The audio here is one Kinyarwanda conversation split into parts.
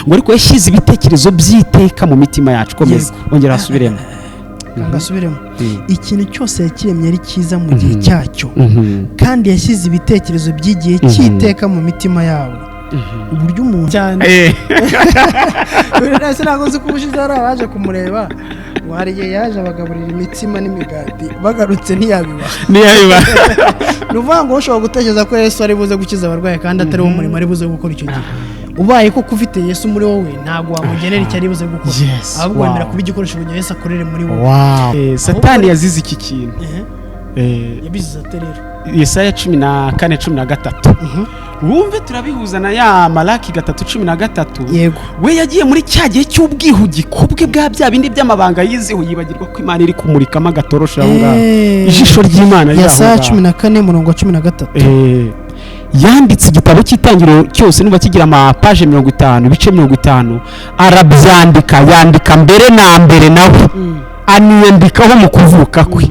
Ngo ariko yashyize ibitekerezo by'iteka mu mitima yacu. Komeza, ongera hasubiremo. Ngasubiremo. Ikintu cyose yakiremye ari cyiza mu gihe cyacyo, kandi yashyize ibitekerezo by'igihe cy'iteka mu mitima yabo. Uburyo umuntu cyane ese ntabwo nzi ko ubushize hari abaje kumureba, ngo hari igihe yaje abagaburira imitsima n'imigati, bagarutse ntiyabibaha. Niyabiba. Ni ukuvuga ngo ushobora gutekereza ko Yesu ari buze gukiza abarwayi kandi atari wo murimo ari buze gukora icyo gihe. Ubaye koko ufite Yesu muri wowe, ntabwo wamugenera icyo ari buze gukora, ahubwo wemera kuba igikoresho kugira Yesu akorere muri wowe. Wow. Satani yazize iki kintu. Yabizize ate rero? Yesaya 14:13. Wumve, turabihuza na ya Malaki 3:13. We yagiye muri cya gihe cy'ubwihugiko bwe bwa bya bindi by'amabanga yizeho, yibagirwa ko Imana iri kumurikamo agatoroshi aho ngaho, ijisho ry'Imana riri aho Yesaya ngaho. 14 murongo wa 13. Yanditse igitabo cy'Itangiriro cyose, nuba kigira amapaje 50, ibice 50, arabyandika. Yandika mbere na mbere nawe aniyandikaho mu kuvuka kwe.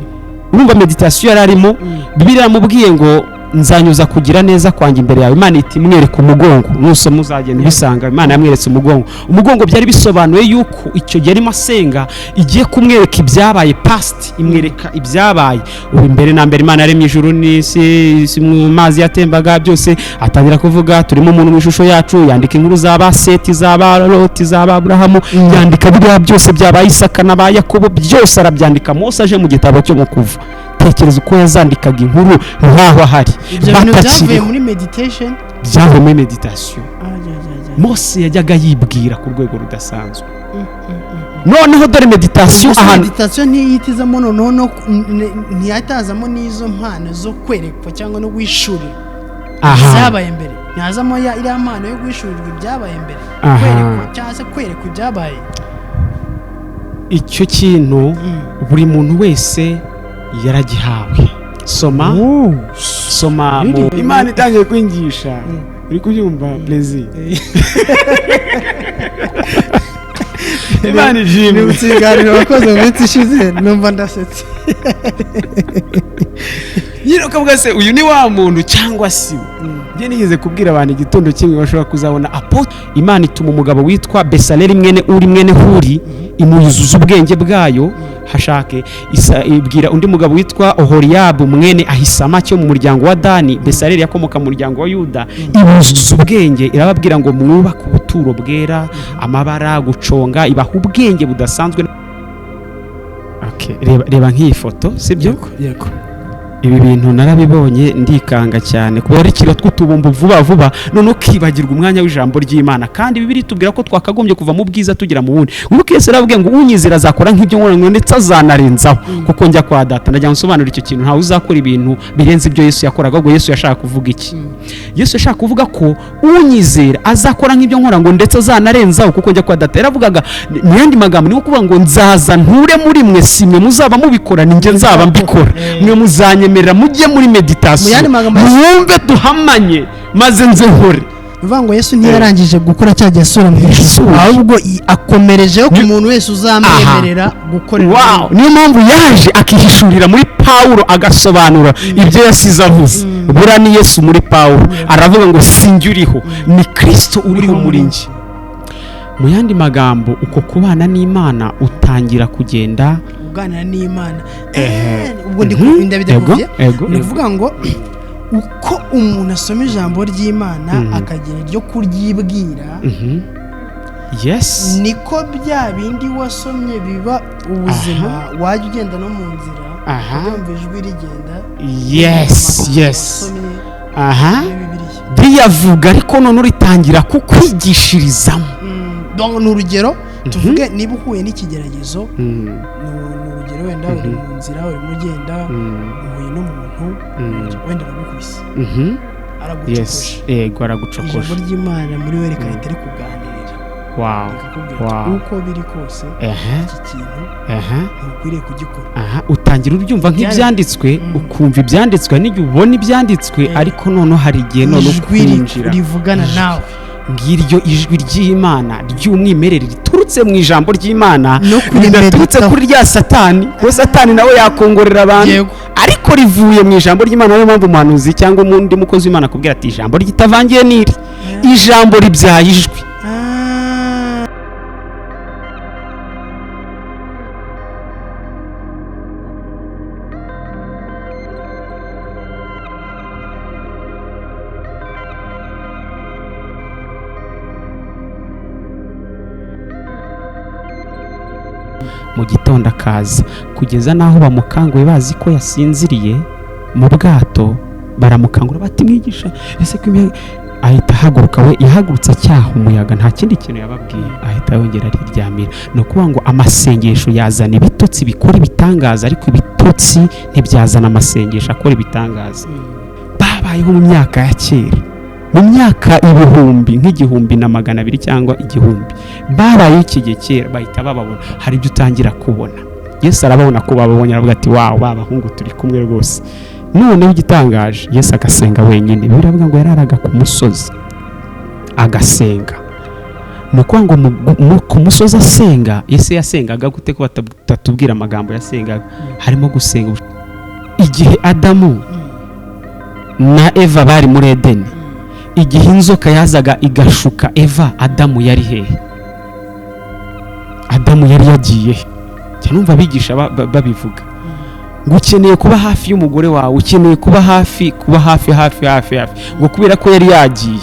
Urumva méditation yari arimo. Bibiliya yaramubwiye ngo: "Nzanyuza kugira neza kwanjye imbere yawe." Imana ihita imwereka umugongo. Nusoma uzagenda ubisanga. Imana yamweretse umugongo. Umugongo byari bisobanuye yuko icyo gihe arimo asenga, igiye kumwereka ibyabaye past, imwereka ibyabaye. Ubu imbere na mbere Imana yaremye ijuru n'isi, isi mu mazi yatembaga byose. Atangira kuvuga: "Turimo umuntu mu ishusho yacu." Yandika inkuru z'aba Seti, z'aba Loti, z'aba Aburahamu, yandika biriya byose byaba Isaka n'aba Yakobo, byose arabyandika. Mose aje mu gitabo cyo mu Kuva. Tekereza uko yazandikaga inkuru nk'aho ahari, Ibyo bintu byavuye batakiriho. muri meditation. Byavuye muri méditation. Mose yajyaga yibwira ku rwego rudasanzwe. Noneho dore méditation Gusa ahantu méditation ntiyitizamo noneho ntiyatazamo n'izo mpano zo kwerekwa cyangwa no guhishurirwa ibyabaye mbere? Ntihazamo iriya mpano yo guhishurirwa ibyabaye mbere, kwerekwa cyangwa se kwerekwa ibyabaye? Icyo kintu buri muntu wese yaragihawe. Soma, soma mu Really? Imana itangiye kwingisha, uri kubyumva plaisir? Imana ishimwe. Nibutse ibiganiro wakoze mu minsi ishize, numva ndasetse. Nyine ukavuga: "Se uyu ni wa muntu cyangwa si we?" Njye nigeze kubwira abantu igitondo kimwe, bashobora kuzabona apo Imana ituma umugabo witwa Besaleri mwene Uri mwene Huri, imuyuzuza ubwenge bwayo. Hashake ibwira undi mugabo witwa Oholiyabu mwene Ahisamaki wo mu muryango wa Dani. Besaleri yakomoka mu muryango wa Yuda. Ibuzuza ubwenge, irababwira ngo: "Mwubake ubuturo bwera, amabara, guconga." Ibaha ubwenge budasanzwe. Okay, reba, reba nk'iyi foto, sibyo? Yego. Ibi bintu narabibonye ndikanga cyane, kubera ikiro tw'utubumbu vuba vuba, none ukibagirwa umwanya w'ijambo ry'Imana. Kandi Bibiliya itubwira ko twakagombye kuva mu bwiza tugera mu bundi. Wibuke Yesu yarababwiye ngo: "Unyizera azakora nk'ibyo nkora, ngo ndetse azanarenzaho, kuko njya kwa Data." Ndagira ngo nsobanure icyo kintu. Ntawe uzakora ibintu birenze ibyo Yesu yakoraga. Ahubwo Yesu yashaka kuvuga iki? Yesu yashaka kuvuga ko unyizera azakora nk'ibyo nkora, ngo ndetse azanarenzaho, kuko njya kwa Data. Yaravugaga mu yandi magambo, ni nko kuvuga ngo: "Nzaza nture muri mwe, si mwe muzaba mubikora, ni njye nzaba mbikora. Mwe muzanyemerera mujye muri Mu méditation, yandi magambo, mwumve duhamanye, maze nze nkore." Ni ukuvuga ngo Yesu ntiyarangije gukora cya gihe asura mu ijuru, Yasubije. ahubwo akomerejeho ku muntu wese uzamwemerera gukorera. Wow, niyo mpamvu yaje akihishurira muri Pawulo, agasobanura ibyo yasize avuze. Buriya ni Yesu muri Pawulo, aravuga ngo: "Sinjye uriho, ni Kirisito uriho muri njye." Mu yandi magambo, uko kubana n'Imana utangira kugenda uganira n'Imana. Ubwo ndi ndabidekuvye. Ego. Ni ukuvuga ngo uko umuntu asoma ijambo ry'Imana, akagira iryo kuryibwira, niko bya bindi wasomye biba ubuzima. Wajya ugenda no mu nzira, ubyumva ijwi rigenda, amagambo wasomye muri Bibiliya. Riyavuga, ariko none uritangira kukwigishirizamo. Donc ni urugero, tuvuge niba uhuye n'ikigeragezo, ni urugero, wenda uri mu nzira urimo ugenda, uhuye n'umuntu, wenda aragukubise, aragucokoje. Yego, aragucokoje. Ijambo ry'Imana muri we rikahita rikuganirira, rikakubwira ati: "Uko biri kose, iki kintu ntukwiriye kugikora." Aha utangira ubyumva nk'ibyanditswe, ukumva ibyanditswe n'igihe ubona ibyanditswe, ariko noneho hari igihe noneho Ijwi kwinjira rivugana nawe. Ngiryo ijwi ry'Imana ry'umwimerere riturutse mu ijambo ry'Imana, No kurimeritaho. ridaturutse kuri rya Satani, kuko Satani nawe yakongorera abantu, ariko rivuye mu ijambo ry'Imana. Niyo mpamvu umuhanuzi cyangwa undi mukozi w'Imana akubwira ati: "Ijambo ritavangiye n'iri, ijambo ribyaye ijwi." Mu gitondo akaza, kugeza n'aho bamukanguye bazi ko yasinziriye mu bwato. Baramukangura bati: "Mwigisha, ese ko imiyaga?" Ahita ahaguruka. We yahagurutse acyaha umuyaga, nta kindi kintu yababwiye, ahita yongera ariryamira. Ni ukuvuga ngo amasengesho yazana ibitotsi bikora ibitangaza, ariko ibitotsi ntibyazana amasengesho akora ibitangaza. Babayeho mu myaka ya kera, mu myaka ibihumbi nk'1200 cyangwa 1000, babayeho iki gihe kera, bahita bababona. Hari ibyo utangira kubona. Yesu arababona ko bababonye, aravuga ati: "Wawu, ba bahungu turi kumwe rwose." Noneho igitangaje, Yesu agasenga wenyine. Biravuga ngo yararaga ku musozi agasenga. Ni ukuvuga ngo ku musozi asenga, Yesu yasengaga gute, ko batatubwira amagambo yasengaga? Harimo gusenga. Igihe Adamu na Eva bari muri Edeni, igihe inzoka yazaga igashuka Eva, Adamu yari hehe? Adamu yari yagiye he? Njya numva abigisha babivuga ngo ukeneye kuba hafi y'umugore wawe, ukeneye kuba hafi, kuba hafi, hafi, hafi, hafi, ngo kubera ko yari yagiye.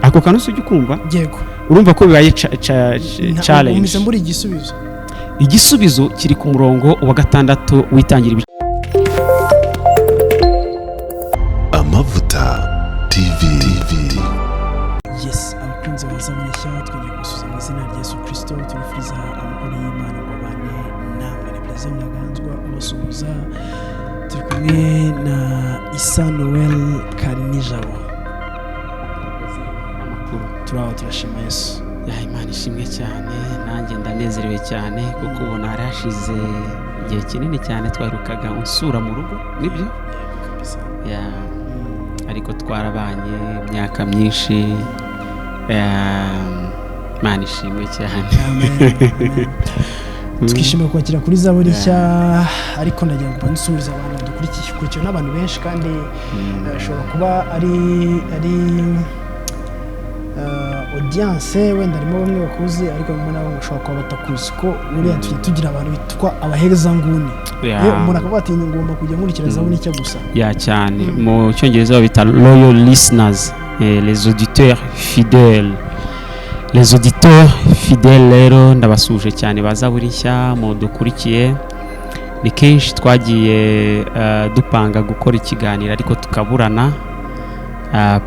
Ako kantu si ujya ukumva? Yego. Urumva ko bibaye challenge. Umise mbura igisubizo. Igisubizo kiri ku murongo wa 6 witangira ibice. Amavuta TV. Yes, abakunzi ba Zaburi Nshya, twongeye kubasuhuza mu izina rya Yesu Kirisito. Turifuriza amahoro y'Imana ngo abane namwe. Ni Perezida Ntaganzwa ubasuhuza, turi kumwe na Isa Noel Karinijabo. Turaho, turashima Yesu. Ya, Imana ishimwe cyane. Nanjye ndanezerewe cyane kuko ubona hari hashize igihe kinini cyane twaherukaga unsura mu rugo, nibyo? Kabisa. Ya, ariko twarabanye imyaka myinshi. Ya, Imana ishimwe cyane. Amen, amen. Twishimiye kwakira kuri Zaburi Nshya, ariko ndagira ngo ubanze usuhuze abantu badukurikiye. Ukurikiwe n'abantu benshi kandi ashobora kuba ari audience, wenda harimo bamwe bakuzi, ariko harimo n'abo bashobora kuba batakuzi, ko buriya tujya tugira abantu bitwa abahezanguni. Umuntu akavuga ati: "Ngomba kujya nkurikira Zaburi Nshya gusa." Ya, cyane. Mu cyongereza babita loyal listeners, les auditeurs fidèles, les auditeurs fidèles. Rero ndabasuhuje cyane ba Zaburi Nshya mudukurikiye. Ni kenshi twagiye dupanga gukora ikiganiro ariko tukaburana.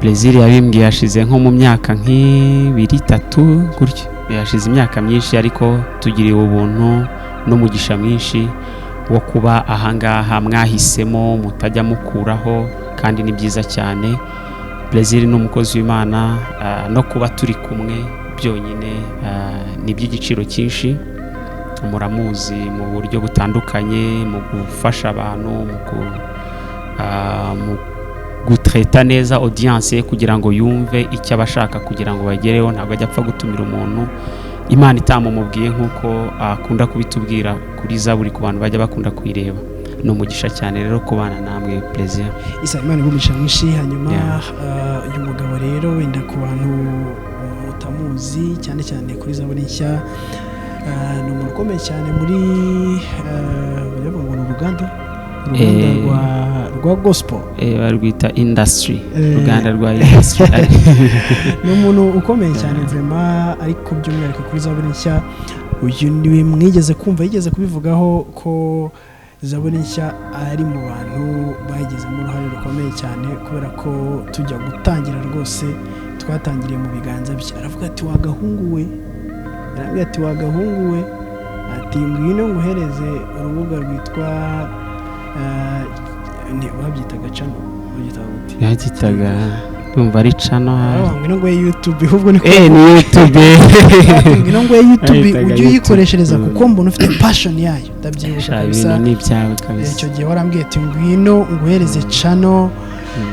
Plaisir yabimbwiye hashize nko mu myaka nk'ibiri, itatu gutyo, yashize imyaka myinshi, ariko tugiriwe ubuntu n'umugisha mwinshi wo kuba ahangaha mwahisemo mutajya mukuraho, kandi ni byiza cyane. Plaisir ni umukozi w'Imana, no kuba turi kumwe byonyine ni iby'igiciro cyinshi. Muramuzi mu buryo butandukanye, mu gufasha abantu, mu gutreta neza audience ye kugira ngo yumve icyo aba ashaka kugira ngo bagereho. Ntabwo ajya apfa gutumira umuntu Imana itamumubwiye, nk'uko akunda kubitubwira kuri Zaburi, ku bantu bajya bakunda kuyireba. Ni umugisha cyane rero kubana namwe, Plaisir. Isa, Imana igumisha mwinshi. Hanyuma uyu mugabo rero, wenda ku bantu mutamuzi cyane cyane kuri Zaburi Nshya, ni umuntu ukomeye cyane muri baravuga ngo ni uruganda rwa gospel. Barwita industry. Uruganda rwa industry. Ni umuntu ukomeye cyane vraiment, ariko by'umwihariko kuri Zaburi Nshya, uyu niwe mwigeze kumva, yigeze kubivugaho ko Zaburi Nshya ari mu bantu bagizemo uruhare rukomeye cyane, kubera ko tujya gutangira rwose twatangiriye mu biganza bye. Aravuga ati: "Wagahungu we," yarambwiye ati: "Wagahungu we," ati: "Ngwino nguhereze urubuga rwitwa babyitaga channel, babyitaga gute?" Yabyitaga, ndumva ari channel. Aravuga ngo: "Ngwino nguhe YouTube," ahubwo niko. Ni YouTube. "Ngwino nguhe YouTube, Bayitaga ujye YouTube. uyikoreshereza kuko mbona ufite passion yayo." Ndabyibuka Sha, kabisa. ibintu ni ibyawe kabisa. Icyo gihe warambwiye ati: "Ngwino nguhereze channel."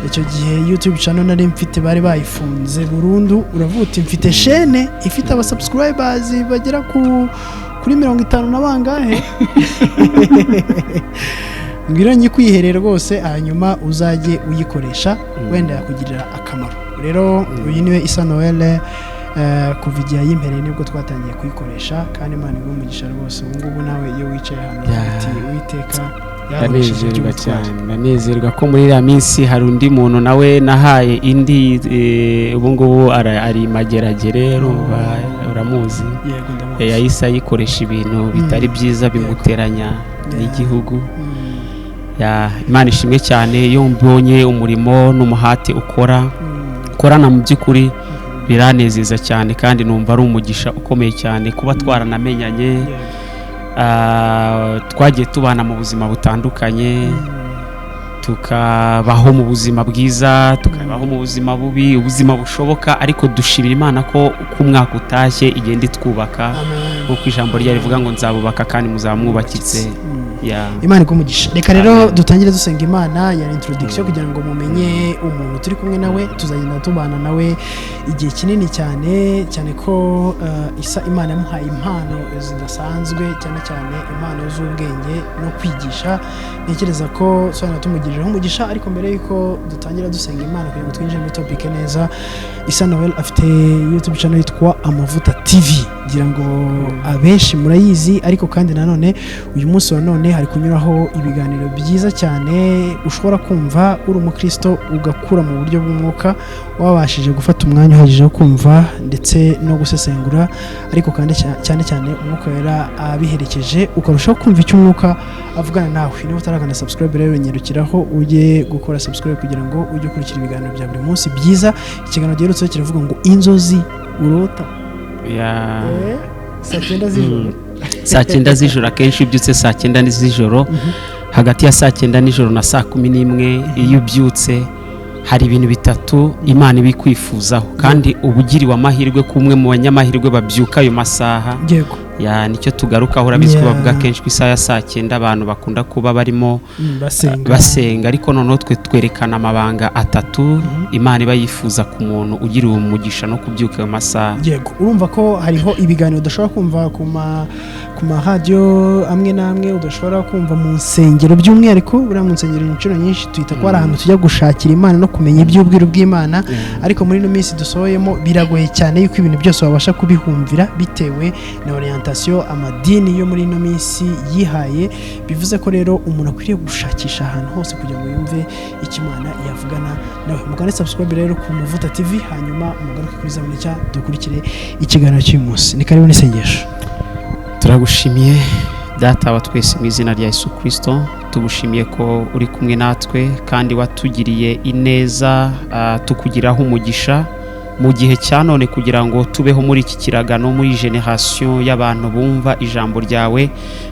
Icyo gihe YouTube channel nari mfite bari bayifunze burundu. Uravuga uti: "Mfite chaîne ifite aba subscribers bagera kuri 50 na bangahe, ngwino nyikwiherere rwose, hanyuma uzajye uyikoresha, wenda yakugirira akamaro." Rero uyu niwe Isa Noel. Kuva igihe yimpereye nibwo twatangiye kuyikoresha, kandi Imana iguhe umugisha rwose. Ubu ngubu nawe iyo wicaye hano uti Uwiteka yakoresheje Ndanezerwa iby'ubutwari. cyane, ndanezerwa ko muri iriya minsi hari undi muntu nawe nahaye indi, ubu ngubu ari Mageragere, urumva uramuzi. Yego, ndamuzi. Yahise ayikoresha ibintu bitari byiza, bimuteranya n'igihugu. Ya, Imana ishimwe cyane iyo mbonye umurimo n'umuhate ukora, ukorana, mu by'ukuri biranezeza cyane, kandi numva ari umugisha ukomeye cyane kuba twaranamenyanye. Twagiye tubana mu buzima butandukanye, tukabaho mu buzima bwiza, tukabaho mu buzima bubi, ubuzima bushoboka, ariko dushimira Imana ko uko umwaka utashye igenda itwubaka, Amen. nk'uko ijambo ryayo rivuga ngo nzabubaka kandi muzaba mwubakitse. Ya. Imana iguhe. Reka rero Amen. dutangire dusenga Imana ya introduction kugira ngo mumenye umuntu turi kumwe nawe. Tuzagenda tubana nawe igihe kinini cyane cyane ko Isa Imana yamuhaye impano zidasanzwe, cyane cyane impano z'ubwenge no kwigisha. Ntekereza ko tuzagenda tumugiriraho umugisha. Ariko mbere y'uko dutangira dusenga Imana kugira ngo twinjire muri topic neza, Isa Noel afite YouTube channel yitwa Amavuta TV, ngira ngo abenshi murayizi. Ariko kandi nanone uyu munsi wa none hari kunyuraho ibiganiro byiza cyane ushobora kumva uri umukristo ugakura mu buryo bw'umwuka, wabashije gufata umwanya uhagije wo kumva ndetse no gusesengura, ariko kandi cyane cyane Umwuka Wera abiherekeje, ukarushaho kumva icyo Umwuka avugana nawe. Niba utarakanda subscribe rero, nyarukiraho ujye gukora subscribe kugira ngo ujye ukurikira ibiganiro bya buri munsi byiza. Ikiganiro giherutse kiravuga ngo inzozi urota saa 9 z'ijoro. Saa 9 z'ijoro. Akenshi iyo ubyutse saa 9 z'ijoro, hagati ya saa 9 nijoro na saa 11, iyo ubyutse hari ibintu bitatu Imana iba ikwifuzaho, kandi uba ugiriwe amahirwe ko umwe mu banyamahirwe babyuka ayo masaha. Ya, nicyo tugarukaho. Urabizi ko bavuga kenshi ku isaha ya saa 9 abantu bakunda kuba barimo Basenga. basenga, ariko noneho twe twerekana amabanga atatu Imana iba yifuza ku muntu ugiriwe umugisha no kubyuka ayo masaha. Yego, urumva ko hariho ibiganiro udashobora kumva ku maradiyo amwe n'amwe, udashobora kumva mu nsengero. By'umwihariko buriya mu nsengero inshuro nyinshi tuhita ko ari ahantu tujya gushakira Imana no kumenya iby'ubwiru bw'Imana, ariko muri ino minsi dusohoyemo biragoye cyane yuko ibintu byose wabasha kubihumvira bitewe na orientation amadini yo muri ino minsi yihaye. Bivuze ko rero umuntu akwiriye gushakisha ahantu hose kugira ngo yumve icyo Imana yavugana nawe. Mugane subscribe rero ku Mavuta TV, hanyuma mugaruke kuri Zaburi Nshya, dukurikire ikiganiro cy'uyu munsi. Ni karibu n'isengesho. Turagushimiye Data wa twese mu izina rya Yesu Kirisito. Tugushimiye ko uri kumwe natwe kandi watugiriye ineza, tukugiraho umugisha mu gihe cya none kugira ngo tubeho muri iki kiragano, muri génération y'abantu bumva ijambo ryawe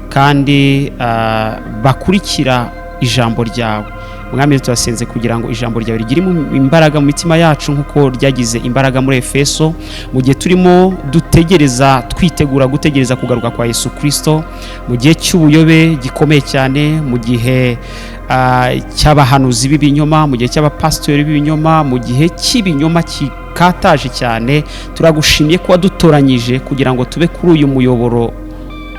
kandi bakurikira ijambo ryawe. Mwami, turasenze kugira ngo ijambo ryawe rigire imbaraga mu mitima yacu nk'uko ryagize imbaraga muri Efeso, mu gihe turimo dutegereza, twitegura gutegereza kugaruka kwa Yesu Kirisito, mu gihe cy'ubuyobe gikomeye cyane, mu gihe cy'abahanuzi b'ibinyoma, mu gihe cy'abapasitori b'ibinyoma, mu gihe cy'ibinyoma gikataje cyane. Turagushimiye ko wadutoranyije kugira ngo tube kuri uyu muyoboro,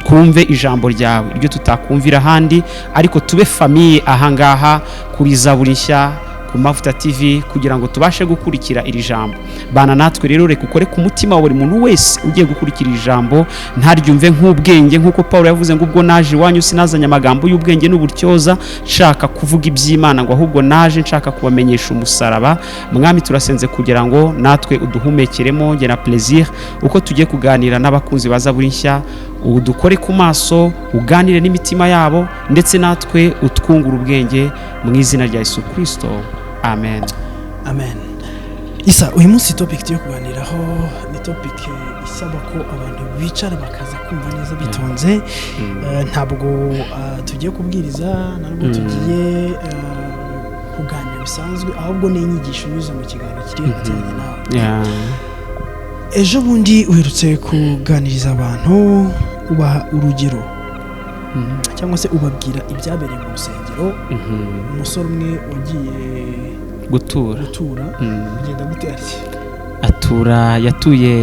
twumve ijambo ryawe, iryo tutakumvira ahandi, ariko tube famille ahangaha kuri Zaburi Nshya, ku Mavuta TV, kugira ngo tubashe gukurikira iri jambo. Bana natwe rero, reka ukore ku mutima wa buri muntu wese ugiye gukurikira iri jambo, ntaryumve nk'ubwenge, nk'uko Paul yavuze ngo ubwo naje iwanyu sinazanye amagambo y'ubwenge n'uburyoza nshaka kuvuga iby'Imana, ngo ahubwo naje nshaka kubamenyesha umusaraba. Mwami, turasenze kugira ngo natwe uduhumekeremo, njye na Plaisir, uko tugiye kuganira n'abakunzi ba Zaburi Nshya, udukore ku maso, uganire n'imitima yabo, ndetse natwe utwungure ubwenge, mu izina rya Yesu Kirisito, amen. Amen. Isa, uyu munsi topic tugiye kuganiraho ni topic isaba ko abantu bicara bakaza kumva neza bitonze. Ntabwo tugiye kubwiriza, ntabwo tugiye kuganira bisanzwe, ahubwo ni inyigisho inyuze mu kiganiro kiri hagati yanjye nawe. Ejo bundi uherutse kuganiriza abantu, ubaha urugero cyangwa se ubabwira ibyabereye mu rusengero, umusore umwe wagiye gutura. Gutura. Bigenda gute atya? Atura, yatuye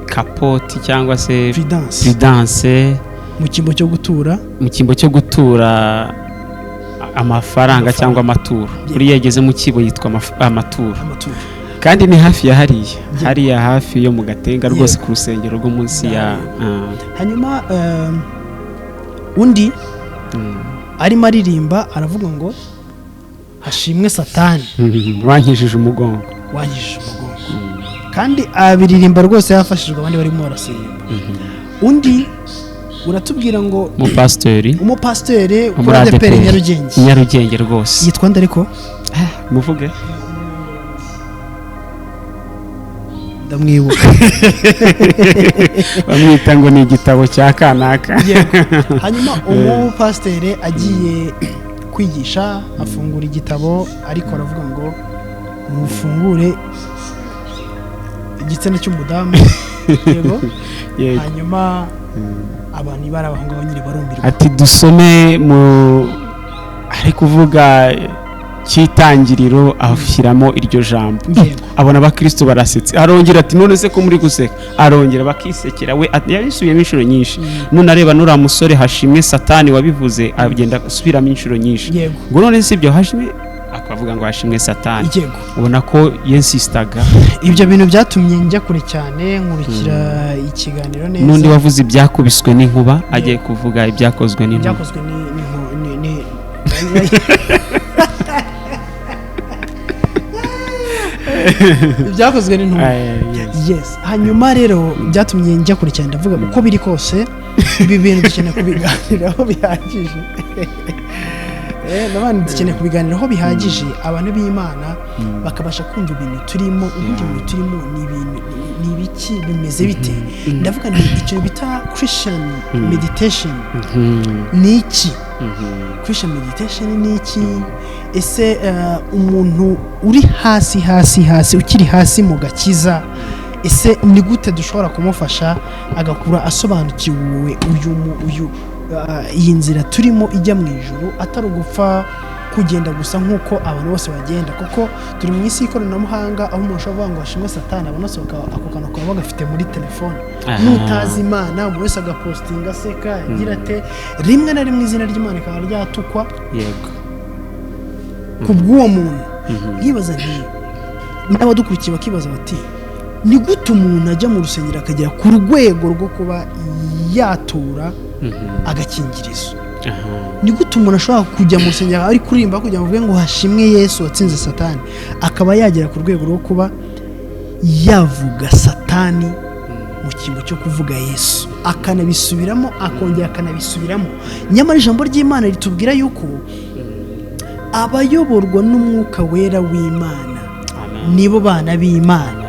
kapoti cyangwa se Prudence. Prudence. Mu cyimbo cyo gutura. Mu cyimbo cyo gutura amafaranga cyangwa amaturo. Buriya yageze mu kibo yitwa amaturo. Amaturo. Kandi ni hafi ya hariya, hariya hafi yo mu Gatenga rwose, ku rusengero rwo munsi ya. Hanyuma undi arimo aririmba, aravuga ngo "Hashimwe Satani wankijije umugongo." Wankijije umugongo. Kandi abiririmba rwose yafashijwe, abandi barimo barasirimba. Undi uratubwira ngo umupasitori. Umupasiteri wo kuri muri ADEPR ADEPR. Nyarugenge. Nyarugenge rwose. Yitwa nde ariko? Muvuge. Ndamwibuka. Bamwita ngo ni igitabo cya kanaka. Yego. Hanyuma umupasiteri agiye kwigisha, afungura igitabo, ariko aravuga ngo "Mufungure igitsina cy'umudamu." Yego. Yego. Hanyuma abantu bari aho ngaho nyine barumirwa. Ati "Dusome mu", ari kuvuga cy'Itangiriro, ashyiramo iryo jambo. Abona abakristo barasetse, arongera ati "None se ko muri guseka?" Arongera bakisekera. We yabisubiyemo inshuro nyinshi. None areba nuriya musore Hashimwe Satani wabivuze, agenda asubiramo inshuro nyinshi. Ngo "None si ibyo? Hashimwe", akavuga ngo "Hashimwe Satani." Ubona ko yensisitaga. Ibyo bintu byatumye njya kure cyane, nkurikira ikiganiro neza. N'undi wavuze ibyakubiswe n'inkuba, agiye kuvuga ibyakozwe n'inkuba. Byakozwe ni ibyakozwe n'intumwa. Yes. Yes. Hanyuma rero byatumye njya kure cyane, ndavuga uko biri kose ibi bintu dukeneye kubiganiraho bihagije. N'abandi dukeneye kubiganiraho bihagije, abantu b'Imana bakabasha kumva ibintu turimo. Ubundi ibintu turimo ni ibintu ni ibiki, bimeze bite? Ndavuga ni ikintu bita Christian meditation. Ni iki Christian meditation? Ni iki ese? Umuntu uri hasi hasi hasi, ukiri hasi mu gakiza, ese ni gute dushobora kumufasha agakura asobanukiwe uyu uyu iyi nzira turimo ijya mu ijuru, atari ugupfa kugenda gusa nk'uko abantu bose bagenda? Kuko turi mu isi y'ikoranabuhanga, aho umuntu ashobora kuvuga ngo "Hashimwe Satani", abantu bose ako kantu bakaba bagafite muri telefone. Nutazi Imana, umuntu wese agapostinga aseka, agira ate, rimwe na rimwe izina ry'Imana rikaba ryatukwa ku bw'uwo muntu. Nkibaza nti, n'abadukurikiye bakibaza bati "Ni gute umuntu ajya mu rusengero akagera ku rwego rwo kuba yatura agakingirizo? Ni gute umuntu ashobora kujya mu rusengero ari kuririmba kugira ngo avuge ngo 'Hashimwe Yesu watsinze Satani', akaba yagera ku rwego rwo kuba yavuga Satani mu cyimbo cyo kuvuga Yesu, akanabisubiramo, akongera akanabisubiramo?" Nyamara ijambo ry'Imana ritubwira yuko abayoborwa n'Umwuka Wera w'Imana Amen. nibo bana b'Imana.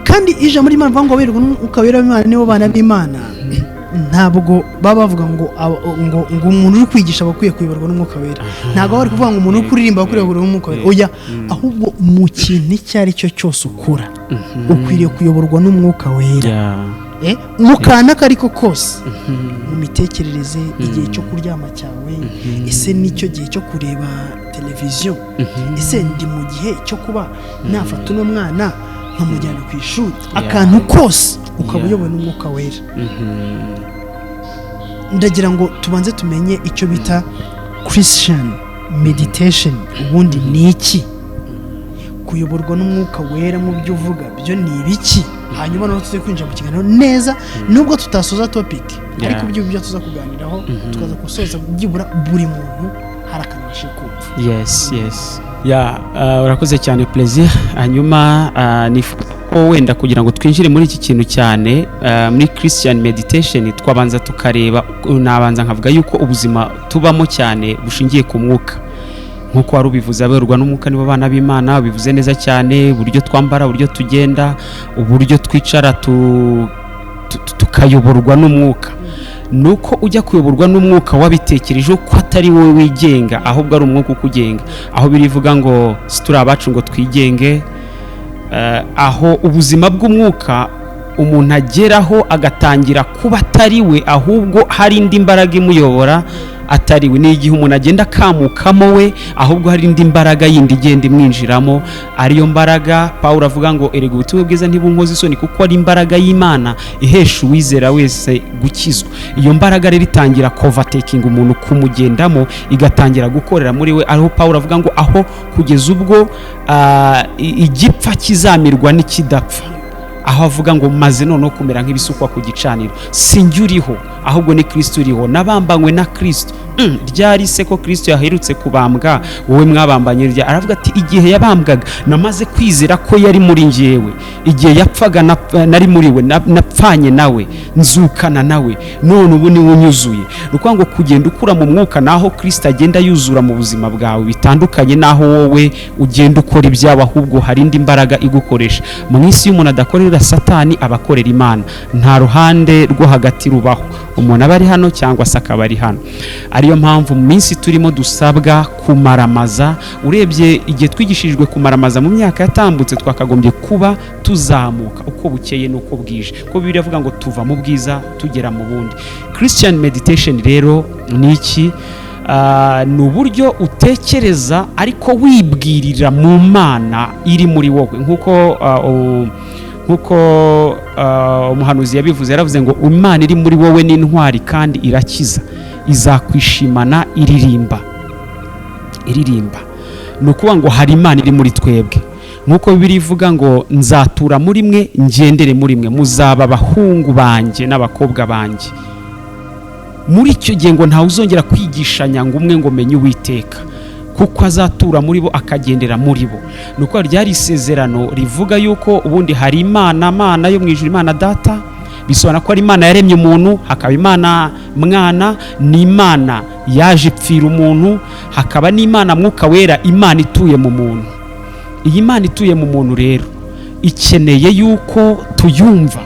Kandi ijambo ry'Imana rivuga ngo abayoborwa n'Umwuka Wera w'Imana nibo bana b'Imana, ntabwo baba bavuga ngo umuntu uri kwigisha aba akwiye kuyoborwa n'Umwuka Wera. Ntabwo baba bari kuvuga ngo umuntu uri kuririmba aba akwiye kuyoborwa n'Umwuka Wera. Oya, ahubwo mu kintu icyo ari cyo cyose ukora ukwiriye kuyoborwa n'Umwuka Wera. Mu kantu ako ariko kose, mu mitekerereze, igihe cyo kuryama cyawe, ese nicyo gihe cyo kureba televiziyo? Ese ndi mu gihe cyo kuba nafata uno mwana nkamujyana ku ishuri? Akantu kose ukaba uyobowe n'Umwuka Wera. Ndagira ngo tubanze tumenye icyo bita Christian meditation. Ubundi ni iki? Kuyoborwa n'Umwuka Wera mu byo uvuga byo ni ibiki? Hanyuma noneho tuze kwinjira mu kiganiro neza, nubwo tutasoza topic, ariko ibyo tuza kuganiraho tukaza gusoza, byibura buri muntu hari akantu abashije kumva. Yes, yeah, urakoze cyane, Plaisir. Hanyuma nifuza ko wenda kugira ngo twinjire muri iki kintu cyane, muri Christian meditation, twabanza tukareba, nabanza nkavuga yuko ubuzima tubamo cyane bushingiye ku mwuka, nk'uko wari ubivuze, abayoborwa n'Umwuka nibo bana b'Imana. Bivuze neza cyane, uburyo twambara, uburyo tugenda, uburyo twicara, tukayoborwa n'Umwuka. Nuko ujya kuyoborwa n'Umwuka wabitekerejeho ko atari wowe wigenga, ahubwo ari Umwuka ukugenga, aho birivuga ngo si turi abacu ngo twigenge. Aho ubuzima bw'umwuka umuntu ageraho agatangira kuba atari we, ahubwo hari indi mbaraga imuyobora. Atari we. Ni igihe umuntu agenda akamukamo we, ahubwo hari indi mbaraga yindi igenda imwinjiramo, ariyo mbaraga Pawulo avuga ngo: "Erega ubutumwa bwiza ntibunkoze isoni, kuko ari imbaraga y'Imana ihesha uwizera wese gukizwa." Iyo mbaraga rero itangira overtaking umuntu, kumugendamo, igatangira gukorera muri we, ariho Pawulo avuga ngo aho kugeza ubwo igipfa kizamirwa n'ikidapfa, aho avuga ngo: "Maze noneho kumera nk'ibisukwa ku gicaniro, si njye uriho, ahubwo ni Kristo uriho, nabambanywe na Kristo." Ryari se ko Kristo yaherutse kubambwa? Wowe mwabambanye rya? Aravuga ati: "Igihe yabambwaga namaze kwizera ko yari muri njyewe. Igihe yapfaga nari muri we, napfanye nawe, nzukana nawe, none ubu niwe unyuzuye." Ni ukuvuga ngo kugenda ukura mu mwuka naho Kristo agenda yuzura mu buzima bwawe, bitandukanye n'aho wowe ugenda ukora ibyawe, ahubwo hari indi mbaraga igukoresha. Mu isi iyo umuntu adakorera Satani aba akorera Imana. Nta ruhande rwo hagati rubaho. Umuntu aba ari hano cyangwa se akaba ari hano. Ariyo mpamvu mu minsi turimo dusabwa kumaramaza. Urebye igihe twigishijwe kumaramaza mu myaka yatambutse, twakagombye kuba tuzamuka uko bukeye n'uko bwije, kuko Bibiliya ivuga ngo tuva mu bwiza tugera mu bundi. Christian meditation rero ni iki? Ni uburyo utekereza ariko wibwirira mu Mana iri muri wowe, nk'uko umuhanuzi yabivuze. Yaravuze ngo Imana iri muri wowe ni intwari kandi irakiza, izakwishimana iririmba, iririmba. Ni ukuvuga ngo hari Imana iri muri twebwe, nk'uko Bibiliya ivuga ngo: "Nzatura muri mwe, ngendere muri mwe, muzaba abahungu banjye n'abakobwa banjye." Muri icyo gihe ngo ntawe uzongera kwigishanya ngo umwe ngo menye Uwiteka, kuko azatura muri bo akagendera muri bo. Ni uko ryari isezerano rivuga yuko ubundi hari Imana, Mana yo mu ijuru, Imana Data, bisobanura ko ari Imana yaremye umuntu. Hakaba Imana Mwana, ni Imana yaje ipfira umuntu. Hakaba n'Imana Mwuka Wera, Imana ituye mu muntu. Iyi Mana ituye mu muntu rero ikeneye yuko tuyumva.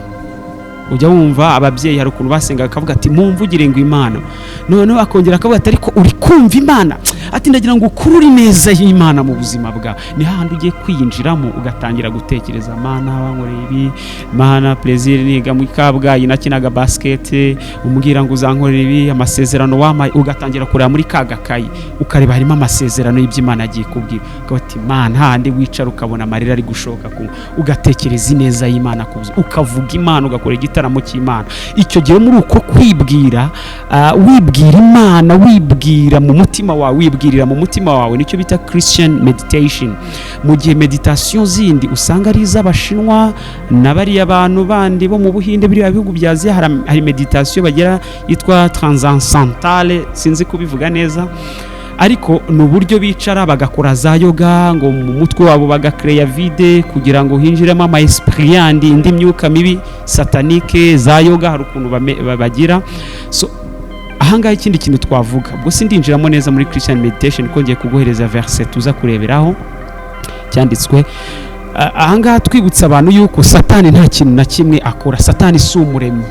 Ujya wumva ababyeyi hari ukuntu basengaga, akavuga ati: "Mumvugire ngo Imana." Noneho akongera akavuga ati: "Ariko uri kumva Imana?" Ati: "Ndagira ngo ukurure ineza y'Imana mu buzima bwawe." Ni hahandi ugiye kwiyinjiramo, ugatangira gutekereza: "Mana, wankoreye ibi. Mana, Plaisir niga muri Kabgayi nakinaga basket, umbwira ngo uzankorera ibi, amasezerano wampaye." Ugatangira kureba muri ka gakayi, ukareba harimo amasezerano y'ibyo Imana agiye kubwira, ukavuga ati: "Mana." Hahandi wicara ukabona amarira ari gushoka ku, ugatekereza ineza y'Imana ku buzima, ukavuga Imana, ugakora igitaramo cy'Imana. Icyo gihe muri uko kwibwira, wibwira Imana, wibwira mu mutima wawe, wibwirira mu mutima wawe, nicyo bita Christian meditation. Mu gihe meditation zindi usanga ari iz'Abashinwa na bariya bantu bandi bo mu Buhinde, biriya bihugu bya Aziya, hari meditation bagira yitwa transcendentale, sinzi kubivuga neza, ariko ni uburyo bicara bagakora za yoga, ngo mu mutwe wabo bagakereya vide kugira ngo hinjiremo ama esprit yandi, indi myuka mibi satanique. Za yoga hari ukuntu bagira. So ahangaha ikindi kintu twavuga, ubwo sindinjiramo neza muri Christian meditation, ko ngiye kuguhereza verset tuza kureberaho cyanditswe. Ahangaha twibutsa abantu yuko Satani nta kintu na kimwe akora. Satani si umuremyi,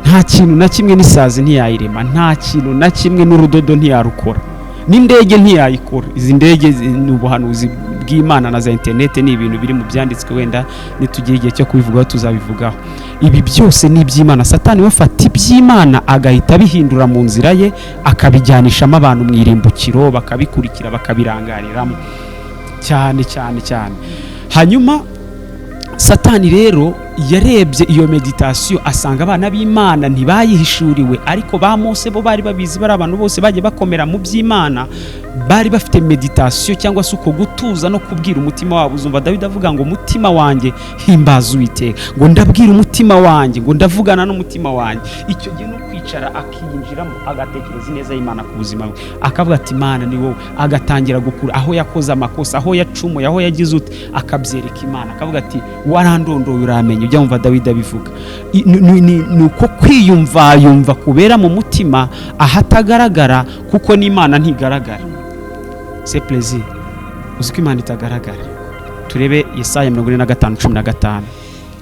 nta kintu na kimwe, n'isazi ntiyayirema, nta kintu na kimwe, n'urudodo ntiyarukora, n'indege ntiyayikora. Izi ndege ni ubuhanuzi bw'Imana, na za interineti ni ibintu biri mu byanditswe, wenda nitugira igihe cyo kubivugaho tuzabivugaho. Ibi byose ni iby'Imana. Satani we afata iby'Imana agahita abihindura mu nzira ye, akabijyanishamo abantu mu irimbukiro, bakabikurikira, bakabirangariramo cyane cyane cyane. Hanyuma Satani rero yarebye iyo meditation, asanga abana b'Imana ntibayihishuriwe, ariko ba Mose bo bari babizi. Bari abantu bose bagiye bakomera mu by'Imana, bari bafite meditation cyangwa se uko gutuza no kubwira umutima wabo. Uzumva Dawidi avuga ngo: "Umutima wanjye, himbaza Uwiteka." Ngo: "Ndabwira umutima wanjye," ngo: "Ndavugana n'umutima wanjye." Icyo gihe no kwicara akiyinjiramo, agatekereza ineza y'Imana ku buzima bwe, akavuga ati: "Imana ni wowe." Agatangira gukura aho yakoze amakosa, aho yacumuye, aho yagize ute, akabyereka Imana, akavuga ati: "Warandondoye uramenya." Ujya wumva Dawidi abivuga. Ni uko kwiyumva yumva kubera mu mutima ahatagaragara, kuko n'Imana ntigaragara. C'est Plaisir, uzi ko Imana itagaragara? Turebe Yesaya 45:15.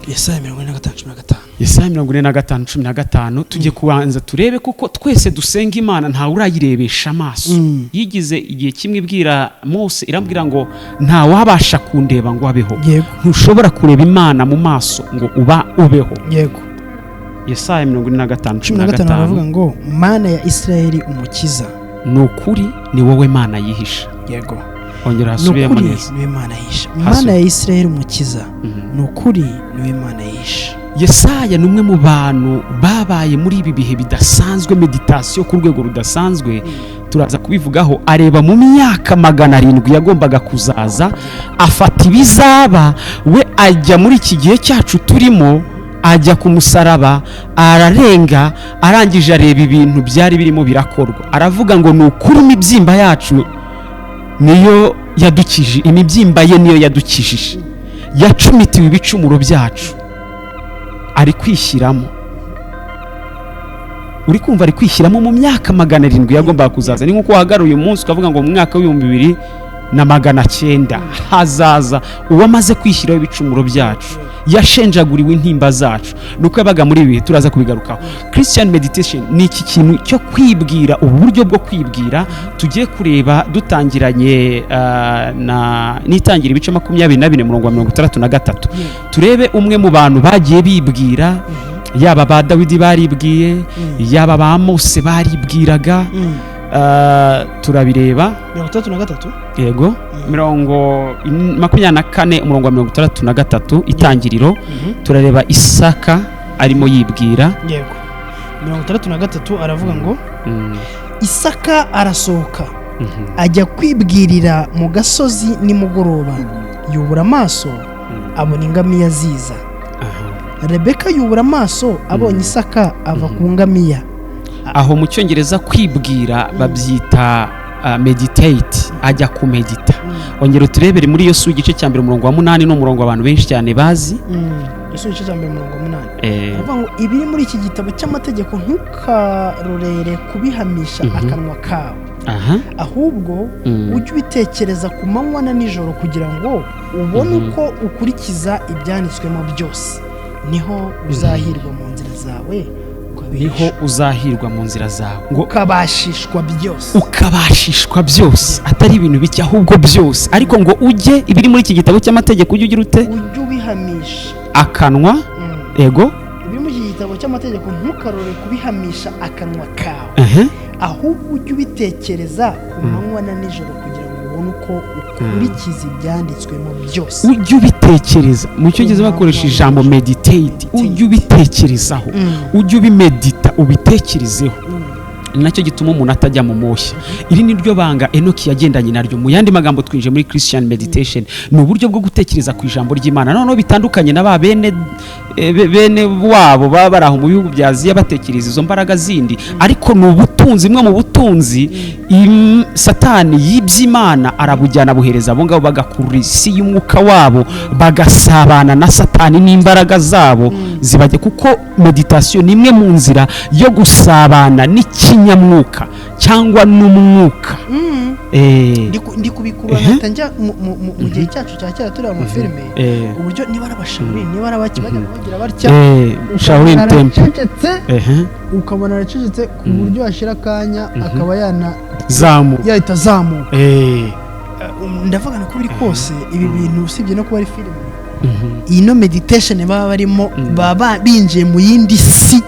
Yesaya 45:15. Yesaya 45:15. Tujye kubanza turebe, kuko twese dusenga Imana, ntawe urayirebesha amaso. Yigize igihe kimwe ibwira Mose, irambwira ngo: "Ntawabasha kundeba ngo abeho." Ntushobora kureba Imana mu maso ngo uba ubeho. Yesaya 45 15 baravuga ngo Mana ya Isirayeli umukiza, ni ukuri ni wowe Mana yihisha. Yego. Ongera hasubiyemo neza. Ni Imana yihisha. Mana ya Isirayeli umukiza, ni ukuri ni Imana yihisha. Yesaya ni umwe mu bantu babaye muri ibi bihe bidasanzwe, meditation ku rwego rudasanzwe, turaza kubivugaho. Areba mu myaka 700 yagombaga kuzaza, afata ibizaba, we ajya muri iki gihe cyacu turimo, ajya ku musaraba, ararenga, arangije areba ibintu byari birimo birakorwa, aravuga ngo ni ukuri imibyimba yacu niyo yadukije, imibyimba ye niyo yadukijije, yacumitiwe ibicumuro byacu. Ari kwishyiramo, uri kumva, ari kwishyiramo mu myaka 700 yagombaga kuzaza. Ni nkuko wahagarara uyu munsi ukavuga ngo mu mwaka 2900 hazaza uwamaze kwishyiraho ibicumuro byacu, yashenjaguriwe intimba zacu. Nuko yabaga muri ibi bihe, turaza kubigarukaho. Christian meditation ni iki kintu cyo kwibwira, uburyo bwo kwibwira tugiye kureba dutangiranye na nitangira ibice 24 murongo wa 63. Turebe umwe mu bantu bagiye bibwira, yaba ba Dawidi baribwiye, yaba ba Mose baribwiraga. Turabireba 63. Yego, 24 umurongo wa 63, itangiriro. Turareba Isaka arimo yibwira. Yego, 63 aravuga ngo Isaka arasohoka ajya kwibwirira mu gasozi nimugoroba, yubura amaso abona ingamiya ziza. Rebeka yubura amaso abonye Isaka ava ku ngamiya. Aho mu cyongereza kwibwira babyita meditate, ajya kumedita. Ongera uturebere muri Yosuwa igice cya 1 umurongo wa 8, n'umurongo abantu benshi cyane bazi. Yosuwa igice cya 1 umurongo wa 8 aravuga ngo ibiri muri iki gitabo cy'amategeko ntukarorere kubihamisha akanwa kawe, ahubwo ujye ubitekereza ku manywa na nijoro, kugira ngo ubone uko ukurikiza ibyanditswemo byose, niho uzahirwa mu nzira zawe, niho uzahirwa mu nzira zawe, ngo ukabashishwa byose, ukabashishwa byose, atari ibintu bike ahubwo byose. Ariko ngo ujye ibiri muri iki gitabo cy'amategeko ujye ugira ute, ujye ubihamisha akanwa. Ego, ibiri muri iki gitabo cy'amategeko ntukarore kubihamisha akanwa kawe, ahubwo ujye ubitekereza ku manywa na nijoro, kugira ngo ubone uko ukurikiza ibyanditswemo byose. Ujye ubitekereza, mu cyongereza bakoresha ijambo meditate, ujye ubitekerezaho, ujye ubimedita, ubitekerezeho. Ni nacyo gituma umuntu atajya mu moshya. Iri ni ryo banga Enoki yagendanye naryo. Mu yandi magambo twinjiye muri Christian meditation, ni uburyo bwo gutekereza ku ijambo ry'Imana. Noneho bitandukanye na ba bene wabo baba bari aho mu bihugu bya Aziya batekereza izo mbaraga zindi, ariko ni ubutunzi, imwe mu butunzi Satani yiby'Imana arabujyana buhereza abo ngabo, bagakurura isi y'umwuka wabo, bagasabana na Satani n'imbaraga zabo zibajya. Kuko meditation ni imwe mu nzira yo gusabana n'ikinyamwuka cyangwa n'umwuka. Ndi kubikura njya mu gihe cyacu cya kera tureba amafilime, uburyo niba ari abashauri, niba ari abaki bajya bagira batya, Shaolin Temple, ukabona aracecetse ku buryo yashira akanya akaba yana zamuka, yahita azamuka. Ndavuga ko biri kose ibi bintu usibye no kuba ari filime, iyi no meditation baba barimo, baba binjiye mu yindi si,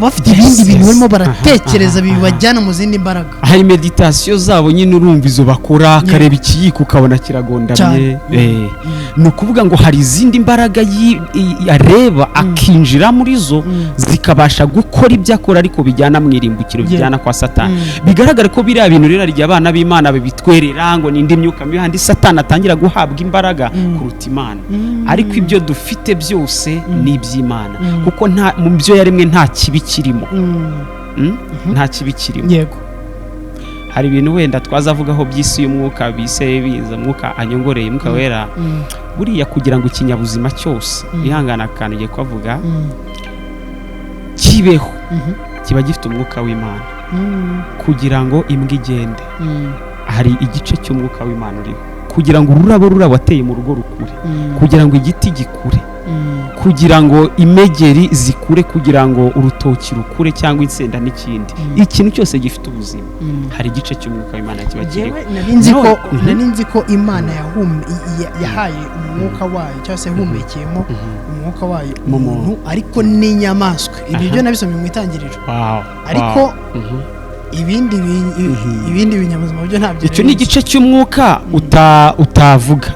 bafite ibindi bintu barimo baratekereza bibajyana mu zindi mbaraga. Hari meditation zabo nyine, urumva izo bakora, akareba ikiyiko ukabona kiragondamye. Ni ukuvuga ngo hari izindi mbaraga areba akinjira muri zo, zikabasha gukora ibyo akora, ariko bijyana mu irimbukiro, bijyana kwa Satani. Bigaragara ko biriya bintu rero ari abana b'Imana babitwerera ngo nindi myuka mibi, handi Satani atangira guhabwa imbaraga kuruta Imana. Ariko ibyo dufite byose ni iby'Imana, kuko nta mu byo yaremwe nta kibi kirimo. Nta kibi kirimo. Yego, hari ibintu wenda twazavugaho by'isi y'umwuka, bise biza mwuka anyongoreye mwuka wera. Buriya kugira ngo ikinyabuzima cyose ihangana akantu ugiye kuvuga kibeho, kiba gifite umwuka w'Imana. Kugira ngo imbwa igende, hari igice cy'umwuka w'Imana uriho. Kugira ngo ururabo rurabo wateye mu rugo rukure, kugira ngo igiti gikure, kugira ngo imegeri zikure, kugira ngo urutoki rukure cyangwa insenda n'ikindi, ikintu cyose gifite ubuzima, hari igice cy'umwuka w'Imana kiba kiriho. Nari nzi ko Imana yahaye umwuka wayo, cyangwa se yahumekeyemo umwuka umwuka wayo mu muntu, ariko n'inyamaswa. Ibyo byo nabisomye mu Itangiriro, ariko ibindi binyabuzima byo ntabyo. Icyo ni igice cy'umwuka utavuga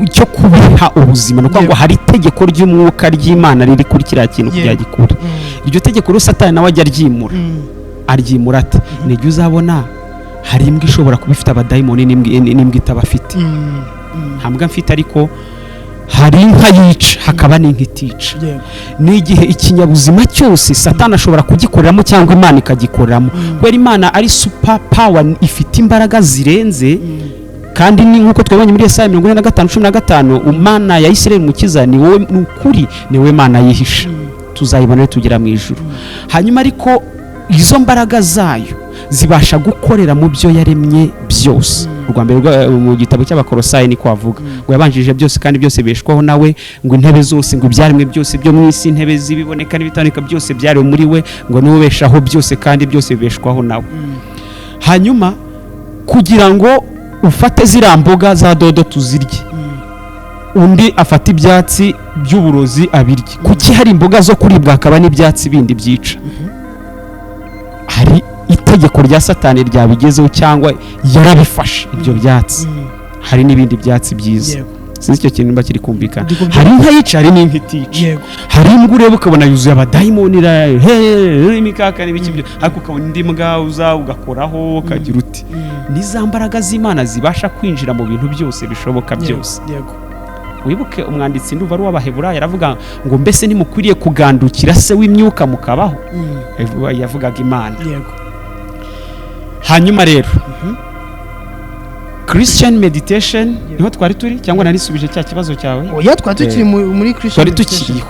cyo kubiha ubuzima. Ni ukuvuga ngo hari itegeko ry'umwuka ry'Imana riri kuri kiriya kintu kugira gikure. Iryo tegeko rero Satani nawe ajya aryimura. Aryimura ate? Nijya uzabona hari imbwa ishobora kuba ifite abadayimoni n'imbwa itabafite. Nta mbwa mfite, ariko hari inka yica hakaba n'inka itica. Ni igihe ikinyabuzima cyose Satani ashobora kugikoreramo cyangwa Imana ikagikoreramo, kubera Imana ari super power, ifite imbaraga zirenze. Kandi ni nk'uko twabonye muri Yesaya 45:15, Imana ya Isirayeli Umukiza ni wowe, ni ukuri ni wowe Mana yihisha. Tuzayibona tugera mu ijuru. Hanyuma ariko izo mbaraga zayo zibasha gukorera mu byo yaremye byose. Urwa mbere mu gitabo cy'Abakorosayi niko avuga ngo yabanjirije byose kandi byose bibeshwaho nawe, ngo intebe zose, ngo ibyaremwe byose byo mu isi, intebe z'ibiboneka n'ibitandika, byose byariwe muri we, ngo niwe ubeshaho byose kandi byose bibeshwaho nawe. Hanyuma kugira ngo ufate ziriya mboga za dodo tuzirye, undi afata ibyatsi by'uburozi abirye, kuki hari imboga zo kuribwa hakaba n'ibyatsi bindi byica? Hari itegeko rya Satani ryabigezeho cyangwa yarabifashe ibyo byatsi. Hari n'ibindi byatsi byiza. Sinzi icyo kintu niba kiri kumvikana. Hari inka yica, hari n'inka itica. Hari imbwa ureba ukabona yuzuye abadayimoni, imikaka n'ibiki byo, ariko ukabona indi mbwa uza ugakoraho ukagira uti ni za mbaraga z'Imana zibasha kwinjira mu bintu byose bishoboka byose. Wibuke umwanditsi, ndumva ari uw'Abaheburayo, aravuga ngo mbese ntimukwiriye kugandukira se w'imyuka mukabaho? Yavugaga Imana. Hanyuma rero Christian meditation niho twari turi, cyangwa narisubije cya kibazo cyawe? Oya, twari tukiri muri Christian Twari meditation. tukiriho.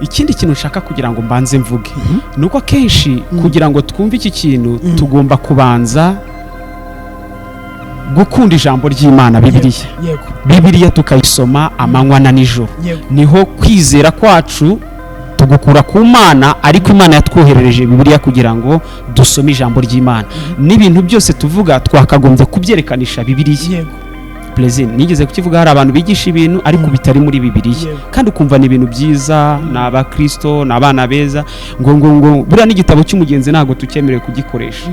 Ikindi kintu nshaka kugira ngo mbanze mvuge ni uko akenshi kugira ngo twumve iki kintu tugomba kubanza gukunda ijambo ry'Imana, Bibiliya. Bibiliya tukayisoma amanywa na nijoro. Niho kwizera kwacu tugukura ku Mana, ariko Imana yatwoherereje Bibiliya kugira ngo dusome ijambo ry'Imana. N'ibintu byose tuvuga twakagombye kubyerekanisha Bibiliya. Perezida nigeze kukivuga, hari abantu bigisha ibintu ariko bitari muri Bibiliya, kandi ukumva ni ibintu byiza, ni abakristo, ni abana beza, ngo buriya n'igitabo cy'umugenzi ntabwo tucyemerewe kugikoresha,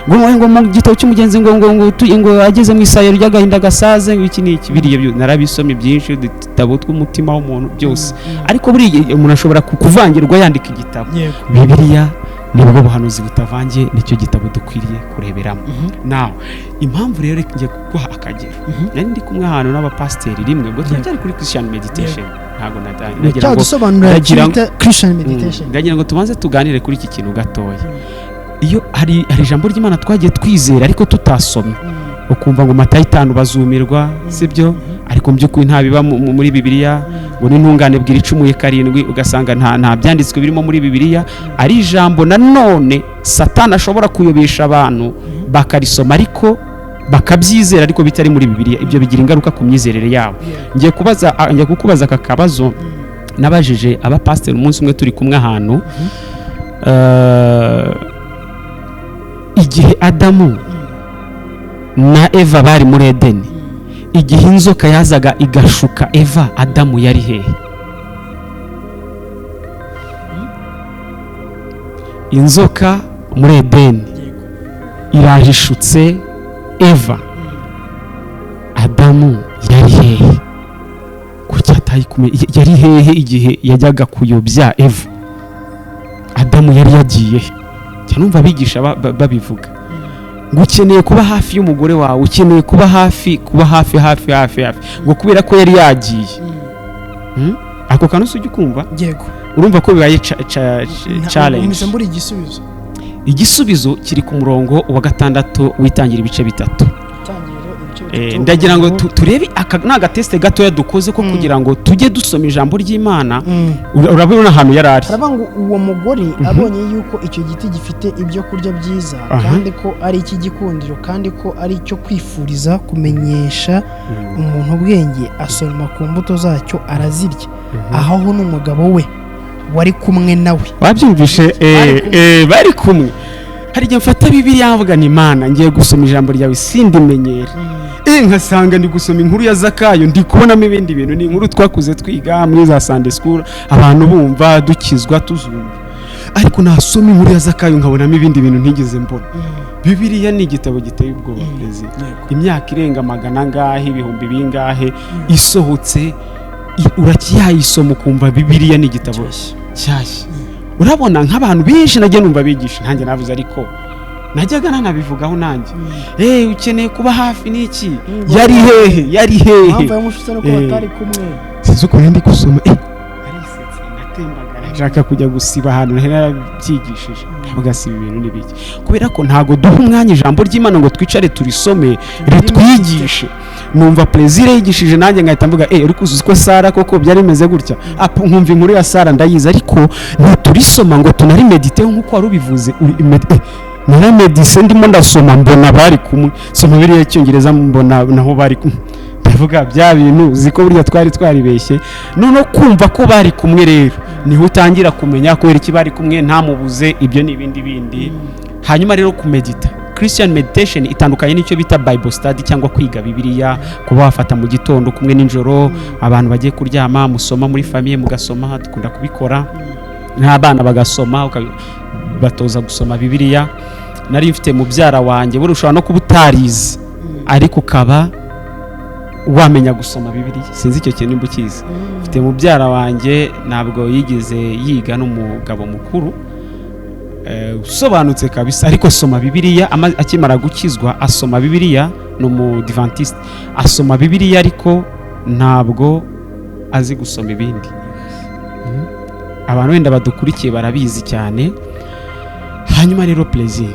ngo mu gitabo cy'umugenzi ngo ageze mu isayo ry'agahinda gasaze, ngo iki n'iki. Biriya byo narabisomye byinshi, udutabo tw'umutima w'umuntu byose, ariko buriya umuntu ashobora kuvangirwa yandika igitabo. Bibiliya nibwo buhanuzi butavangiye, nicyo gitabo dukwiriye kureberamo. Nawe impamvu rero ngiye kuguha akagero. Nari ndi kumwe ahantu n'abapasiteri rimwe, ubwo turacyari kuri Christian meditation, ntabwo nagira ngo Cyadusobanurira ndagira icyo bita Christian meditation. Ndagira ngo tubanze tuganire kuri iki kintu gatoya. Iyo hari ijambo ry'Imana twagiye twizera ariko tutasomye, ukumva ngo Matayo 5 bazumirwa, sibyo? Ariko mu by'ukuri nta biba muri Bibiliya, ngo n'intungane bwira icumuye karindwi, ugasanga nta byanditswe birimo muri Bibiliya. Ari ijambo nanone Satani ashobora kuyobesha abantu bakarisoma ariko bakabyizera ariko bitari muri Bibiliya. Ibyo bigira ingaruka ku myizerere yabo. Ngiye kukubaza aka kabazo nabajije abapasiteri umunsi umwe turi kumwe ahantu. Igihe Adamu na Eva bari muri Edeni, igihe inzoka yazaga igashuka Eva, Adamu yari hehe? Inzoka muri Edeni iraje ishutse Eva, Adamu yari hehe? Kuki atayikumye? Yari hehe igihe yajyaga kuyobya Eva? Adamu yari yagiye he? Njya numva abigisha babivuga ngo ukeneye kuba hafi y'umugore wawe, ukeneye kuba hafi, kuba hafi, hafi, hafi, hafi, ngo kubera ko yari yagiye. Ako kantu si ujya ukumva? Yego. Urumva ko bibaye challenge. Mpise mbura igisubizo. Igisubizo kiri ku murongo wa 6 witangira ibice 3. Itangiriro ibice 3. Ndagira ngo turebe aka ni agatesite gatoya dukoze ko kugira ngo tujye dusoma ijambo ry'Imana. Urabona ahantu yari ari. Haravuga ngo uwo mugore abonye yuko icyo giti gifite ibyo kurya byiza, kandi ko ari icy'igikundiro, kandi ko ari icyo kwifuriza kumenyesha umuntu ubwenge, asoroma ku mbuto zacyo arazirya. Aho n'umugabo we wari kumwe nawe. Wabyumvishe? Bari kumwe. Bari kumwe. Hari igihe mfata Bibiliya mvuga ni Imana, ngiye gusoma ijambo ryawe sindimenyere. Nkasanga ndi gusoma inkuru ya Zakayo, ndi kubonamo ibindi bintu. Ni inkuru twakuze twiga muri za Sunday school, abantu bumva, dukizwa, tuzumva, ariko nasoma inkuru ya Zakayo nkabonamo ibindi bintu ntigeze mbona. Bibiliya ni igitabo giteye ubwoba, perezida. Imyaka irenga magana angahe, ibihumbi bingahe isohotse, uracyayisoma ukumva Bibiliya ni igitabo nshyashya. Urabona nk'abantu benshi nagiye numva bigisha, nanjye navuze, ariko najyaga nanabivugaho nanjye, ukeneye kuba hafi n'iki? Yari hehe? Yari hehe? Impamvu yamushutse nuko batari kumwe. Sinzi ukuntu ndi gusoma, narisetse, ndatembagara, nshaka kujya gusiba ahantu nari narabyigishije. Ndavuga: "Si ibi bintu ni biki?" Kubera ko ntabwo duha umwanya ijambo ry'Imana ngo twicare turisome ritwigishe. Numva Plaisir yigishije, nanjye nkahita mvuga: "Ariko uzi ko Sara koko byari bimeze gutya?" Apo nkumva inkuru ya Sara ndayizi, ariko ntiturisoma ngo tunarimediteho nk'uko wari ubivuze. Naramedise, ndimo ndasoma mbona bari kumwe, soma biriya Icyongereza mbona naho bari kumwe. Ndavuga: "Bya bintu uzi ko burya twari twaribeshye?" Noneho kumva ko bari kumwe rero niho utangira kumenya kubera iki bari kumwe, ntamubuze. Ibyo ni ibindi bindi. Hanyuma rero kumedita, Christian meditation itandukanye n'icyo bita Bible study cyangwa kwiga Bibiliya, kuba wafata mu gitondo kumwe nijoro, abantu bagiye kuryama, musoma muri famille, mugasoma. Dukunda kubikora nk'abana bagasoma, batoza gusoma Bibiliya. Nari mfite mubyara wanjye, buriya ushobora no kuba utarize ariko ukaba wamenya gusoma Bibiliya. Sinzi icyo kintu nimba ukizi. Mfite mubyara wanjye, ntabwo yigeze yiga, n'umugabo mukuru usobanutse kabisa, ariko asoma Bibiliya. Akimara gukizwa asoma Bibiliya, ni umudivantiste, asoma Bibiliya ariko ntabwo azi gusoma ibindi. Abantu wenda badukurikiye barabizi cyane. Hanyuma rero Plaisir,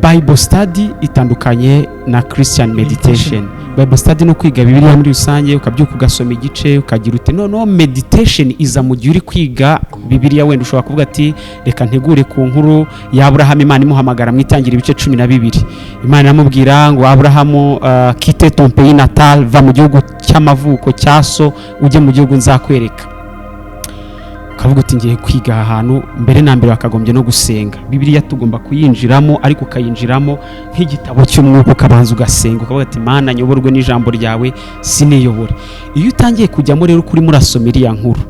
Bible study itandukanye na Christian meditation. Bible study no kwiga Bibiliya muri rusange, ukabyuka ugasoma igice, ukagira uti. Noneho meditation iza mu gihe uri kwiga Bibiliya. Wenda ushobora kuvuga ati: "Reka ntegure ku nkuru ya Aburahamu, Imana imuhamagara mu Itangira ibice 12. Imana iramubwira ngo: 'Aburahamu, quitte ton pays natal, va mu gihugu cy'amavuko cya so, ujye mu gihugu nzakwereka.'" Ukavuga uti: "Ngiye kwiga aha hantu." Mbere na mbere wakagombye no gusenga. Bibiliya tugomba kuyinjiramo, ariko ukayinjiramo nk'igitabo cy'umwuka, ukabanza ugasenga, ukavuga ati: "Mana, nyoborwe n'ijambo ryawe, siniyobore." Iyo utangiye kujyamo rero, kurimo urasoma iriya nkuru,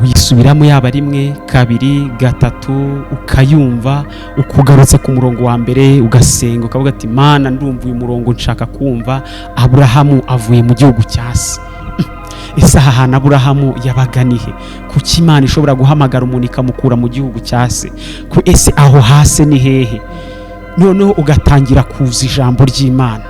uyisubiramo yaba rimwe, kabiri, gatatu, ukayumva, ukugarutse ku murongo wa mbere, ugasenga, ukavuga ati: "Mana, ndumva uyu murongo nshaka kumva. Aburahamu avuye mu gihugu cya se. Ese aha hantu Aburahamu yabaga ni he? Kuki Imana ishobora guhamagara umuntu ikamukura mu gihugu cya se? Ku ese aho hasi ni hehe?" Noneho ugatangira kuza ijambo ry'Imana.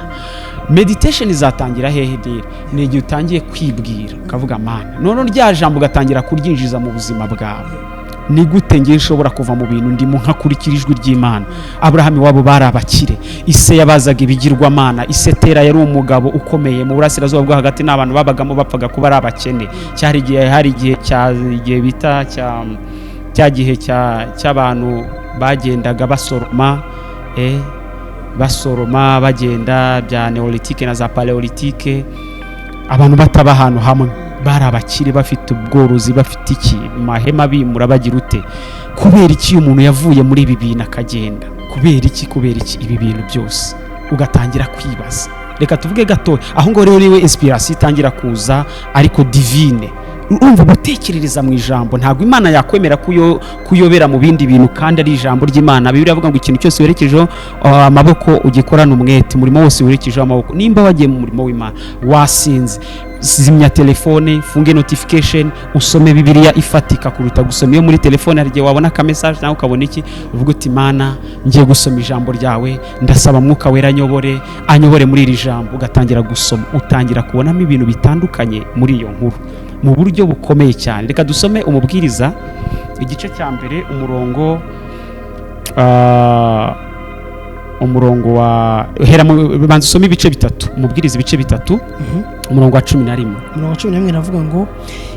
Meditation izatangira hehe rero? Ni igihe utangiye kwibwira, ukavuga: "Mana." Noneho rya jambo ugatangira kuryinjiza mu buzima bwawe. Ni gute ngiye nshobora kuva mu bintu ndimo nkakurikira ijwi ry'Imana? Aburahamu iwabo bari abakire, ise yabazaga ibigirwamana, ise Tera yari umugabo ukomeye mu Burasirazuba bwo Hagati, n'abantu babagamo bapfaga kuba ari abakene. Cyari igihe, hari igihe cya igihe bita cya gihe cy'abantu bagendaga basoroma, basoroma bagenda, bya néolithique na za paléolithique, abantu bataba ahantu hamwe, bari abakire, bafite ubworozi, bafite iki, mahema, bimura, bagira ute. Kubera iki uyu muntu yavuye muri ibi bintu akagenda? Kubera iki? Kubera iki ibi bintu byose? Ugatangira kwibaza. Reka tuvuge gato aho ngaho rero niwe inspiration itangira kuza, ariko divine. Urumva, gutekerereza mu ijambo, ntabwo Imana yakwemera kuyobera mu bindi bintu kandi ari ijambo ry'Imana. Bibiliya iravuga ngo ikintu cyose werekejeho amaboko ugikorana umwete, umurimo wose werekejeho amaboko. Nimba wagiye mu murimo w'Imana wasinze, zimya telefone, funge notification, usome Bibiliya ifatika kuruta gusoma iyo muri telefone. Hari igihe wabona aka message nawe ukabona iki, uvuga uti: "Mana, ngiye gusoma ijambo ryawe, ndasaba Mwuka Wera anyobore, anyobore muri iri jambo." Ugatangira gusoma, utangira kubonamo ibintu bitandukanye muri iyo nkuru mu buryo bukomeye cyane. Reka dusome Umubwiriza igice cya mbere, umurongo wa hera banza usome ibice 3, Umubwiriza ibice 3, umurongo wa 11. Umurongo wa 11 iravuga ngo: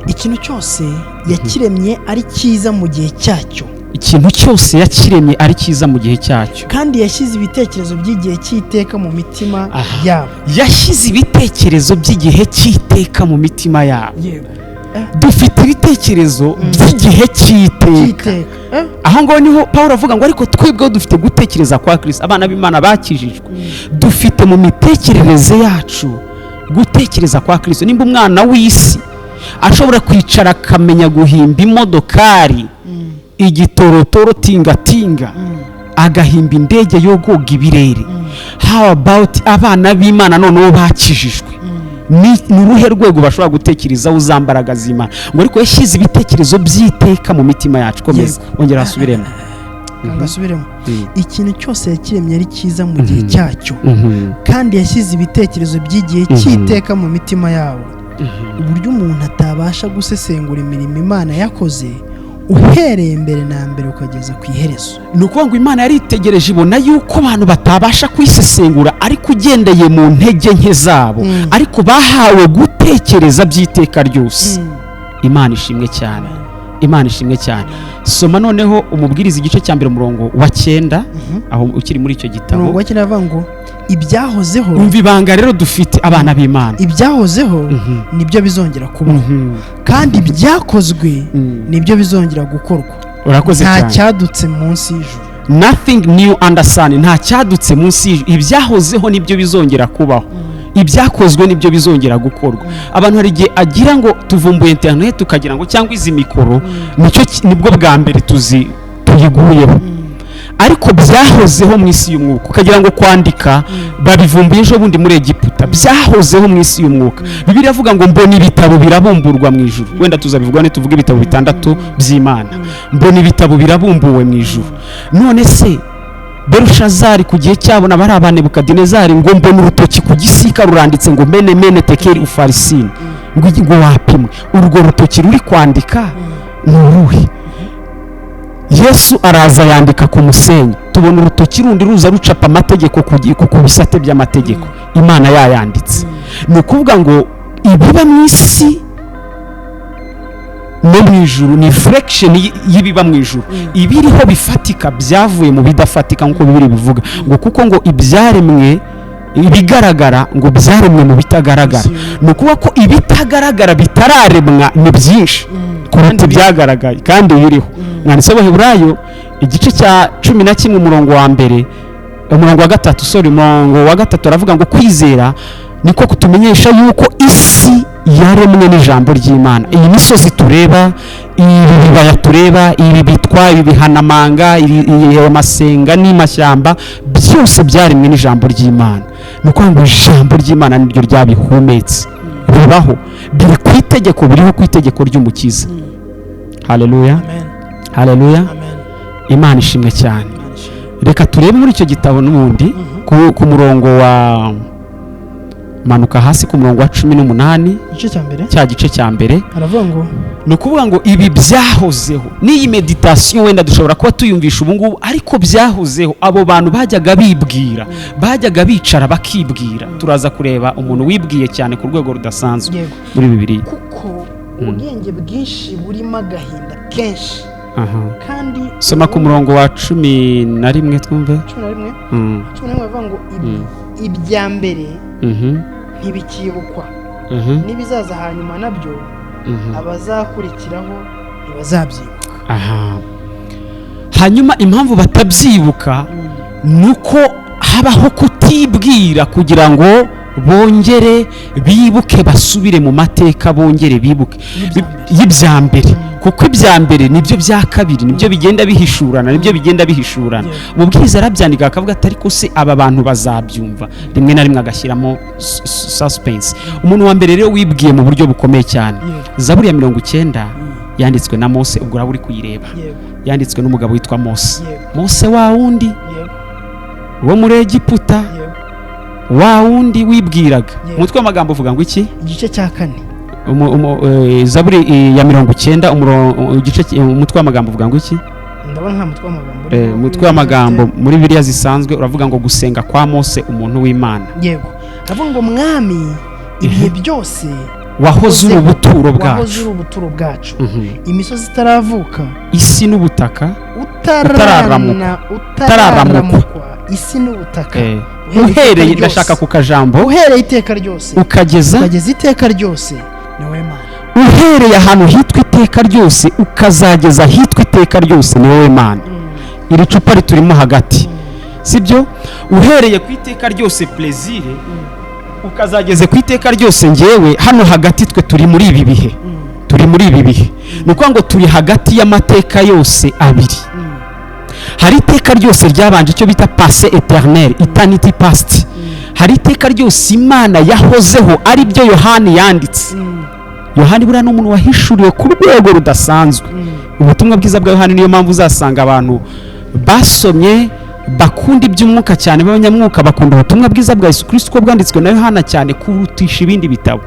"Ikintu cyose yakiremye ari cyiza mu gihe cyacyo." Ikintu cyose yakiremye ari cyiza mu gihe cyacyo. "Kandi yashyize ibitekerezo by'igihe cy'iteka mu mitima yabo." Yashyize ibitekerezo by'igihe cy'iteka mu mitima yabo. Yego. Dufite ibitekerezo by'igihe cy'iteka. Cy'iteka. Aho ngaho niho Paul avuga ngo ariko twebweho dufite gutekereza kwa Kristo. Abana b'Imana bakijijwe dufite mu mitekerereze yacu gutekereza kwa Kristo. Nimba umwana w'isi ashobora kwicara akamenya guhimba imodokari, igitorotoro, tingatinga, agahimba indege yogoga ibirere, how about abana b'Imana noneho bakijijwe? Ni uruhe rwego bashobora gutekerezaho za mbaraga z'Imana? Ngo ariko yashyize ibitekerezo by'iteka mu mitima yacu. Komeza, ongera hasubiremo. Ngasubiremo. Ikintu cyose yakiremye ari cyiza mu gihe cyacyo, kandi yashyize ibitekerezo by'igihe cy'iteka mu mitima yabo, uburyo umuntu atabasha gusesengura imirimo Imana yakoze uhereye mbere na mbere ukageza ku iherezo. Ni ukuvuga ngo Imana yaritegereje ibona yuko abantu batabasha kuyisesengura, ariko ugendeye mu ntege nke zabo, ariko bahawe gutekereza by'iteka ryose. Imana ishimwe cyane, Imana ishimwe cyane. Soma noneho Umubwiriza igice cya 1 umurongo wa 9, aho ukiri muri icyo gitabo. Umurongo wa 9 aravuga ngo ibyahozeho. Umva ibanga rero dufite, abana b'Imana. Ibyahozeho nibyo bizongera kubaho, kandi ibyakozwe nibyo bizongera gukorwa. Urakoze Nta cyane. cyadutse munsi y'ijuru. Nothing new under sun, nta cyadutse munsi y'ijuru. Ibyahozeho nibyo bizongera kubaho, ibyakozwe nibyo bizongera gukorwa. Abantu hari igihe agira ngo tuvumbuye interineti, tukagira ngo cyangwa izi mikoro nicyo nibwo bwa mbere tuzi tuyiguyeho, ariko byahozeho mu isi y'umwuka. Ukagira ngo kwandika babivumbuye ejo bundi muri Egiputa, byahozeho mu isi y'umwuka. Bibiliya iravuga ngo mbona ibitabo birabumburwa mu ijuru. Wenda tuzabivuga nituvuga ibitabo bitandatu by'Imana. Mbona ibitabo birabumbuwe mu ijuru. None se Berushazari ku gihe cyabo na bari Abanebukadinezari, ngo mbona urutoki ku gisika ruranditse ngo mene mene tekeri ufarisini, ngo wapimwe. Urwo rutoki ruri kwandika ni uruhe? Yesu araza yandika ku musenyi, tubona urutoki rundi ruza rucapa amategeko ku bisate by'amategeko Imana yayanditse. Ni ukuvuga ngo ibiba mu isi no mu ijuru ni reflection y'ibiba mu ijuru. Ibiriho bifatika byavuye mu bidafatika, nk'uko Bibiliya bivuga ngo kuko ngo ibyaremwe ibigaragara ngo byaremwe mu bitagaragara. Ni ukuvuga ko ibitagaragara bitararemwa ni byinshi kuruta ibyagaragaye kandi biriho. Mwanditsi w'Abaheburayo igice cya 11 umurongo wa 1, umurongo wa 3, sorry, umurongo wa 3 aravuga ngo kwizera niko kutumenyesha yuko isi yaremwe n'ijambo ry'Imana. Iyi misozi tureba, ibi bibaya tureba, ibi bitwa, ibi bihanamanga, amasenga n'imashyamba, byose byaremwe n'ijambo ry'Imana. Ni ukuvuga ngo ijambo ry'Imana niryo ryabihumetse bibaho, biri ku itegeko, biriho ku itegeko ry'Umukiza. Haleluya, haleluya. Imana ishimwe cyane. Reka turebe muri icyo gitabo n'ubundi ku murongo wa, manuka hasi ku murongo wa 18. Igice cya 1. Cya gice cya 1. Aravuga ngo Ni ukuvuga ngo ibi byahozeho. N'iyi meditation wenda dushobora kuba tuyumvisha ubu ngubu, ariko byahozeho. Abo bantu bajyaga bibwira, bajyaga bicara bakibwira. Turaza kureba umuntu wibwiye cyane ku rwego rudasanzwe muri Bibiliya. Kuko ubwenge bwinshi burimo agahinda kenshi, kandi Soma ku murongo wa 11 twumve. 11. 11 bavuga ngo ibya mbere ntibikibukwa, n'ibizaza hanyuma nabyo abazakurikiraho ntibazabyibuka. Hanyuma impamvu batabyibuka ni uko habaho kutibwira kugira ngo bongere bibuke, basubire mu mateka, bongere bibuke y'ibya mbere, kuko ibya mbere nibyo bya kabiri, nibyo bigenda bihishurana, nibyo bigenda bihishurana. Umubwiriza arabyandika akavuga ati ariko se aba bantu bazabyumva? Rimwe na rimwe agashyiramo suspense. Umuntu wa mbere rero wibwiye mu buryo bukomeye cyane, Zaburi ya 90 yanditswe na Mose. Ubwo uraba uri kuyireba, yanditswe n'umugabo witwa Mose. Mose wa wundi wo muri Egiputa, wa wundi wibwiraga. Umutwe w'amagambo uvuga ngo iki? Igice cya 4. Zaburi ya 90, igice, umutwe w'amagambo uvuga ngo iki? Ndabona nta mutwe w'amagambo uriho. Umutwe w'amagambo muri Bibiliya zisanzwe uravuga ngo gusenga kwa Mose umuntu w'Imana. Yego, aravuga ngo mwami, ibihe byose wahoze uri ubuturo wahoze bwacu, uri ubuturo bwacu, imisozi itaravuka, isi n'ubutaka utararamukwa, isi n'ubutaka, uhereye, ndashaka ku kajambo uhereye iteka ryose ukageza ukageza iteka ryose, ni wowe Mana. Uhereye ahantu hitwa iteka ryose ukazageza hitwa iteka ryose ni wowe Mana. Iri cupa riturimo hagati, sibyo? Uhereye ku iteka ryose Plaisir ukazageze ku iteka ryose ngewe, hano hagati twe turi muri ibi bihe, turi muri ibi bihe. Ni ukuvuga ngo turi hagati y'amateka yose abiri. Hari iteka ryose ryabanje, icyo bita passé éternel, eternity past. Hari iteka ryose Imana yahozeho, ari byo Yohani yanditse. Yohani buriya ni umuntu wahishuriwe ku rwego rudasanzwe ubutumwa bwiza bwa Yohani. Niyo mpamvu uzasanga abantu basomye bakunda iby'umwuka cyane, b'abanyamwuka, bakunda ubutumwa bwiza bwa Yesu Kristo uko bwanditswe na Yohana cyane kurutisha ibindi bitabo.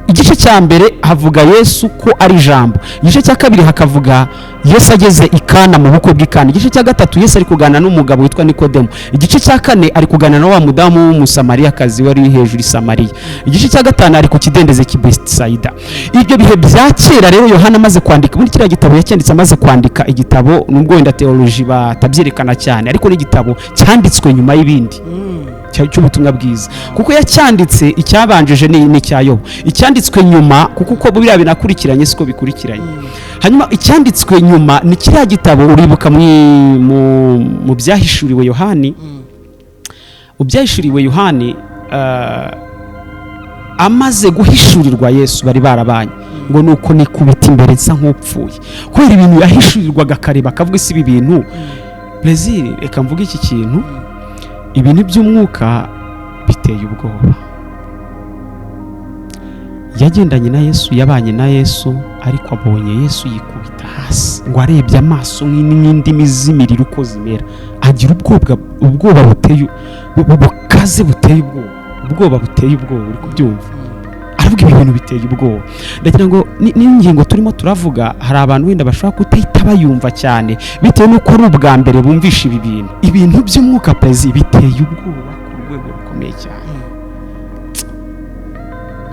Igice cya mbere havuga Yesu ko ari ijambo, igice cya kabiri hakavuga Yesu ageze i Kana mu bukwe bw'i Kana, igice cya gatatu Yesu ari kuganira n'umugabo witwa Nikodemo, igice cya kane ari kuganira na wa mudamu w'Umusamariyakazi wari hejuru i Samariya, igice cya gatanu ari ku kidendezi cy'i Betsaida. Ibyo bihe bya kera rero Yohana amaze kwandika muri kiriya gitabo, yacyanditse amaze kwandika igitabo, nubwo wenda theology batabyerekana cyane, ariko n'igitabo cyanditswe nyuma y'ibindi cy'ubutumwa bwiza, kuko yacyanditse icyabanjije ni icya Yobu, icyanditswe nyuma, kuko uko biriya binakurikiranye siko bikurikiranye. Hanyuma icyanditswe nyuma ni kiriya gitabo uribuka mu byahishuriwe Yohani, mu byahishuriwe Yohani, amaze guhishurirwa Yesu bari barabanye, ngo nuko nikubita imbere nsa nk'upfuye kubera ibintu yahishurirwaga, akareba akavuga isi ibi bintu. Plaisir, reka mvuge iki kintu, ibintu by'umwuka biteye ubwoba. Yagendanye na Yesu, yabanye na Yesu, ariko abonye Yesu yikubita hasi, ngo arebye amaso nk'indimi z'imiriro uko zimera, agira ubwoba buteye bukaze, buteye ubwoba, ubwoba buteye ubwoba, uri kubyumva? Aravuga ibi bintu biteye ubwoba. Ndagira ngo n'ingingo turimo turavuga, hari abantu wenda bashobora kutahita bayumva cyane bitewe n'uko ari ubwa mbere bumvisha ibi bintu. Ibintu by'umwuka Plaisir biteye ubwoba ku rwego rukomeye cyane,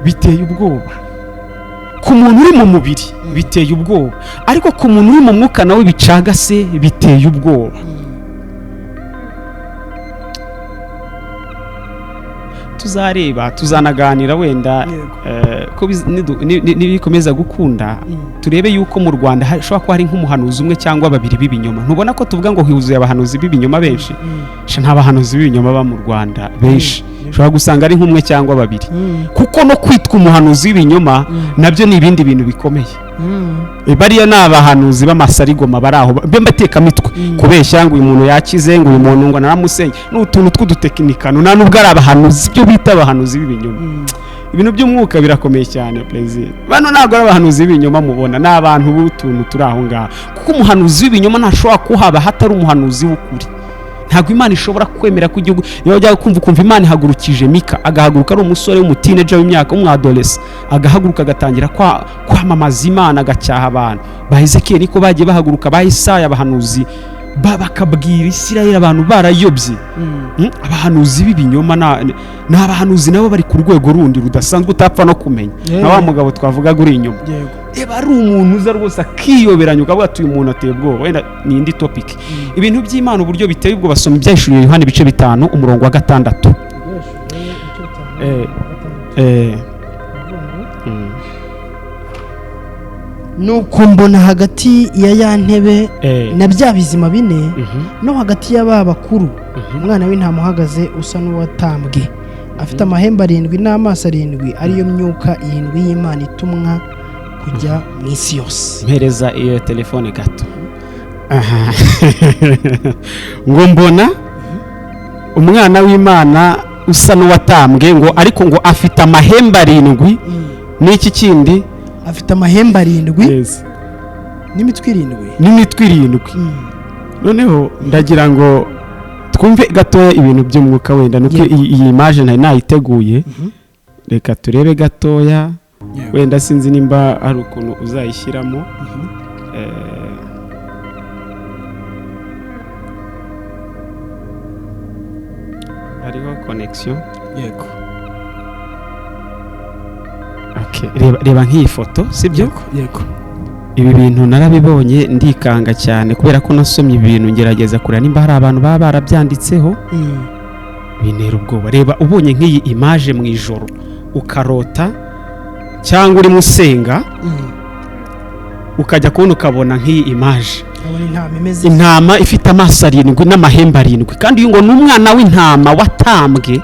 biteye ubwoba ku muntu uri mu mubiri, biteye ubwoba, ariko ku muntu uri mu mwuka nawe bicagase, biteye ubwoba. Tuzareba, tuzanaganira wenda ko nibikomeza gukunda, turebe yuko mu Rwanda hashobora kuba hari nk'umuhanuzi umwe cyangwa babiri b'ibinyoma. Ntubona ko tuvuga ngo huzuye abahanuzi b'ibinyoma benshi? Nta bahanuzi b'ibinyoma ba mu Rwanda benshi, ushobora gusanga ari nk'umwe cyangwa babiri, kuko no kwitwa umuhanuzi w'ibinyoma nabyo ni ibindi bintu bikomeye. Bariya ni abahanuzi b'amasarigoma bari aho b'abatekamitwe, kubeshya ngo uyu muntu yakize, ngo uyu muntu ngo naramusenye, ni utuntu tw'udutekinikano, nta nubwo ari abahanuzi ibyo bita abahanuzi b'ibinyoma. Ibintu by'umwuka birakomeye cyane Plaisir. Bano ntabwo ari abahanuzi b'ibinyoma mubona, ni abantu b'utuntu turi aho ngaho, kuko umuhanuzi w'ibinyoma ntashobora kuhaba hatari umuhanuzi w'ukuri. Ntabwo Imana ishobora kwemera ko igihugu, niba wajya kumva ukumva Imana ihagurukije Mika, agahaguruka ari umusore w'umutineja w'imyaka w'umwadolesa, agahaguruka agatangira kwamamaza Imana, agacyaha abantu ba Ezekiel niko bagiye bahaguruka, ba Isaya, abahanuzi bakabwira Isirayeli abantu barayobye. Abahanuzi b'ibinyoma ni abahanuzi nabo bari ku rwego rundi rudasanzwe utapfa no kumenya, na wa mugabo twavugaga uri inyuma, eba ari umuntu uza rwose akiyoberanya ukavuga ati uyu muntu ateye ubwoba. Wenda ni indi topic. Ibintu by'Imana uburyo biteye ubwoba, basoma ibyahishuriwe Yohana ibice 5 umurongo wa 6. Nuko mbona hagati ya ya ntebe na bya bizima bine no hagati y'aba bakuru umwana w'intama uhagaze usa n'uwatambwe, afite amahembe 7 n'amaso 7, ariyo myuka 7 y'Imana itumwa kujya mu isi yose. Mpereza iyo telefone gato. Ngo mbona umwana w'Imana usa n'uwatambwe, ngo ariko ngo afite amahembe 7 n'iki kindi, afite amahembe 7 n'imitwe 7, n'imitwe 7. Noneho ndagira ngo twumve gatoya ibintu by'umwuka, wenda nuko iyi image nari nayiteguye, reka turebe gatoya, wenda sinzi nimba hari ukuntu uzayishyiramo. Hariho connection. Yego. Okay, reba nk'iyi foto, sibyo? Yego. Ibi bintu narabibonye ndikanga cyane, kubera ko nasomye ibintu ngerageza kureba nimba hari abantu baba barabyanditseho, bintera ubwoba. Reba ubonye nk'iyi image mu ijoro ukarota Cyangwa urimo usenga, ukajya kubona ukabona nk'iyi image. Ukabona intama imeze Intama ifite amaso arindwi n'amahembe arindwi, kandi uyu ngo ni umwana w'intama watambwe.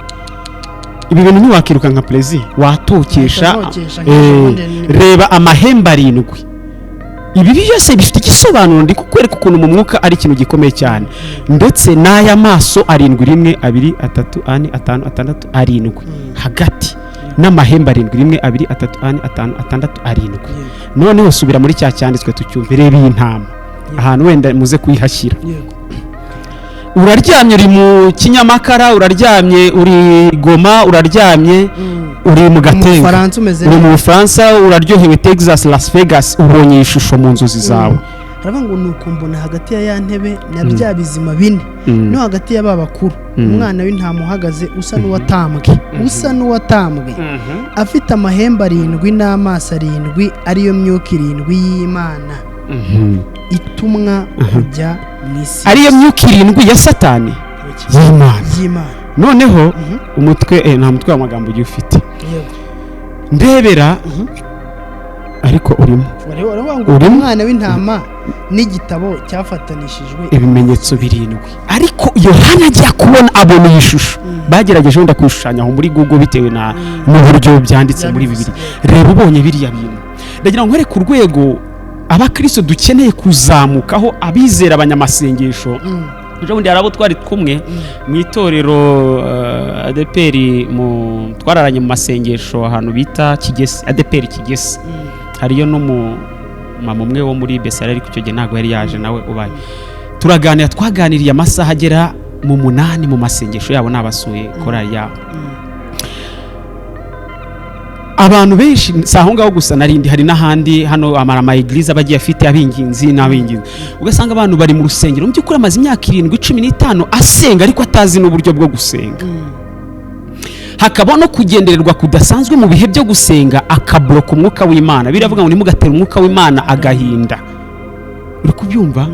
Ibi bintu ntiwakiruka nka perezida, watokesha. Wahita Eh, reba amahembe arindwi. Ibi byose bifite igisobanuro. Ndi kukwereka ukuntu mu mwuka ari ikintu gikomeye cyane. Ndetse n'aya maso arindwi: rimwe, abiri, atatu, ane, atanu, atandatu, arindwi hagati, n'amahembe arindwi: rimwe, abiri, atatu, ane, atanu, atandatu, arindwi. Noneho subira muri cya cyanditswe tucyumve. Reba iyi ntama ahantu, wenda muze kuyihashyira. Uraryamye, uri mu Kinyamakara, uraryamye uri Goma, uraryamye uri mu Mu Gatenga, Bufaransa umeze uri mu neza. Bufaransa, uraryohewe, Texas, Las Vegas, ubonye iyi shusho mu nzozi zawe. Haravuga ngo: "Nuko mbona hagati ya ya ntebe na bya bizima bine no hagati y'aba bakuru umwana w'intama uhagaze usa n'uwatambwe, usa n'uwatambwe, afite amahembe arindwi n'amaso arindwi, ariyo myuka irindwi y'Imana itumwa kujya mu isi." Ariyo myuka irindwi ya Satani, y'Imana. Y'Imana. Noneho umutwe, nta mutwe w'amagambo ugiye ufite. Ndebera, ariko urimo. Baravuga ngo Urimo? umwana w'intama n'igitabo cyafatanishijwe ibimenyetso birindwi. Ariko Yohana ajya kubona abona iyi shusho. Bagerageje wenda kuyishushanya aho muri Google bitewe na n'uburyo byanditse muri Bibiliya. Reba, ubonye biriya bintu, ndagira ngo nkwereke urwego abakristo dukeneye kuzamukaho, abizera, abanyamasengesho. Ejo bundi hari abo twari kumwe mu itorero ADEPR, mu twararanye mu masengesho ahantu bita Kigese, ADEPR Kigese. Hariyo n'umumama umwe wo muri Besara, ariko icyo gihe ntabwo yari yaje nawe ubaye. Turaganira, twaganiriye amasaha agera mu 8 mu masengesho yabo, nabasuye korali yabo. Abantu benshi, si aho ngaho gusa narindi, hari n'ahandi hano ama église aba agiye afite abinginzi n'abinginzi. Ugasanga abantu bari mu rusengero, mu by'ukuri amaze imyaka 7, 15 asenga, ariko atazi n'uburyo bwo gusenga. Hakaba no kugendererwa kudasanzwe mu bihe byo gusenga, akaburoka umwuka w'Imana. Biravuga ngo ntimugatere umwuka w'Imana agahinda. Uri kubyumva?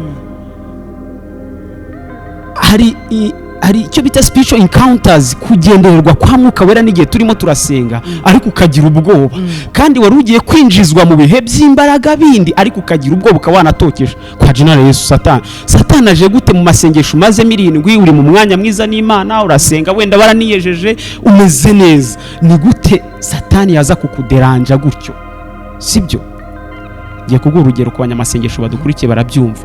Hari icyo bita spiritual encounters, kugendererwa kwa Mwuka Wera n'igihe turimo turasenga, ariko ukagira ubwoba, kandi wari ugiye kwinjizwa mu bihe by'imbaraga bindi, ariko ukagira ubwoba, ukaba wanatokesha kwa jina Yesu. Satani aje gute mu masengesho umazemo 7? Uri mu mwanya mwiza n'Imana, urasenga, wenda baraniyejeje, umeze neza. Ni gute Satani yaza kukuderanja gutyo? Sibyo? Ngiye kuguha urugero ku banyamasengesho badukurikiye, barabyumva.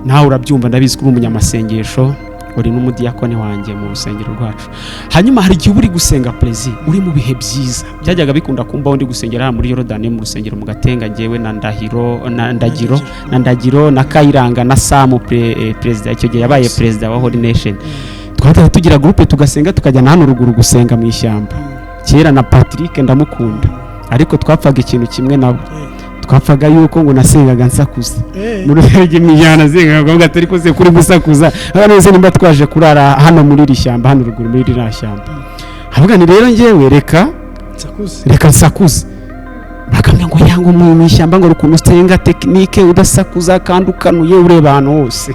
Nawe urabyumva, ndabizi ko uri umunyamasengesho, uri n'umudiyakoni wanjye mu rusengero rwacu. Hanyuma hari igihe uba uri gusenga, perezi, uri mu bihe byiza. Byajyaga bikunda kumbaho ndi gusengera hano muri Yorodani mu rusengero mu Gatenga, ngewe na Ndahiro na Ndagiro na Ndagiro na Kayiranga na Samu, perezida icyo gihe yabaye perezida wa Holy Nation. Twajyaga tugira groupe, tugasenga, tukajya na hano ruguru gusenga mu ishyamba kera, na Patrick ndamukunda. Ariko twapfaga ikintu kimwe nabo, twapfaga yuko ngo nasengaga nsakuza. Muri rusange mu ijana nasengaga ngo atari koze kuri gusakuza hano se, nimba twaje kurara hano muri iri shyamba, hano ruguru muri ririya shyamba. Havuga ni rero njyewe reka Nsakuze. Reka nsakuze. Bakambwira ngo yanga mu ishyamba, ngo ukuntu usenga technique udasakuza kandi ukanuye ureba ahantu hose.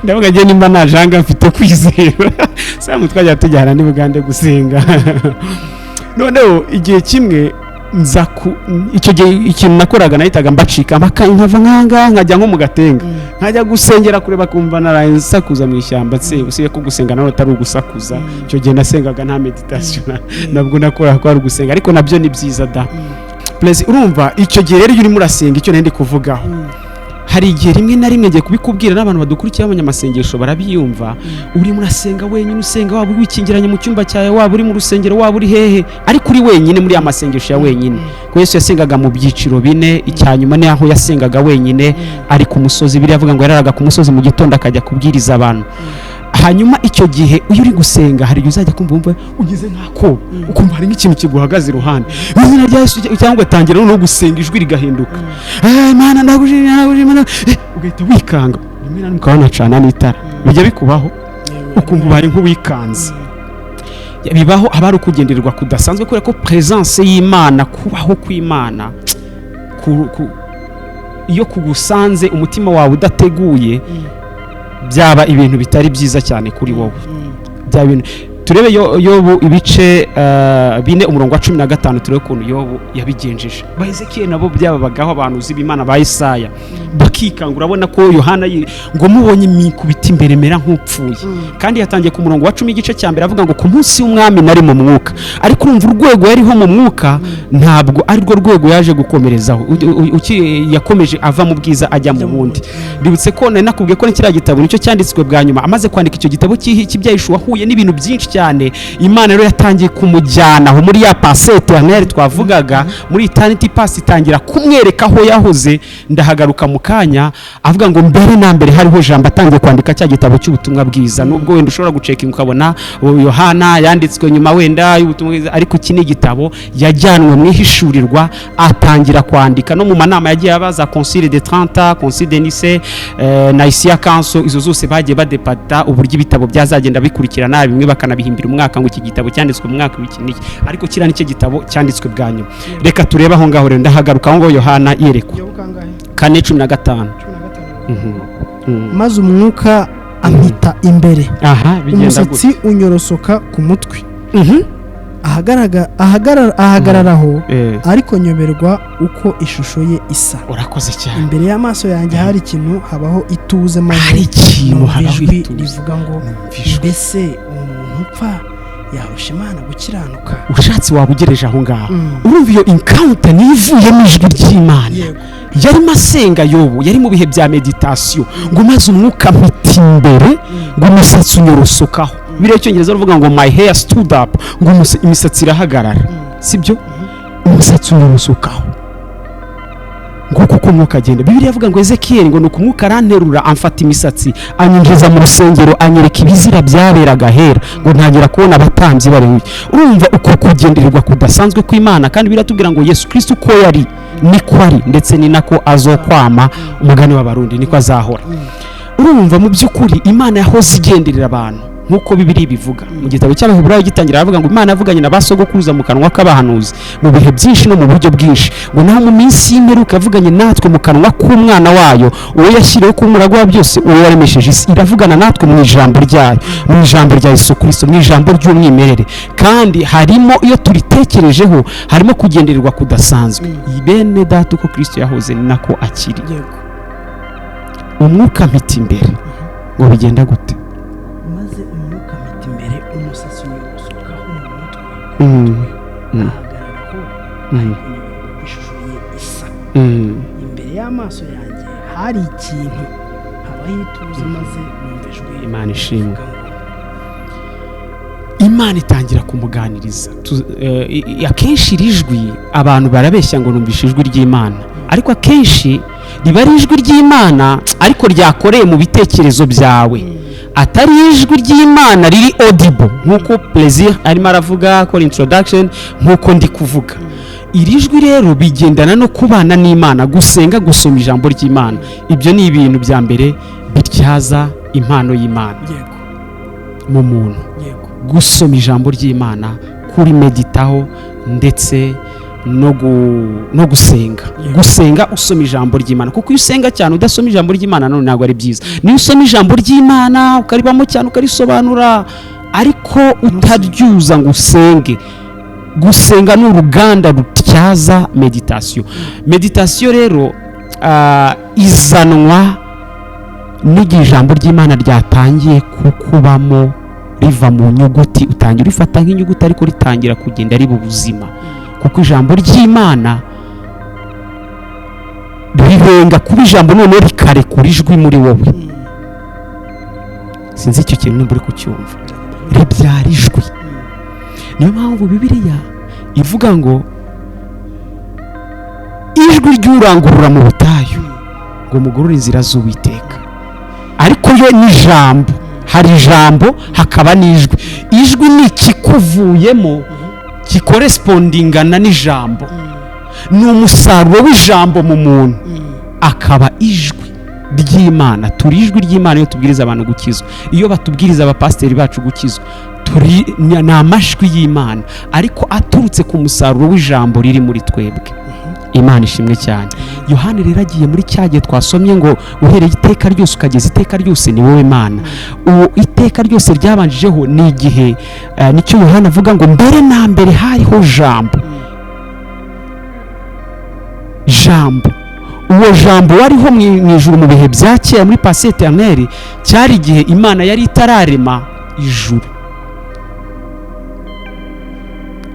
Ndavuga njye nimba najanga mfite kwizera. Samu twajya tujyana n'i Bugande gusenga. Noneho igihe kimwe nza ku icyo gihe ikintu nakoraga, nahitaga mbacika nkava nk'ahangaha, nkajya nko mu Gatenga, nkajya gusengera kure, bakumva naraye nsakuza mu ishyamba. Se usiye ko gusenga nawe atari ugusakuza? Icyo gihe nasengaga nta meditation nabwo nakora, ko ari ugusenga, ariko nabyo ni byiza da. Perezida, urumva icyo gihe rero iyo urimo urasenga, icyo nari ndi kuvugaho, hari igihe rimwe na rimwe, ngiye kubikubwira n'abantu badukurikiye b'abanyamasengesho barabyumva, urimo urasenga wenyine, usenga waba wikingiranye mu cyumba cyawe, waba uri mu rusengero, waba uri hehe, ariko uri wenyine muri ya masengesho ya wenyine, kuko Yesu yasengaga mu byiciro bine. Icya nyuma ni aho yasengaga wenyine ari ku musozi. Biriya avuga ngo yararaga ku musozi, mu gitondo akajya kubwiriza abantu. Hanyuma icyo gihe iyo uri gusenga, hari igihe uzajya kumva wumva ugize nk'akoba, ukumva hari nk'ikintu kiguhagaze iruhande, mu izina rya Yesu, cyangwa ugatangira noneho gusenga ijwi rigahinduka: "Eh, Mana, ndagushimira, ndagushimira." Ugahita wikanga, rimwe na rimwe ukaba wanacana n'itara. Bijya bikubaho ukumva ubaye nk'uwikanze. Bibaho, haba hari ukugendererwa kudasanzwe, kubera ko presence y'Imana, kubaho kw'Imana, iyo kugusanze umutima wawe udateguye, byaba ibintu bitari byiza cyane kuri wowe. Bya bintu Turebe Yobu ibice 4 umurongo wa 15, turebe ukuntu Yobu yabigenjeje. Ba Ezekiyeli nabo byababagaho, abantu uzi b'Imana ba Isaya bakikanga. Urabona ko Yohana ngo mubonye imikubita imbere mera nk'upfuye, kandi yatangiye ku murongo wa 10 igice cya mbere avuga ngo ku munsi w'umwami nari mu mwuka. Ariko urumva urwego yariho mu mwuka ntabwo ari rwo rwego yaje gukomerezaho. Yakomeje ava mu bwiza ajya mu bundi. Bibutse ko nari nakubwiye ko kiriya gitabo nicyo cyanditswe bwa nyuma. Amaze kwandika icyo gitabo cy'ibyahishuwe, ahuye n'ibintu byinshi cyane. Imana rero yatangiye kumujyana aho muri ya passé éternel twavugaga, muri eternity past, itangira kumwereka aho yahoze. Ndahagaruka mu kanya. Avuga ngo mbere na mbere hariho jambo, atangiye kwandika cya gitabo cy'ubutumwa bwiza. Nubwo wenda ushobora gucekinga ukabona ubu Yohana yanditswe nyuma wenda y'ubutumwa bwiza, ariko iki ni igitabo yajyanwe mu ihishurirwa, atangira kwandika. No mu manama yagiye abaza, Concile de Trente, Concile de Nice, Nicaea Council, izo zose bagiye badepata uburyo ibitabo byazagenda bikurikirana, bimwe bakanabihimbira umwaka ngo iki gitabo cyanditswe mu mwaka w'iki n'iki, ariko kiriya nicyo gitabo cyanditswe bwa nyuma. Reka turebe aho ngaho rero, ndahagaruka aho ngaho Yohana yerekwa. Yobu kangahe? 4:15. 15. Maze umwuka ampita imbere, Aha bigenda umusatsi gute? unyorosoka ku mutwe, ahagararaho, ariko nyoberwa uko ishusho ye isa. Urakoze cyane. Imbere y'amaso yanjye hari ikintu, habaho ituze, maze Hari ikintu, numva habaho ijwi ituze. rivuga ngo: Numva ijwi. "Mbese umuntu upfa yarusha Imana gukiranuka?" Ushatse waba ugereje aho ngaho. Urumva iyo encounter niyo ivuyemo ijwi ry'Imana. Yarimo asenga Yobu, yari mu bihe bya méditation, ngo maze umwuka mpita imbere, ngo umusatsi unyorosokaho. Biriya Icyongereza baravuga ngo "my hair stood up", ngo imisatsi irahagarara, sibyo? Umusatsi unyorosokaho, nguko uko umwuka agenda. Bibiliya avuga ngo Ezekiyeli ngo nuko umwuka aranterura, amfata imisatsi, anyinjiza mu rusengero, anyereka ibizira byaberaga ahera, ngo ntangira kubona abatambyi bari. Urumva uko kugendererwa kudasanzwe kw'Imana. Kandi biratubwira ngo Yesu Kristo uko yari niko ari, ndetse ni nako azokwama, umugani w'Abarundi, niko azahora. Urumva mu by'ukuri Imana yahoze igenderera abantu nk'uko Bibiliya ibivuga mu gitabo cy'Abaheburayo. Gitangira aravuga ngo Imana yavuganye na ba sogokuruza mu kanwa k'abahanuzi mu bihe byinshi no mu buryo bwinshi, ngo naho mu minsi y'imperuka yavuganye natwe mu kanwa k'umwana wayo, uwo yashyiriweho kuba umuragwa wa byose, uwo yaremesheje isi. Iravugana natwe mu ijambo ryayo, mu ijambo rya Yesu Kristo, mu ijambo ry'umwimerere. Kandi harimo, iyo turitekerejeho, harimo kugendererwa kudasanzwe. Bene data, uko Kristo yahoze ni nako akiri. Umwuka mpita imbere, ngo bigenda gute? Maze umwuka mpita imbere, umusatsi unyorosokaho mu mutwe, ahagararaho, ariko nyoberwa uko ishusho ye isa. Imbere y'amaso yanjye hari ikintu, habaho ituze, maze numva ijwi Imana ishimwe. rivuga ngo: Imana itangira kumuganiriza. Akenshi iri jwi abantu barabeshya ngo numvishe ijwi ry'Imana, ariko akenshi riba ari ijwi ry'Imana ariko ryakoreye mu bitekerezo byawe, atari ijwi ry'Imana riri audible nk'uko Plaisir arimo aravuga, akora introduction nk'uko ndi kuvuga. Iri jwi rero bigendana no kubana n'Imana, gusenga, gusoma ijambo ry'Imana. Ibyo ni ibintu bya mbere bityaza impano y'Imana mu muntu. Gusoma ijambo ry'Imana, kurimeditaho, ndetse no gusenga. Gusenga usoma ijambo ry'Imana, kuko iyo usenga cyane udasoma ijambo ry'Imana none ntabwo ari byiza. Niyo usoma ijambo ry'Imana ukaribamo cyane, ukarisobanura, ariko utaryuza ngo usenge. Gusenga ni uruganda rutyaza méditation. Méditation rero izanwa n'igihe ijambo ry'Imana ryatangiye kukubamo, riva mu nyuguti, utangira urifata nk'inyuguti, ariko ritangira kugenda riba ubuzima, kuko ijambo ry'Imana rirenga kuba ijambo, noneho rikarekura ijwi muri wowe. Sinzi icyo kintu nimba uri kucyumva. Ribyara ijwi. Niyo mpamvu Bibiliya ivuga ngo ijwi ry'urangurura mu butayu, ngo mugorore inzira z'Uwiteka. Ariko yo ni ijambo. Hari ijambo, hakaba n'ijwi. Ijwi ni ikikuvuyemo kikorespondingana n'ijambo, ni umusaruro w'ijambo mu muntu, akaba ijwi ry'Imana. Turi ijwi ry'Imana iyo tubwiriza abantu gukizwa, iyo batubwiriza abapasiteri bacu gukizwa. Turi ni amajwi y'Imana, ariko aturutse ku musaruro w'ijambo riri muri twebwe. Imana ishimwe cyane. Yohani rero agiye muri cya gihe twasomye ngo uhereye iteka ryose ukageza iteka ryose ni wowe Mana. Uwo iteka ryose ryabanjijeho ni igihe, nicyo Yohani avuga ngo mbere na mbere hariho jambo. Jambo, uwo jambo wariho mu ijuru mu bihe bya kera muri passé éternel, cyari igihe Imana yari itararema ijuru,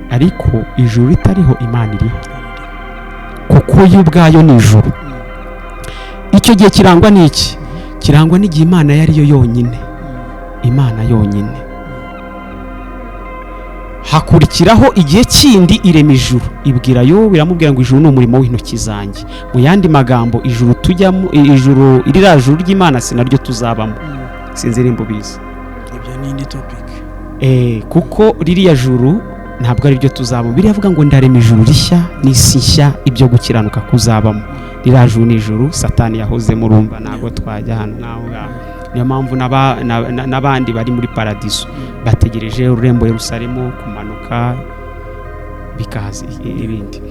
ariko ijuru ritariho Imana iriho, kuko yo ubwayo ni ijuru. Icyo gihe kirangwa n'iki? Kirangwa n'igihe Imana yari yo yonyine, Imana yonyine. Hakurikiraho igihe kindi irema ijuru, ibwira Yobu, iramubwira ngo ijuru ni umurimo w'intoki zanjye. Mu yandi magambo, ijuru tujyamo, ijuru irira juru ry'Imana si naryo tuzabamo. Sinzi nimba ubizi. Ibyo ni indi topic. Kuko ririya juru ntabwo ari ryo tuzabamo. Biriya ngo ndarema ijuru rishya n'isi nshya, ibyo gukiranuka kuzabamo. Ririya juru ni ijuru Satani yahozemo, urumva ntabwo twajya ahantu nk'aho ngaho. Niyo mpamvu n'abandi bari muri paradiso bategereje ururembo Yerusalemu kumanuka bikaza ibindi.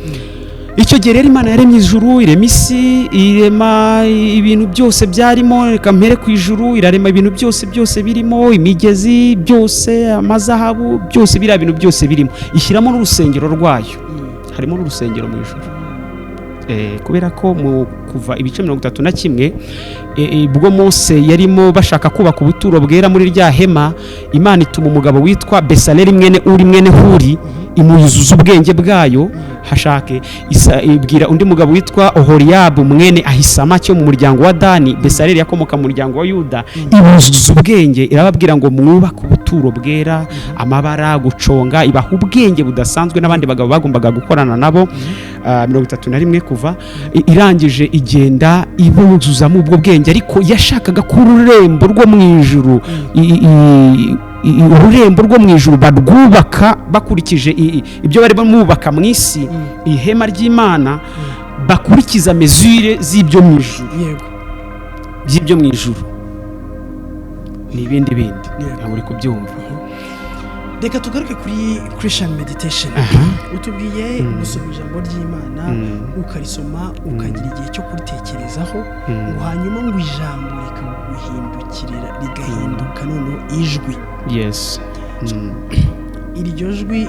Icyo gihe rero Imana yaremye ijuru, irema isi, irema ibintu byose byarimo. Reka mpere ku ijuru, irarema ibintu byose byose birimo, imigezi byose, amazahabu byose, biriya bintu byose birimo, ishyiramo n'urusengero rwayo. Harimo n'urusengero mu ijuru. Kubera ko mu kuva ibice 31, ubwo Mose yarimo bashaka kubaka ubuturo bwera muri rya hema, Imana ituma umugabo witwa Besaleli mwene Uri mwene Huri, imuyuzuza ubwenge bwayo. Hashake ibwira undi mugabo witwa Oholiyabu mwene Ahisamaki wo mu muryango wa Dani. Besaleli yakomoka mu muryango wa Yuda. Ibuzuza ubwenge, irababwira ngo mwubake ubuturo bwera, amabara, guconga, ibaha ubwenge budasanzwe n'abandi bagabo bagombaga gukorana nabo. 31 kuva irangije igenda ibuzuzamo ubwo bwenge, ariko yashakaga ko ururembo rwo mu ijuru, ururembo rwo mu ijuru barwubaka bakurikije ibyo bari bamubaka mu isi, ihema ry'Imana, bakurikiza mesure z'ibyo mu ijuru. By'ibyo mu ijuru ni ibindi bindi, ntabwo uri kubyumva. Reka tugaruke kuri Christian meditation. Utubwiye gusoma ijambo ry'Imana, ukarisoma, ukagira igihe cyo kuritekerezaho, ngo hanyuma ngo ijambo rikaguhindukirira, rigahinduka noneho ijwi. Yes. Iryo jwi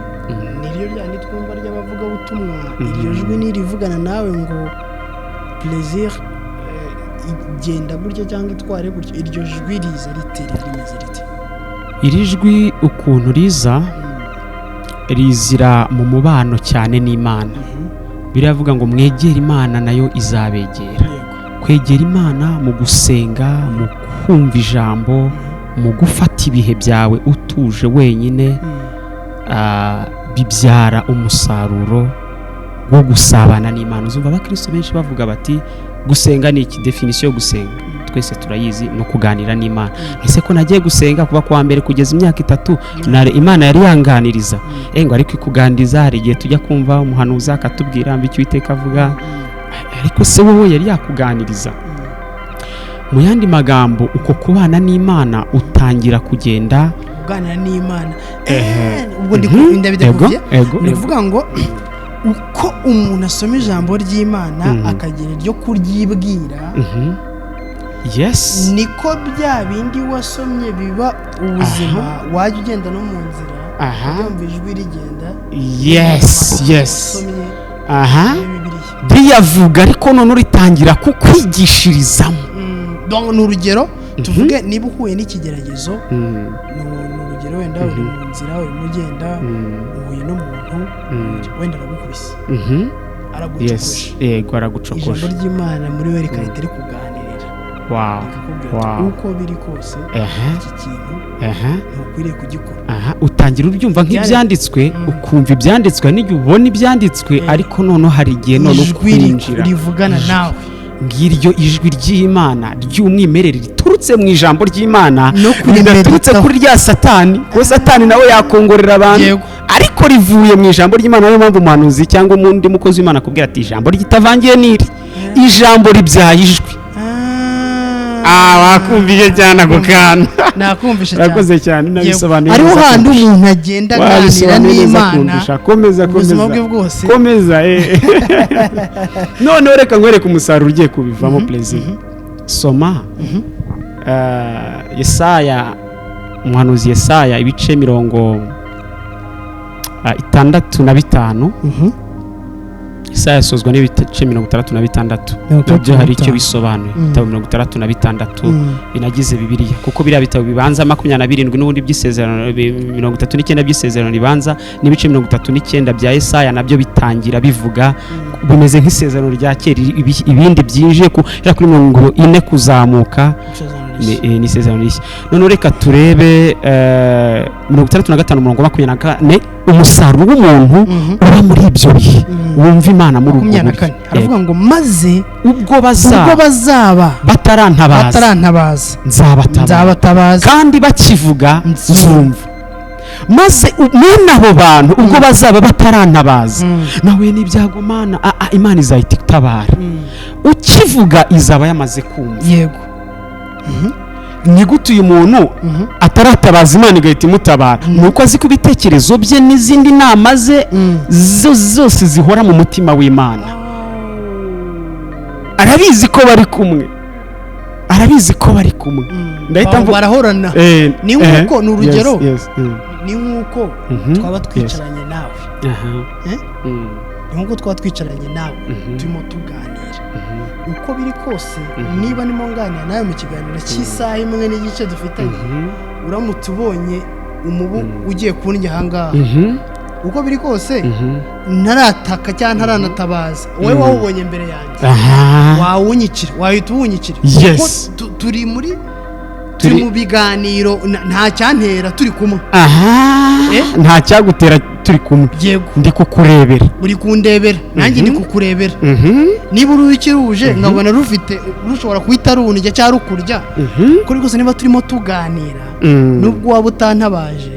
niryo ryandi twumva ry'abavugabutumwa. Iryo jwi nirivugana nawe ngo plaisir, igenda gutya cyangwa itware gutya. Iryo jwi riza rite, rimeze rite? Iri jwi ukuntu riza, rizira mu mubano cyane n'Imana. Biravuga ngo mwegere Imana nayo izabegera. Kwegera Imana mu gusenga, mu kumva ijambo, mu gufata ibihe byawe utuje wenyine, bibyara umusaruro wo gusabana n'Imana. Uzumva abakristo benshi bavuga bati gusenga ni iki? Definition yo gusenga twese turayizi, no kuganira n'Imana. Ese ko nagiye gusenga kuva kuwa mbere kugeza imyaka 3, Imana yari yanganiriza? Ngo ariko ikuganiriza, hari igihe tujya kumva umuhanuzi akatubwira mbi icyo Uwiteka avuga, ariko se wowe yari yakuganiriza? Mu yandi magambo, uko kubana n'Imana utangira kugenda uganira n'Imana. Ubwo ndabidakuvye, ni ukuvuga ngo uko umuntu asoma ijambo ry'Imana akagira iryo kuryibwira, Yes. niko bya bindi wasomye biba ubuzima. Wajya ugenda no mu nzira ubyumva ijwi rigenda. Yes, yes. Riyavuga, ariko none uritangira kukwigishirizamo. Ni urugero tuvuge, niba uhuye n'ikigeragezo, ni urugero wenda uri mu nzira urimo ugenda, uhuye n'umuntu wenda aragukubise, aragucokoje. Yego, aragucokoje. Ijambo ry'Imana muri we rikahita rikuganirira. Wow. Uko biri kose iki kintu ntukwiriye kugikora. Utangira ubyumva nk'ibyanditswe, ukumva ibyanditswe n'igihe ubona ibyanditswe, ariko noneho hari igihe none ukwinjira rivugana nawe. Ngiryo ijwi ry'Imana ry'umwimerere riturutse mu ijambo ry'Imana, riturutse kuri rya Satani, kuko Satani nawe yakongorera abantu, ariko rivuye mu ijambo ry'Imana. Niyo mpamvu umuhanuzi cyangwa undi mukozi w'Imana akubwira ati ijambo ryitavangiye n'iri, ijambo ribyaye ijwi. Wakumvise cyane ako kantu. Nakumvishe cyane. Urakoze cyane, nabisobanuye. Hariho Neza handi kundusha. umuntu agenda aganira Wabisobanuye neza n'Imana kundusha. Komeza, ubuzima komeza. bwe bwose. Komeza. Noneho reka nkwereke umusaruro ugiye kubivamo. Perezida, soma Yesaya, umuhanuzi Yesaya, ibice 65. Yesaya asozwa n'ibice 66. 66. Nabyo hari icyo bisobanuye. Ibitabo 66 binagize Bibiliya, kuko biriya bitabo bibanza 27 n'ubundi by'isezerano, 39 by'isezerano ribanza n'ibice 39 bya Yesaya, nabyo bitangira bivuga, bimeze nk'isezerano rya kera. Ibindi byinjiye kuri 40 kuzamuka ni isezerano rishya. Noneho reka turebe 65 umurongo 24, umusaruro w'umuntu uba muri ibyo bihe wumva Imana muri ubwo makumyabiri na buryo. kane haravuga ngo: "Maze Ubwo ubwo bazaba bazaba batarantabaza, batarantabaza, nzabatabara, nzabatabaza, kandi bakivuga nzumva." Nzumva. Maze mwene abo bantu, ubwo bazaba batarantabaza, nahuye n'ibyago Mana, Imana izahita itabara. Ukivuga izaba yamaze kumva. Ni gute uyu muntu ataratabaza Imana igahita imutabara? Ni uko azi ko ibitekerezo bye n'izindi nama ze zo zose zihora mu mutima w'Imana. Arabizi ko bari kumwe, arabizi ko bari kumwe. Ndahita Barahorana. Ni nk'uko, ni urugero. Yes. Ni nk'uko twaba twicaranye nawe. Eh? Ni nk'uko twaba twicaranye nawe, turimo tuganira. Uko biri kose, niba ndimo nganira nawe mu kiganiro cy'isaha imwe n'igice dufitanye, uramutse ubonye umubu ugiye kundya ahangaha, uko biri kose, ntarataka cyangwa ntaranatabaza, wowe wawubonye mbere yanjye, wawunyikira, wahita uwunyikira. Yes. Kuko turi muri turi mu biganiro, nta cyantera turi kumwe. Eh? Nta cyagutera turi kumwe. Yego. Ndi kukurebera. Uri kundebera, nanjye ndi kukurebera. Niba uruyuki ruje nkabona rufite, rushobora guhita rundya cyangwa rukurya, kuri rwose niba turimo tuganira, nubwo waba utantabaje,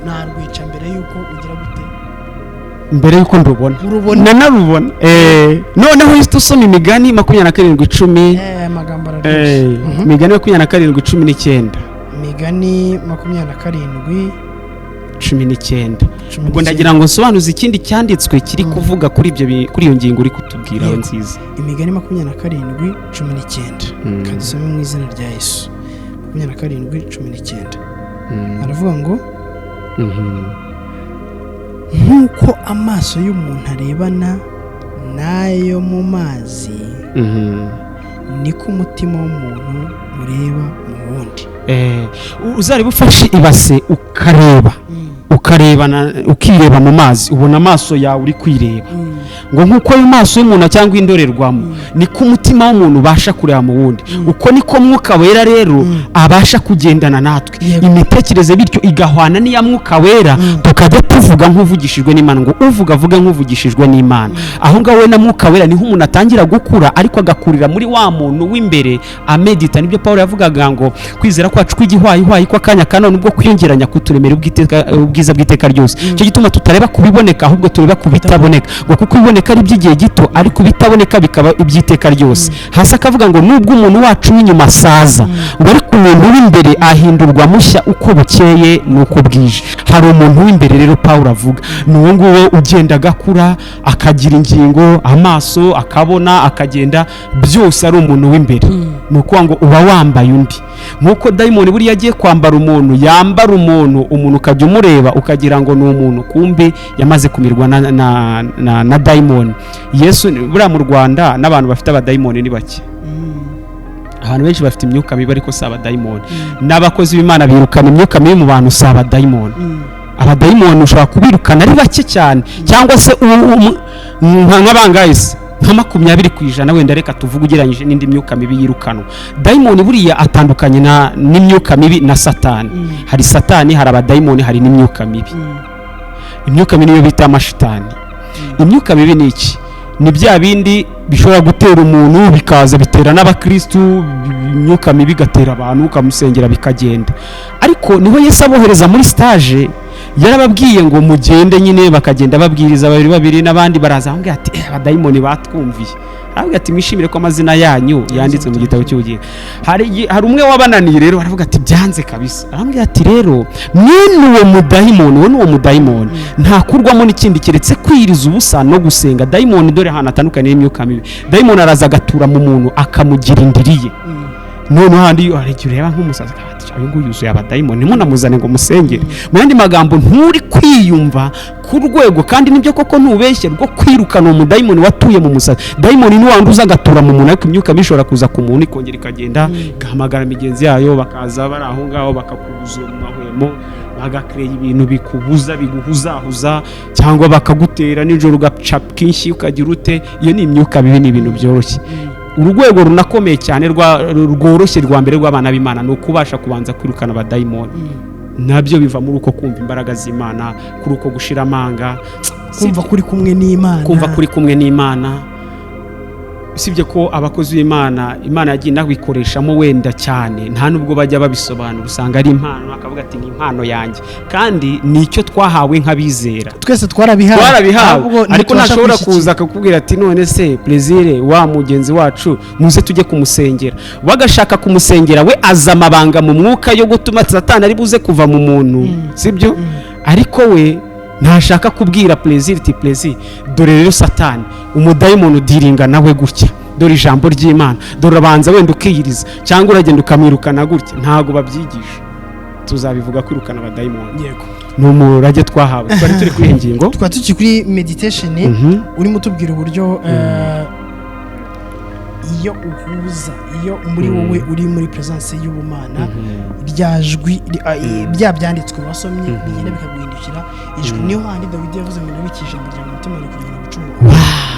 narwica mbere y'uko ugira gute? Mbere y'uko ndubona. Urubona. Nanarubona. Noneho uhita usoma Imigani 27:10. Amagambo araryoshye. Imigani 27:19. Imigani 27 19. Cumi Ubwo n'icyenda. ndagira ngo nsobanuze ikindi cyanditswe kiri kuvuga kuri ibyo kuri iyo ngingo uri kutubwira nziza. Imigani 27:19. Kadusome mu izina rya Yesu. 27:19 aravuga ngo: "Nk'uko amaso y'umuntu arebana n'ayo mu mazi, niko umutima w'umuntu ureba mu wundi." Uzareba ufashe ibase, ukareba, ukarebana, ukireba mu mazi, ubona amaso yawe uri kwireba. Ngo nk'uko ayo maso y'umuntu cyangwa indorerwamo, niko umutima w'umuntu ubasha kureba mu wundi. Uko niko Mwuka Wera rero abasha kugendana natwe, imitekerereze bityo igahwana n'iya Mwuka Wera, tukajya tuvuga nk'uvugishijwe n'Imana. Ngo uvuga avuga nk'uvugishijwe n'Imana. Aho ngaho we na Mwuka Wera niho umuntu atangira gukura, ariko agakurira muri wa muntu w'imbere amedita. Nibyo Paul yavugaga ngo kwizera kwacu kw'igihwayihwayi kw'akanya ka none, ubwo kwiyongeranya kuturemera ubwiza bw'iteka ryose. Icyo gituma tutareba ku biboneka, ahubwo tureba ku bitaboneka, ngo kuko ibiboneka ari iby'igihe gito, ariko ibitaboneka bikaba iby'iteka ryose. Hasi akavuga ngo nubwo umuntu wacu w'inyuma asaza, ngo ariko umuntu w'imbere ahindurwa mushya uko bukeye n'uko bwije. Hari umuntu w'imbere rero Paul avuga, ni uwo nguwo ugenda agakura, akagira ingingo, amaso akabona, akagenda, byose ari umuntu w'imbere. Ni ukuvuga ngo uba wambaye undi, nk'uko dayimoni buriya agiye kwambara umuntu, yambara umuntu, umuntu ukajya umureba ukagira ngo ni umuntu, kumbe yamaze kumirwa na dayimoni. Yesu buriya mu Rwanda n'abantu bafite abadayimoni ni bake. Abantu benshi bafite imyuka mibi, ariko si abadayimoni. N'abakozi b'Imana birukana imyuka mibi mu bantu si abadayimoni. Abadayimoni ushobora kubirukana ari bake cyane, cyangwa se nk'abangahe se, nka 20% wenda, reka tuvuge, ugereranyije n'indi myuka mibi yirukanwa. Dayimoni buriya atandukanye n'imyuka mibi na Satani. Hari Satani, hari abadayimoni, hari n'imyuka mibi. Imyuka mibi niyo bita amashitani. Imyuka mibi ni iki? Ni bya bindi bishobora gutera umuntu, bikaza bitera n'abakristu. Imyuka mibi igatera abantu, ukamusengera bikagenda. Ariko niho Yesu abohereza muri stage. Yarababwiye ngo mugende nyine, bakagenda babwiriza babiri babiri, n'abandi baraza bamubwira ati: "Abadayimoni batwumviye." Aravuga ati: "Mwishimire ko amazina yanyu yanditswe mu gitabo cy'ubugingo." Hari umwe wabananiye rero, aravuga ati: "Byanze kabisa." Arambwira ati: "Rero mwene uwo mudayimoni, uwo ni uwo mudayimoni, ntakurwamo n'ikindi keretse kwiriza ubusa no gusenga." Dayimoni, dore ahantu atandukanye n'imyuka mibi, dayimoni araza agatura mu muntu, akamugira indiri ye. Noneho handi hari igihe ureba nk'umusazi akavuga ati: "Uyu nguyu yuzuye abadayimoni, ntimunamuzane ngo musengere." Mu yandi magambo, nturi kwiyumva ku rwego, kandi nibyo koko ntubeshye, rwo kwirukana uwo mudayimoni watuye mu musazi. Dayimoni ni wandi uza agatura mu muntu, ariko imyuka mibi ishobora kuza ku muntu, ikongera ikagenda, igahamagara migenzi yayo, bakaza bari aho ngaho, bakakubuza mu mahwemo, bagakereya ibintu bikubuza, biguhuzahuza, cyangwa bakagutera nijoro ugaca kenshi ukagira ute. Iyo ni imyuka mibi, ni ibintu byoroshye. Urwego runakomeye cyane rworoshye rwa mbere rw'abana b'Imana ni ukubasha kubanza kwirukana abadayimoni. Nabyo biva muri uko kumva imbaraga z'Imana, kuri uko gushira amanga, kumva kuri kumwe n'Imana. Kumva kuri kumwe n'Imana. Usibye ko abakozi b'Imana, Imana yagiye inabikoreshamo wenda cyane, nta nubwo bajya babisobanura, usanga ari impano, akavuga ati: "Ni impano yanjye," kandi ni icyo twahawe nk'abizera. Twese twarabihawe. Twarabihawe. Ahubwo ariko ntitubasha ntashobora kwishyikira. kuza akakubwira ati: "None se Plaisir, wa mugenzi wacu, muze tujye kumusengera." Bagashaka kumusengera, we aza amabanga mu mwuka yo gutuma Satani ari buze kuva mu muntu, sibyo? Ariko we ntashaka kubwira Plaisir iti: "Plaisir, dore rero Satani, umudayimoni udiringa nawe gutya, dore ijambo ry'Imana, dore abanza wenda ukiyiriza, cyangwa uragenda ukamwirukana gutya." Ntabwo babyigisha. Tuzabivuga, kwirukana abadayimoni. Ni umurage twahawe. Twari turi kuri iyi ngingo. Twari tukiri kuri meditation. Urimo utubwira uburyo iyo uhuza, iyo muri wowe uri muri presence y'ubumana, rya jwi bya byanditswe wasomye bigenda bikaguhindukira ijwi. Niyo handi Dawidi yavuze ngo: "Nabikije ijambo ryawe mu mutima wanjye kugira ngo nagucumure."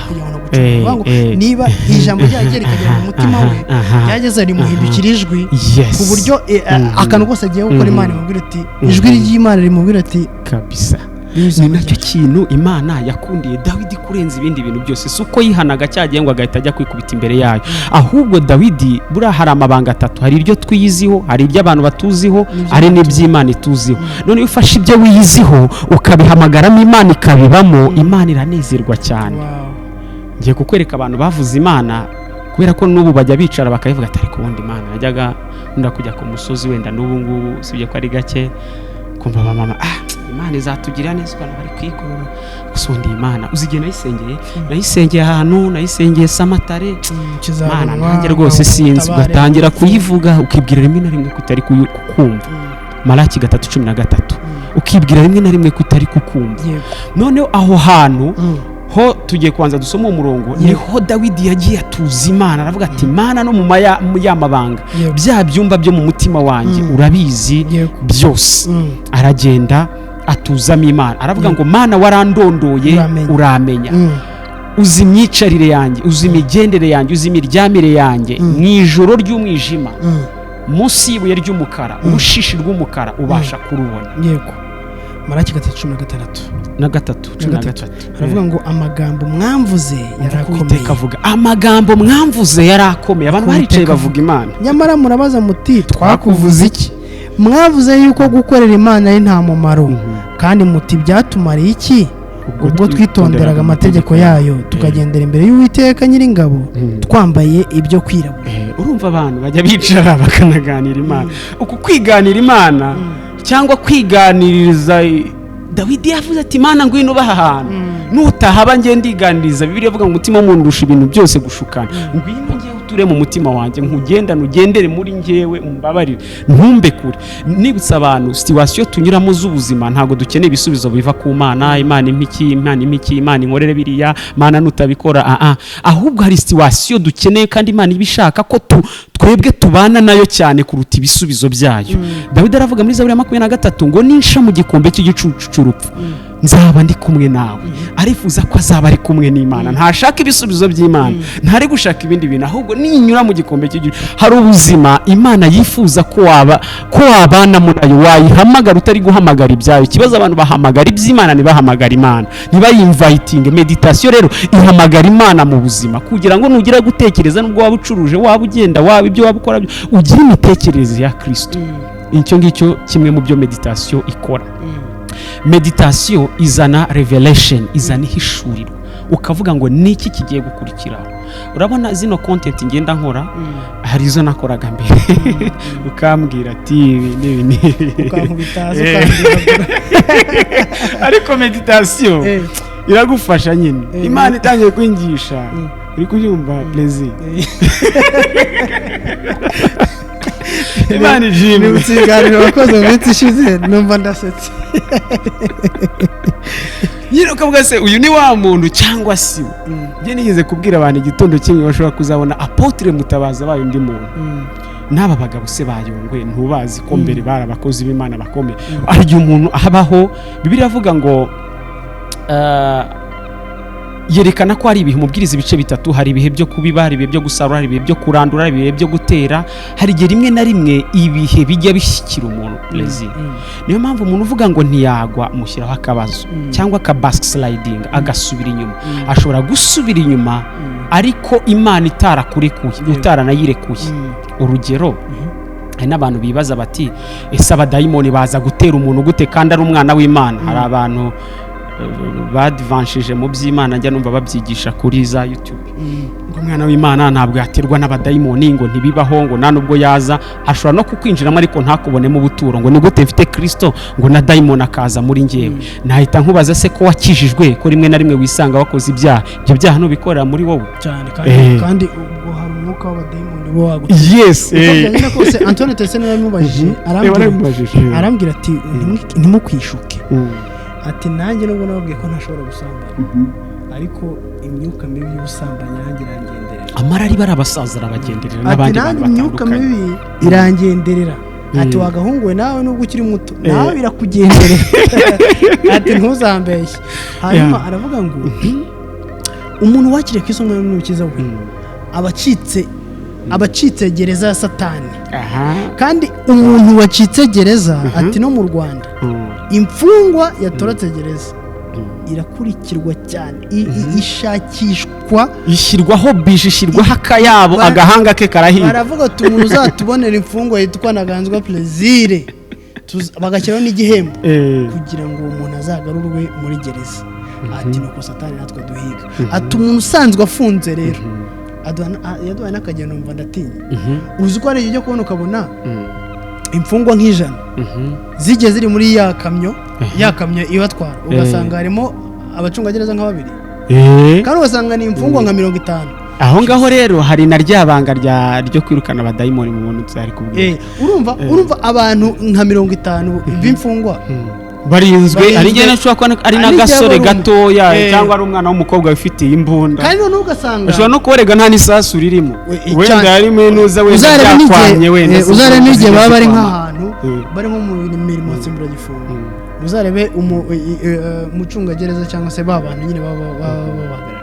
Kugira ngo nagucumure. Bivuga ngo niba ijambo ryagiye rikagera mu mutima we, ryageze rimuhindukira ijwi, ku buryo akantu kose agiye gukora, Imana imubwira ati, ijwi ry'Imana rimubwira ati Kabisa. Binyuze Ni muri nacyo kintu Imana yakundiye Dawidi kurenza ibindi bintu byose. Si uko yihanaga cyagiye ngo agahita ajya kwikubita imbere yayo, ahubwo Dawidi, buriya hari amabanga atatu: hari iryo twiyiziho, hari ibyo abantu batuziho, hari n'iby'Imana ituziho. None iyo ufashe ibyo wiyiziho ukabihamagaramo Imana, ikabibamo, Imana iranezerwa cyane. Ngiye kukwereka abantu bavuze Imana, kubera ko n'ubu bajya bicara bakayivuga ati: "Ariko ubundi Imana najyaga nkunda kujya ku musozi." Wenda n'ubu ngubu, usibye ko ari gake, kumva abamama: "Ah, Imana izatugirira neza," ukabona bari kwigorora. Gusa ubundi iyi Mana, uzi igihe nayisengeye? Nayisengeye ahantu, nayisengeye Samatare. Mana, Kizabonwa, nanjye rwose sinzi. utabare. Ugatangira kuyivuga, ukibwira rimwe na rimwe ko itari kukumva. Malaki 3:13. Ukibwira rimwe na rimwe ko itari kukumva. Noneho aho hantu ho tugiye kubanza dusoma uwo murongo. Niho Dawidi yagiye atuza Imana, aravuga ati: "Imana, no mu mu ya mabanga, bya byumba byo mu mutima wanjye, urabizi byose." Aragenda atuzamo Imana, aravuga ngo: "Mana, warandondoye, Uramenya. uramenya. Uzi imyicarire yanjye, uzi imigendere yanjye, uzi imiryamire yanjye. Mu ijoro ry'umwijima, munsi y'ibuye ry'umukara, urushishi rw'umukara ubasha kurubona." Yego, Maraki 3:16. Na gatatu, cumi na gatatu. gatatu. Haravuga ngo: "Amagambo mwamvuze yarakomeye." Uwiteka avuga: "Amagambo mwamvuze yarakomeye." Abantu baricaye Uwiteka bavuga Imana. "Nyamara murabaza muti: 'Twakuvuze iki?' Mwavuze yuko gukorera Imana ari nta mumaro, kandi muti: 'Byatumariye iki ubwo twitonderaga amategeko yayo, tukagendera imbere y'Uwiteka Nyiringabo twambaye ibyo kwirabura?'" Urumva abantu bajya bicara bakanaganira Imana. Uku kwiganira Imana cyangwa kwiganiriza, Dawidi yavuze ati: "Imana, ngwino uba aha hantu, nutahaba ngiye ndiganiriza." Bibiliya ivuga ngo umutima w'umuntu urusha ibintu byose gushukana. Ngwino ngewe uture mu mutima wanjye, nkugendane, ugendere muri ngewe, umbabarire, ntumbe kure. Nibutsa abantu situation tunyuramo z'ubuzima, ntabwo dukeneye ibisubizo biva ku Mana: "Imana impiki, Imana impiki, Imana inkorere biriya, Mana nutabikora." Ah, ahubwo hari situation dukeneye kandi Imana iba ishaka ko twebwe tubana nayo cyane kuruta ibisubizo byayo. Dawidi aravuga muri Zaburi ya 23 ngo: "Ninsha mu gikombe cy'igicucu cy'urupfu, nzaba ndi kumwe nawe." Arifuza ko azaba ari kumwe n'Imana. Ntashaka ibisubizo by'Imana, ntari gushaka ibindi bintu, ahubwo ninyura mu gikombe cy'igicucu. Hari ubuzima Imana yifuza ko waba, ko wabanamo nayo, wayihamagara utari guhamagara ibyayo. Ikibazo, abantu bahamagara iby'Imana, ntibahamagara Imana, ntibayinvitinge. Meditation rero ihamagara Imana mu buzima, kugira ngo nugira gutekereza, nubwo waba ucuruje, waba ugenda, waba ibyo waba ukora, ugire imitekerereze ya Kirisito. Icyo ngicyo kimwe mu byo meditation ikora. Meditation izana revelation, izana ihishuriro, ukavuga ngo niki kigiye gukurikiraho. Urabona zino content ngenda nkora, hari izo nakoraga mbere ukambwira ati ibi n'ibi n'ibi, ukankubita hasi, ukambwira. Ariko meditation iragufasha nyine. Imana itangiye kwingisha, uri kubyumva, Plaisir? Imana ishimwe. Nibutse ibiganiro wakoze mu minsi ishize, numva ndasetse. Nyine ukavuga se uyu ni wa muntu cyangwa si we? Njye nigeze kubwira abantu igitondo kimwe, bashobora kuzabona Apôtre Mutabazi abaye undi muntu. N'aba bagabo se bayongwe ntubazi ko mbere bari abakozi b'Imana bakomeye? Hari igihe umuntu abaho, Bibiliya iravuga ngo yerekana ko hari ibihe, umubwiriza ibice 3, hari ibihe byo kubiba, hari ibihe byo gusarura, hari ibihe byo kurandura, hari ibihe byo gutera. Hari igihe rimwe na rimwe ibihe bijya bishyikira umuntu, Plaisir. Niyo mpamvu umuntu uvuga ngo ntiyagwa mushyiraho akabazo cyangwa aka backsliding, agasubira inyuma. Ashobora gusubira inyuma ariko Imana itarakurekuye, utaranayirekuye. Urugero, hari n'abantu bibaza bati ese abadayimoni baza gutera umuntu gute kandi ari umwana w'Imana? Hari abantu badivanshije mu by'Imana, njya numva babyigisha kuri za YouTube, ngo umwana w'Imana ntabwo yaterwa n'abadayimoni, ngo ntibibaho, ngo nta nubwo yaza, ashobora no kukwinjiramo ariko ntakubonemo ubuturo, ngo ni gute mfite Kirisito ngo na dayimoni akaza muri njyewe? Nahita nkubaza se ko wakijijwe, ko rimwe na rimwe wisanga wakoze ibyaha, ibyo byaha nubikorera muri wowe? Cyane, kandi kandi ubwo hari umwuka w'abadayimoni bo waguteye. Uko byagenda kose, Antoine Tese niwe yamubajije, arambwira, Baramubajije. arambwira ati ntimukwishuke. Ati nanjye nubwo nababwiye ko ntashobora gusambana, ariko imyuka mibi y'ubusambanyi nanjye irangenderera. Amarari bari abasaza arabagenderera Ati n'abandi nanjye bantu imyuka batandukanye. mibi irangenderera. Ati wagahunguwe nawe, nubwo ukiri muto, nawe irakugenderera. Ati ntuzambeshye. Hanyuma aravuga ngo umuntu wakiriye Kristo umwami n'umukiza we abacitse gereza ya Satani. Kandi umuntu wacitse gereza, ati no mu Rwanda imfungwa yatorotse gereza irakurikirwa cyane, ishakishwa, ishyirwaho bije, ishyirwaho akayabo, agahanga ke karahiga. Baravuga ati umuntu uzatubonera imfungwa yitwa Ntaganzwa Plaisir, bagashyiraho n'igihembo kugira ngo uwo muntu azagarurwe muri gereza. Ati nuko Satani natwe duhiga. Ati umuntu usanzwe afunze rero, yaduhaye n'akagendo, numva ndatinya. Uzi ko hari igihe ujya kubona ukabona imfungwa nk'100 zigiye ziri muri ya kamyo, ya kamyo ibatwara, ugasanga harimo abacungagereza nka babiri, kandi ugasanga ni imfungwa nka 50. Aho ngaho rero hari na rya banga ryo kwirukana abadayimoni mu buntu tuzari kubwira. Urumva abantu nka 50 b'imfungwa barinzwe. Barinzwe. Hari igihe nashobora kubona ari Hari n'agasore n'igihe aba ari gatoya cyangwa ari umwana w'umukobwa wifitiye imbunda, kandi noneho ugasanga ashobora no kubarega nta n'isasu ririmo, cyane. wenda harimo inuza, wenda Uzarebe byakwamye, n'igihe wenda uzarebe n'igihe baba bari zikwama. nk'ahantu bari nko mu mirimo nsimburagifungo, uzarebe umucungagereza cyangwa se ba bantu nyine baba babahagarariye,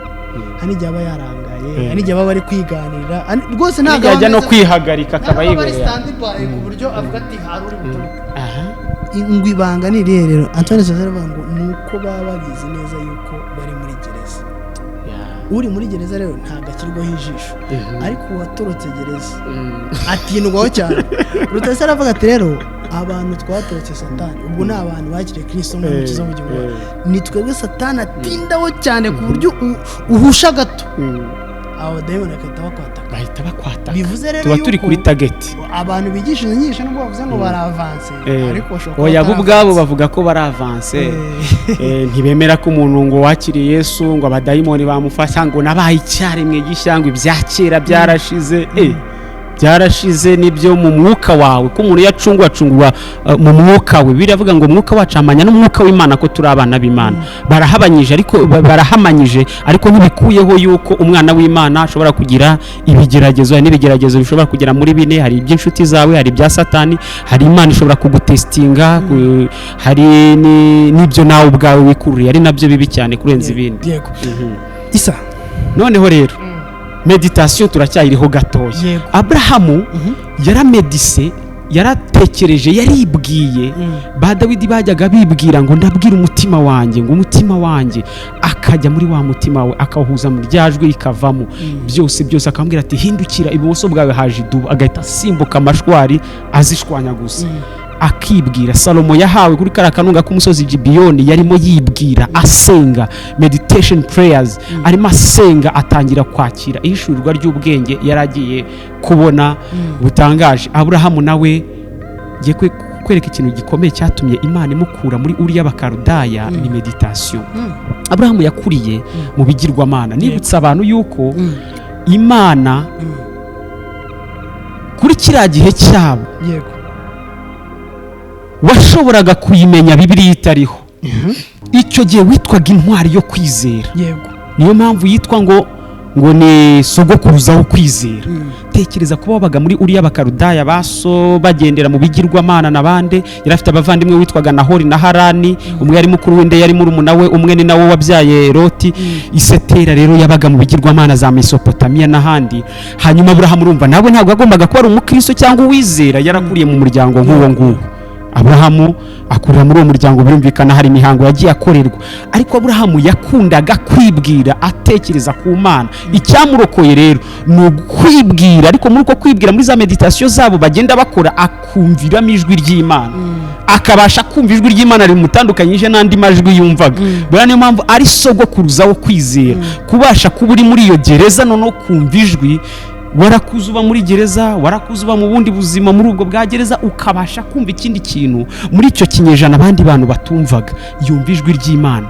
hari n'igihe aba yarangaye, hari n'igihe baba bari kwiganirira, rwose Hari ntabwo igihe ajya aba no ameze- kwihagarika akaba ntabwo aba ari yibereye stand by ku buryo avuga ati hari uri butoroke. Aha. Ngo ibanga ni irihe rero? Antoine César avuga ngo ni uko baba babizi neza yuko bari muri gereza. Uri muri gereza rero ntabwo akirwaho ijisho, ariko uwatorotse gereza atindwaho cyane. Rutayisire aravuga ati rero abantu twatorotse Satani, ubwo ni abantu bakiriye Kirisito nk'umukiza w'ubugingo bwabo, ni twebwe Satani atindaho cyane ku buryo uhusha gato, abo badayimoni bagahita bakwataka. Bahita bakwataka. Bivuze rero Tuba turi yuko kuri target. abantu bigisha izo nyigisho, nubwo bavuze ngo baravanse, ariko bashobora kuba Oya, bo ubwabo bataravanse. bavuga ko baravanse. Ntibemera ko umuntu ngo wakiriye Yesu ngo abadayimoni bamufasha, ngo nabaye icyaremwe gishya, ngo ibya kera byarashize. Byarashize nibyo mu mwuka wawe, ko umuntu iyo acungwa acungurwa mu mwuka we. Biravuga ngo umwuka wacu amanya n'umwuka w'Imana ko turi abana b'Imana. Barahabanyije, ariko barahamanyije, ariko ntibikuyeho yuko umwana w'Imana ashobora kugira ibigeragezo. Hari n'ibigeragezo bishobora kugera muri bine: hari iby'inshuti zawe, hari ibya Satani, hari Imana ishobora kugutesitinga, hari n'ibyo nawe ubwawe wikururiye, ari nabyo bibi cyane kurenza ibindi. Yego isa. Noneho rero meditation turacyayiriho gatoya. Aburahamu yaramedise, yaratekereje, yaribwiye. Ba Dawidi bajyaga bibwira ngo ndabwira umutima wanjye, ngo umutima wanjye, akajya muri wa mutima we akawuhuza mu rya jwi rikavamo byose byose, akamubwira ati hindukira ibumoso bwawe haje idubu, agahita asimbuka amashwari azishwanyaguza. Akibwira. Salomo yahawe kuri kariya kanunga k'umusozi Gibiyoni, yarimo yibwira, asenga, meditation prayers, arimo asenga, atangira kwakira ihishurirwa ry'ubwenge yari agiye kubona butangaje. Aburahamu nawe, ngiye kwereka ikintu gikomeye cyatumye Imana imukura muri Uriya Bakarudaya, ni meditation. Aburahamu yakuriye mu bigirwamana. Nibutsa abantu yuko Imana kuri kiriya gihe cyabo washoboraga kuyimenya Bibiliya itariho. Icyo gihe witwaga intwari yo kwizera. Niyo mpamvu yitwa ngo ni sogokuruza wo kwizera. Tekereza kuba wabaga muri Uriya Bakarudaya, baso bagendera mu bigirwamana n'abandi. Yari afite abavandimwe witwaga Nahori na Harani. Umwe yari mukuru w'undi, yari murumuna we, umwe ni nawe wabyaye Loti. Isetera rero yabaga mu bigirwamana za Mesopotamiya n'ahandi. Hanyuma Aburahamu, urumva nawe ntabwo yagombaga kuba ari umukristo cyangwa uwizera, yarakuriye mu muryango nk'uwo nguwo. Aburahamu akurira muri uwo muryango, birumvikana hari imihango yagiye akorerwa, ariko Aburahamu yakundaga kwibwira, atekereza ku Mana. Icyamurokoye rero ni ukwibwira, ariko muri uko kwibwira, muri za méditation zabo bagenda bakora, akumviramo ijwi ry'Imana, akabasha kumva ijwi ry'Imana rimutandukanyije n'andi majwi yumvaga. Buriya niyo mpamvu ari sogokuruza wo kwizera. Kubasha kuba uri muri iyo gereza, noneho kumva ijwi, warakuze uba muri gereza, warakuze uba mu bundi buzima muri ubwo bwa gereza, ukabasha kumva ikindi kintu muri icyo kinyejana abandi bantu batumvaga. Yumva ijwi ry'Imana,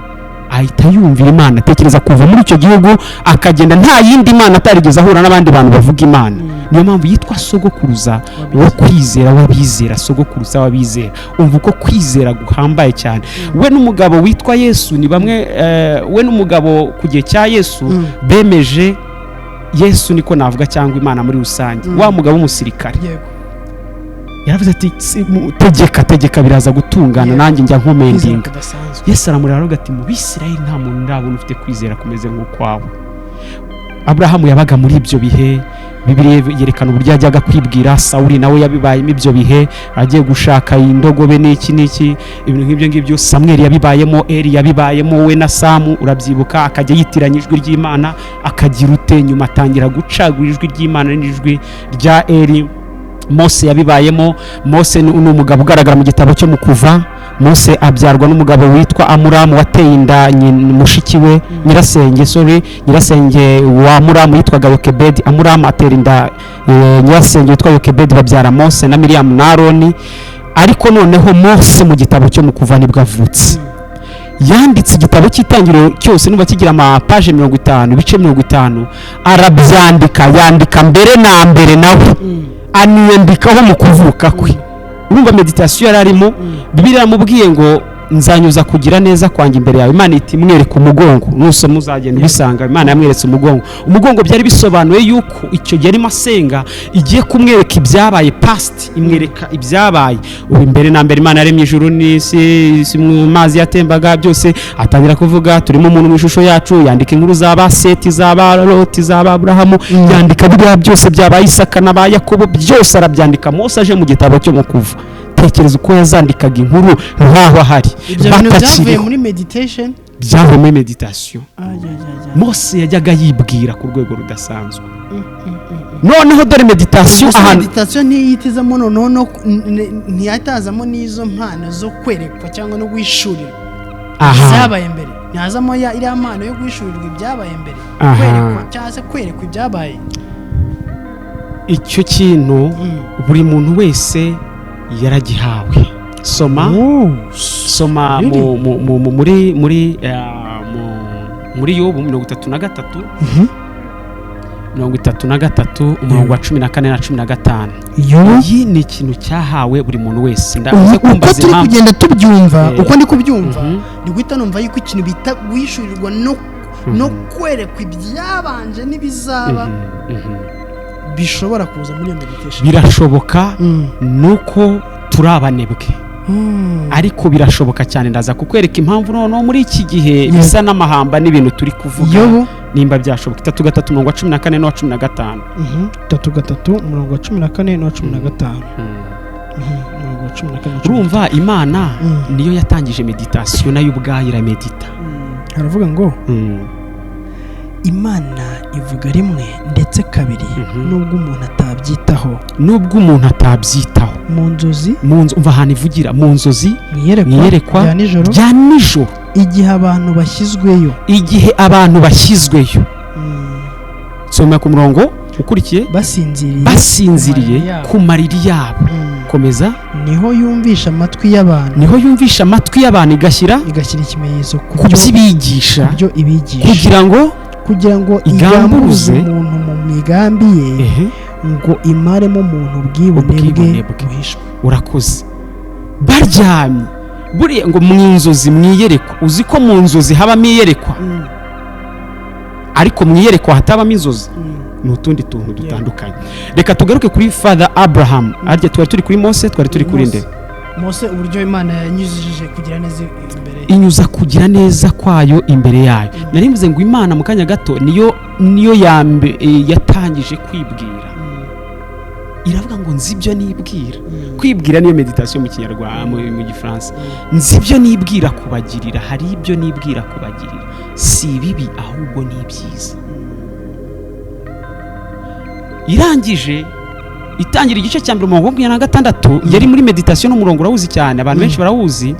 ahita yumvira Imana. Tekereza kuva muri icyo gihugu akagenda nta yindi mana, atarigeze ahura n'abandi bantu bavuga Imana. Niyo mpamvu yitwa sogokuruza wo kwizera w'abizera, sogokuruza w'abizera. Umva uko kwizera guhambaye cyane. We n'umugabo witwa Yesu ni bamwe, we n'umugabo ku gihe cya Yesu bemeje Yesu, niko navuga, cyangwa Imana muri rusange. Wa mugabo w'umusirikare yaravuze ati: "Tegeka, tegeka, biraza gutungana." Nanjye njya Kwizera nkomendinga. kudasanzwe. Yesu aramureba, aravuga ati: "Mu Bisirayeli nta muntu ndabona ufite kwizera kumeze nk'ukwawe." Aburahamu yabaga muri ibyo bihe. Bibiliya yerekana uburyo yajyaga kwibwira. Sawuli nawe yabibayemo ibyo bihe, agiye gushaka indogobe n'iki n'iki, ibintu nk'ibyo ngibyo. Samweli yabibayemo, Eri yabibayemo, we na Samu urabyibuka, akajya yitiranya ijwi ry'Imana, akagira ute, nyuma atangira gucagura ijwi ry'Imana n'ijwi rya Eri. Mose yabibayemo. Mose ni umugabo ugaragara mu gitabo cyo mu Kuva. Mose abyarwa n'umugabo witwa Amuramu wateye inda mushiki we, nyirasenge, sorry, nyirasenge wa Amuramu yitwaga Yokebedi. Amuramu atera inda nyirasenge witwa Yokebedi, babyara Mose na Miriyamu na Aroni. Ariko noneho Mose mu gitabo cyo mu Kuva nibwo avutse. Yanditse igitabo cy'Itangiriro cyose, numva kigira amapaje 50, ibice 50, arabyandika. Yandika mbere na mbere nawe aniyandikaho mu kuvuka kwe. Urumva méditation yari arimo. Bibiliya yaramubwiye ngo: "Nzanyuza kugira neza kwanjye imbere yawe." Imana ihita imwereka umugongo. Nusoma uzagenda ubisanga. Imana yamweretse umugongo. Umugongo byari bisobanuye yuko icyo gihe arimo asenga, igiye kumwereka ibyabaye past, imwereka ibyabaye. Ubu imbere na mbere Imana yaremye ijuru n'isi, isi mu mazi yatembaga byose. Atangira kuvuga: "Turimo umuntu mu ishusho yacu." Yandika inkuru za ba Seti, za ba Loti, za ba Aburahamu, yandika biriya byose byaba Isaka na ba Yakobo, byose arabyandika. Mose aje mu gitabo cyo mu Kuva. Tekereza uko yazandikaga inkuru nk'aho ahari Ibyo bintu byavuye batakiriho. muri meditation. Byavuye muri méditation. Ajajajaj. Mose yajyaga yibwira ku rwego rudasanzwe. Noneho dore méditation Gusa ahantu méditation ntiyitizamo noneho ntiyatazamo n'izo mpano zo kwerekwa cyangwa no guhishurirwa ibyabaye mbere? Ntihazamo iriya mpano yo guhishurirwa ibyabaye mbere, kwerekwa cyangwa se kwerekwa ibyabaye? Icyo kintu buri muntu wese yaragihawe. Soma, soma. Really? Muri Yobu 33, 33, umurongo wa 14 na 15. Iyi ni ikintu cyahawe buri muntu wese. Ndavuze Uko kumbaza turi impamvu. kugenda tubyumva, uko ndi kubyumva, ni guhita numva yuko ikintu bita guhishurirwa no kwerekwa ibyabanje n'ibizaba bishobora kuza muri iyo meditation. Birashoboka, nuko turi abanebwe, ariko birashoboka cyane. Ndaza kukwereka impamvu noneho muri iki gihe bisa n'amahamba n'ibintu turi kuvuga. Yobu. Nimba byashoboka, 3 3, umurongo wa 14 n'uwa 15. 3 3, umurongo wa 14 n'uwa 15. Umurongo wa 14 na 15. Urumva Imana niyo yatangije méditation, nayo ubwayo iramedita. Haravuga ngo: Imana ivuga rimwe ndetse kabiri, nubwo umuntu atabyitaho. Nubwo umuntu atabyitaho. Mu nzozi. Mu nzu, umva ahantu ivugira: mu nzozi, mu iyerekwa rya nijoro, rya nijoro, igihe abantu bashyizweyo. Igihe abantu bashyizweyo. Soma ku murongo ukurikiye. Basinziriye. Basinziriye ku mariri yabo. Komeza. Niho yumvisha amatwi y'abantu. Niho yumvisha amatwi y'abantu, igashyira Igashyira ikimenyetso ku byo ibigisha, byo ibigisha, kugira ngo kugira ngo igamburuze igamburuze umuntu mu migambi ye, ngo imaremo umuntu ubwibone bwe buhishwe. Urakoze. Baryamye buriya ngo mu nzozi, mu iyerekwa. Uzi ko mu nzozi habamo iyerekwa, ariko mu iyerekwa hatabamo inzozi? Ni utundi tuntu dutandukanye. Reka tugaruke kuri Father Abraham. Arya twari turi kuri Mose, twari turi kuri nde? Mose, uburyo Imana yanyujije kugira neza imbere. Inyuza kugira neza kwayo imbere yayo. Nari mvuze ngo Imana mu kanya gato niyo yatangije kwibwira. Iravuga ngo nzi ibyo nibwira. Kwibwira niyo méditation mu Kinyarwanda, mu Gifaransa. Nzi ibyo nibwira kubagirira, hari ibyo nibwira kubagirira, si ibibi ahubwo ni ibyiza. Irangije itangira igice cya mbere umurongo wa 26, yari muri méditation, n'umurongo urawuzi cyane, abantu benshi barawuzi.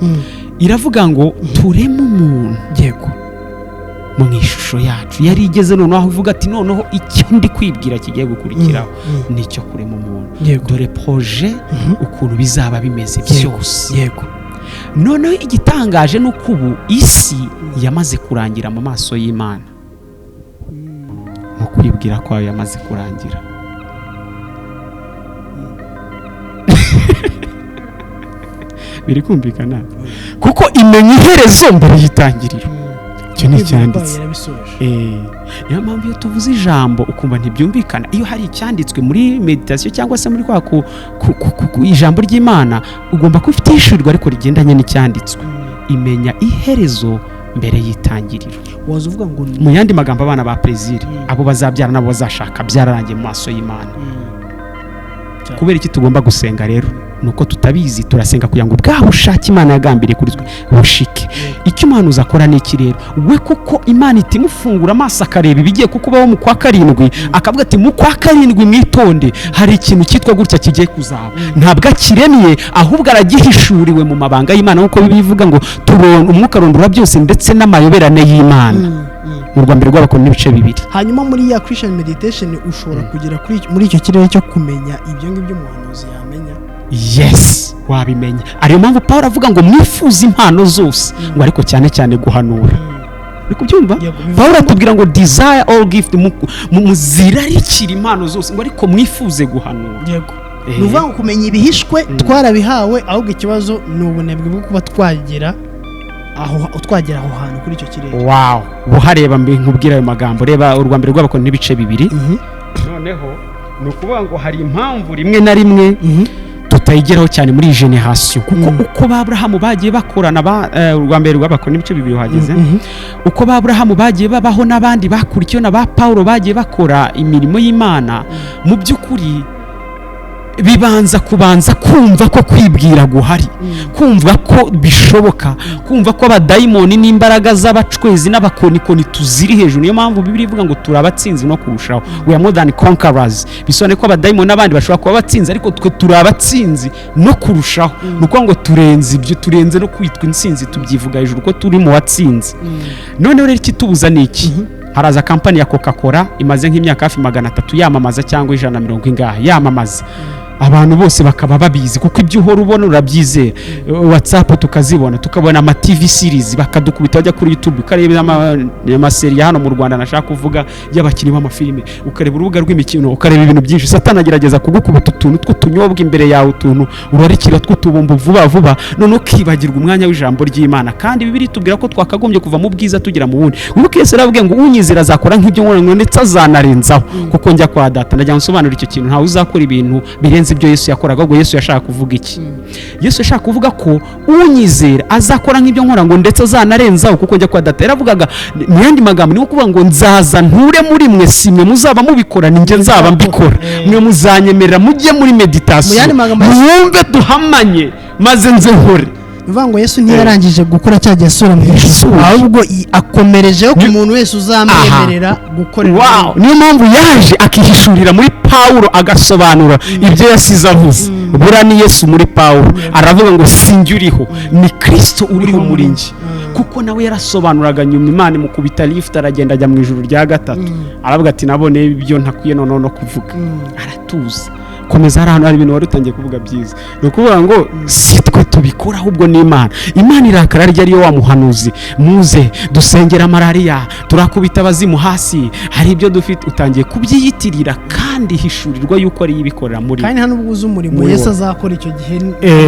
Iravuga ngo tureme umuntu mu ishusho yacu. Yari igeze noneho aho ivuga ati noneho icyo ndi kwibwira kigiye gukurikiraho ni icyo kurema umuntu. Dore projet, ukuntu bizaba bimeze byose. Noneho igitangaje ni uko ubu isi yamaze kurangira mu maso y'Imana, mu kwibwira kwayo yamaze kurangira. Biri kumvikana, kuko imenya iherezo mbere y'itangiriro. Icyo ni icyanditse. Niyo mpamvu iyo tuvuze ijambo ukumva ntibyumvikana, iyo hari icyanditswe muri méditation cyangwa se muri kwa ijambo ry'Imana, ugomba kuba ufite ishurirwa ariko rigendanye n'icyanditswe. Imenya iherezo mbere y'itangiriro. Waza uvuga ngo mu yandi magambo, abana ba Plaisir, abo bazabyara nabo bazashaka, byararangiye mu maso y'Imana. Kubera iki tugomba gusenga rero? Nuko tutabizi. Turasenga kugira ngo bwa bushake Imana yagambiriye kuri twe bushike. Icyo umuhanuzi akora ni iki rero? We kuko Imana itimufungura amaso akareba ibigiye kukubaho mu kwa karindwi, akavuga ati mu kwa karindwi mwitonde, hari ikintu cyitwa gutya kigiye kuzaba. Ntabwo akiremye, ahubwo aragihishuriwe mu mabanga y'Imana, nk'uko bivuga ngo tubona umwuka arondora byose ndetse n'amayoberane y'Imana, mu rwa mbere rw'Abakorinto n'ibice 2. Hanyuma muri ya Christian meditation ushobora kugera muri icyo kirere cyo kumenya ibyo ngibyo umuhanuzi yamenya. Yes, wabimenya. Ariyo mpamvu Paul avuga ngo mwifuze impano zose, ngo ariko cyane cyane guhanura. Uri kubyumva? Paul atubwira ngo desire all gift, muzirarikire impano zose, ngo ariko mwifuze guhanura. Yego, ni ukuvuga ngo kumenya ibihishwe twarabihawe, ahubwo ikibazo ni ubunebwe bwo kuba twagera aho hantu kuri icyo kirere. Wow, buhareba nkubwira ayo magambo. Reba urwa mbere rw'Abakorinto n'ibice 2. Noneho ni ukuvuga ngo hari impamvu rimwe na rimwe tutayigeraho cyane muri iyi génération, kuko uko ba Aburahamu bagiye bakorana, urwa mbere rw'Abakorinto n'ibice 2 uhageze, uko ba Aburahamu bagiye babaho n'abandi bakurikiyeho na ba Paulo bagiye bakora imirimo y'Imana, mu by'ukuri bibanza kubanza kumva ko kwibwira guhari, kumva ko bishoboka, kumva ko abadayimoni n'imbaraga z'abacwezi n'abakonikoni tuziri hejuru. Niyo mpamvu Bibiliya ivuga ngo turi abatsinzi no kurushaho, we are more than conquerors. Bisobanuye ko abadayimoni n'abandi bashobora kuba abatsinzi, ariko twe turi abatsinzi no kurushaho. Ni ukuvuga ngo turenze ibyo, turenze no kwitwa intsinzi, tubyivuga hejuru ko turi mu batsinzi. Noneho rero ikitubuza ni iki? Haraza kampani ya Coca Cola imaze nk'imyaka hafi 300 yamamaza, cyangwa 150 ingahe yamamaza, abantu bose bakaba babizi, kuko ibyo uhora ubona urabyizera. WhatsApp tukazibona, tukabona ama TV series bakadukubita, bajya kuri YouTube ukareba ama séries ya hano mu Rwanda, nashaka kuvuga y'abakinnyi b'amafilime, ukareba urubuga rw'imikino, ukareba ibintu byinshi. Satani agerageza kugukubita utuntu tw'utunyobwa imbere yawe, utuntu urarikira tw'utubumbu vuba vuba, noneho ukibagirwa umwanya w'ijambo ry'Imana. Kandi Bibiliya itubwira ko twakagombye kuva mu bwiza tugera mu bundi. Wibuke Yesu yarababwiye ngo unyizera azakora nk'ibyo nkora, ngo ndetse azanarenzaho, kuko njya kwa Data. Ndagira ngo nsobanure icyo kintu. Ntawe uzakora ibintu birenze ibyo Yesu yakoraga. Ahubwo Yesu yashaka kuvuga iki? Yesu yashaka kuvuga ko unyizera azakora nk'ibyo nkora, ngo ndetse azanarenzaho, kuko njya kwa Data. Yaravugaga mu yandi magambo, ni nko kuvuga ngo nzaza nture muri mwe, si mwe muzaba mubikora, ni njye nzaba mbikora. Mwe muzanyemerera mujye muri Mu méditation, yandi magambo mwumve duhamanye, maze nze nkore. Ni ukuvuga ngo Yesu ntiyarangije gukora cya gihe asubira mu ijuru, ahubwo akomerejeho ku muntu wese uzamwemerera gukorera. Wow, niyo mpamvu yaje akihishurira muri Pawulo, agasobanura ibyo yasize avuze. Buriya ni Yesu muri Pawulo, aravuga ngo sinjye uriho, ni Kirisito uriho muri njye, kuko nawe yarasobanuraga. Nyuma Imana imukubita lift, aragenda ajya mu ijuru rya gatatu, aravuga ati naboneye ibyo ntakwiye noneho no kuvuga. Aratuza. Komeza, hari ahantu hari ibintu wari utangiye kuvuga byiza. Ni ukuvuga ngo si twe tubikora, ahubwo ni Imana. Imana irakara rya ariyo wa muhanuzi: muze dusengera malariya, turakubita abazimu hasi. Hari ibyo dufite, utangiye kubyiyitirira, kandi hishurirwa yuko ariyo ibikorera muri Kandi nta nubwo uzi umurimo muri Yesu wowe. azakora icyo gihe.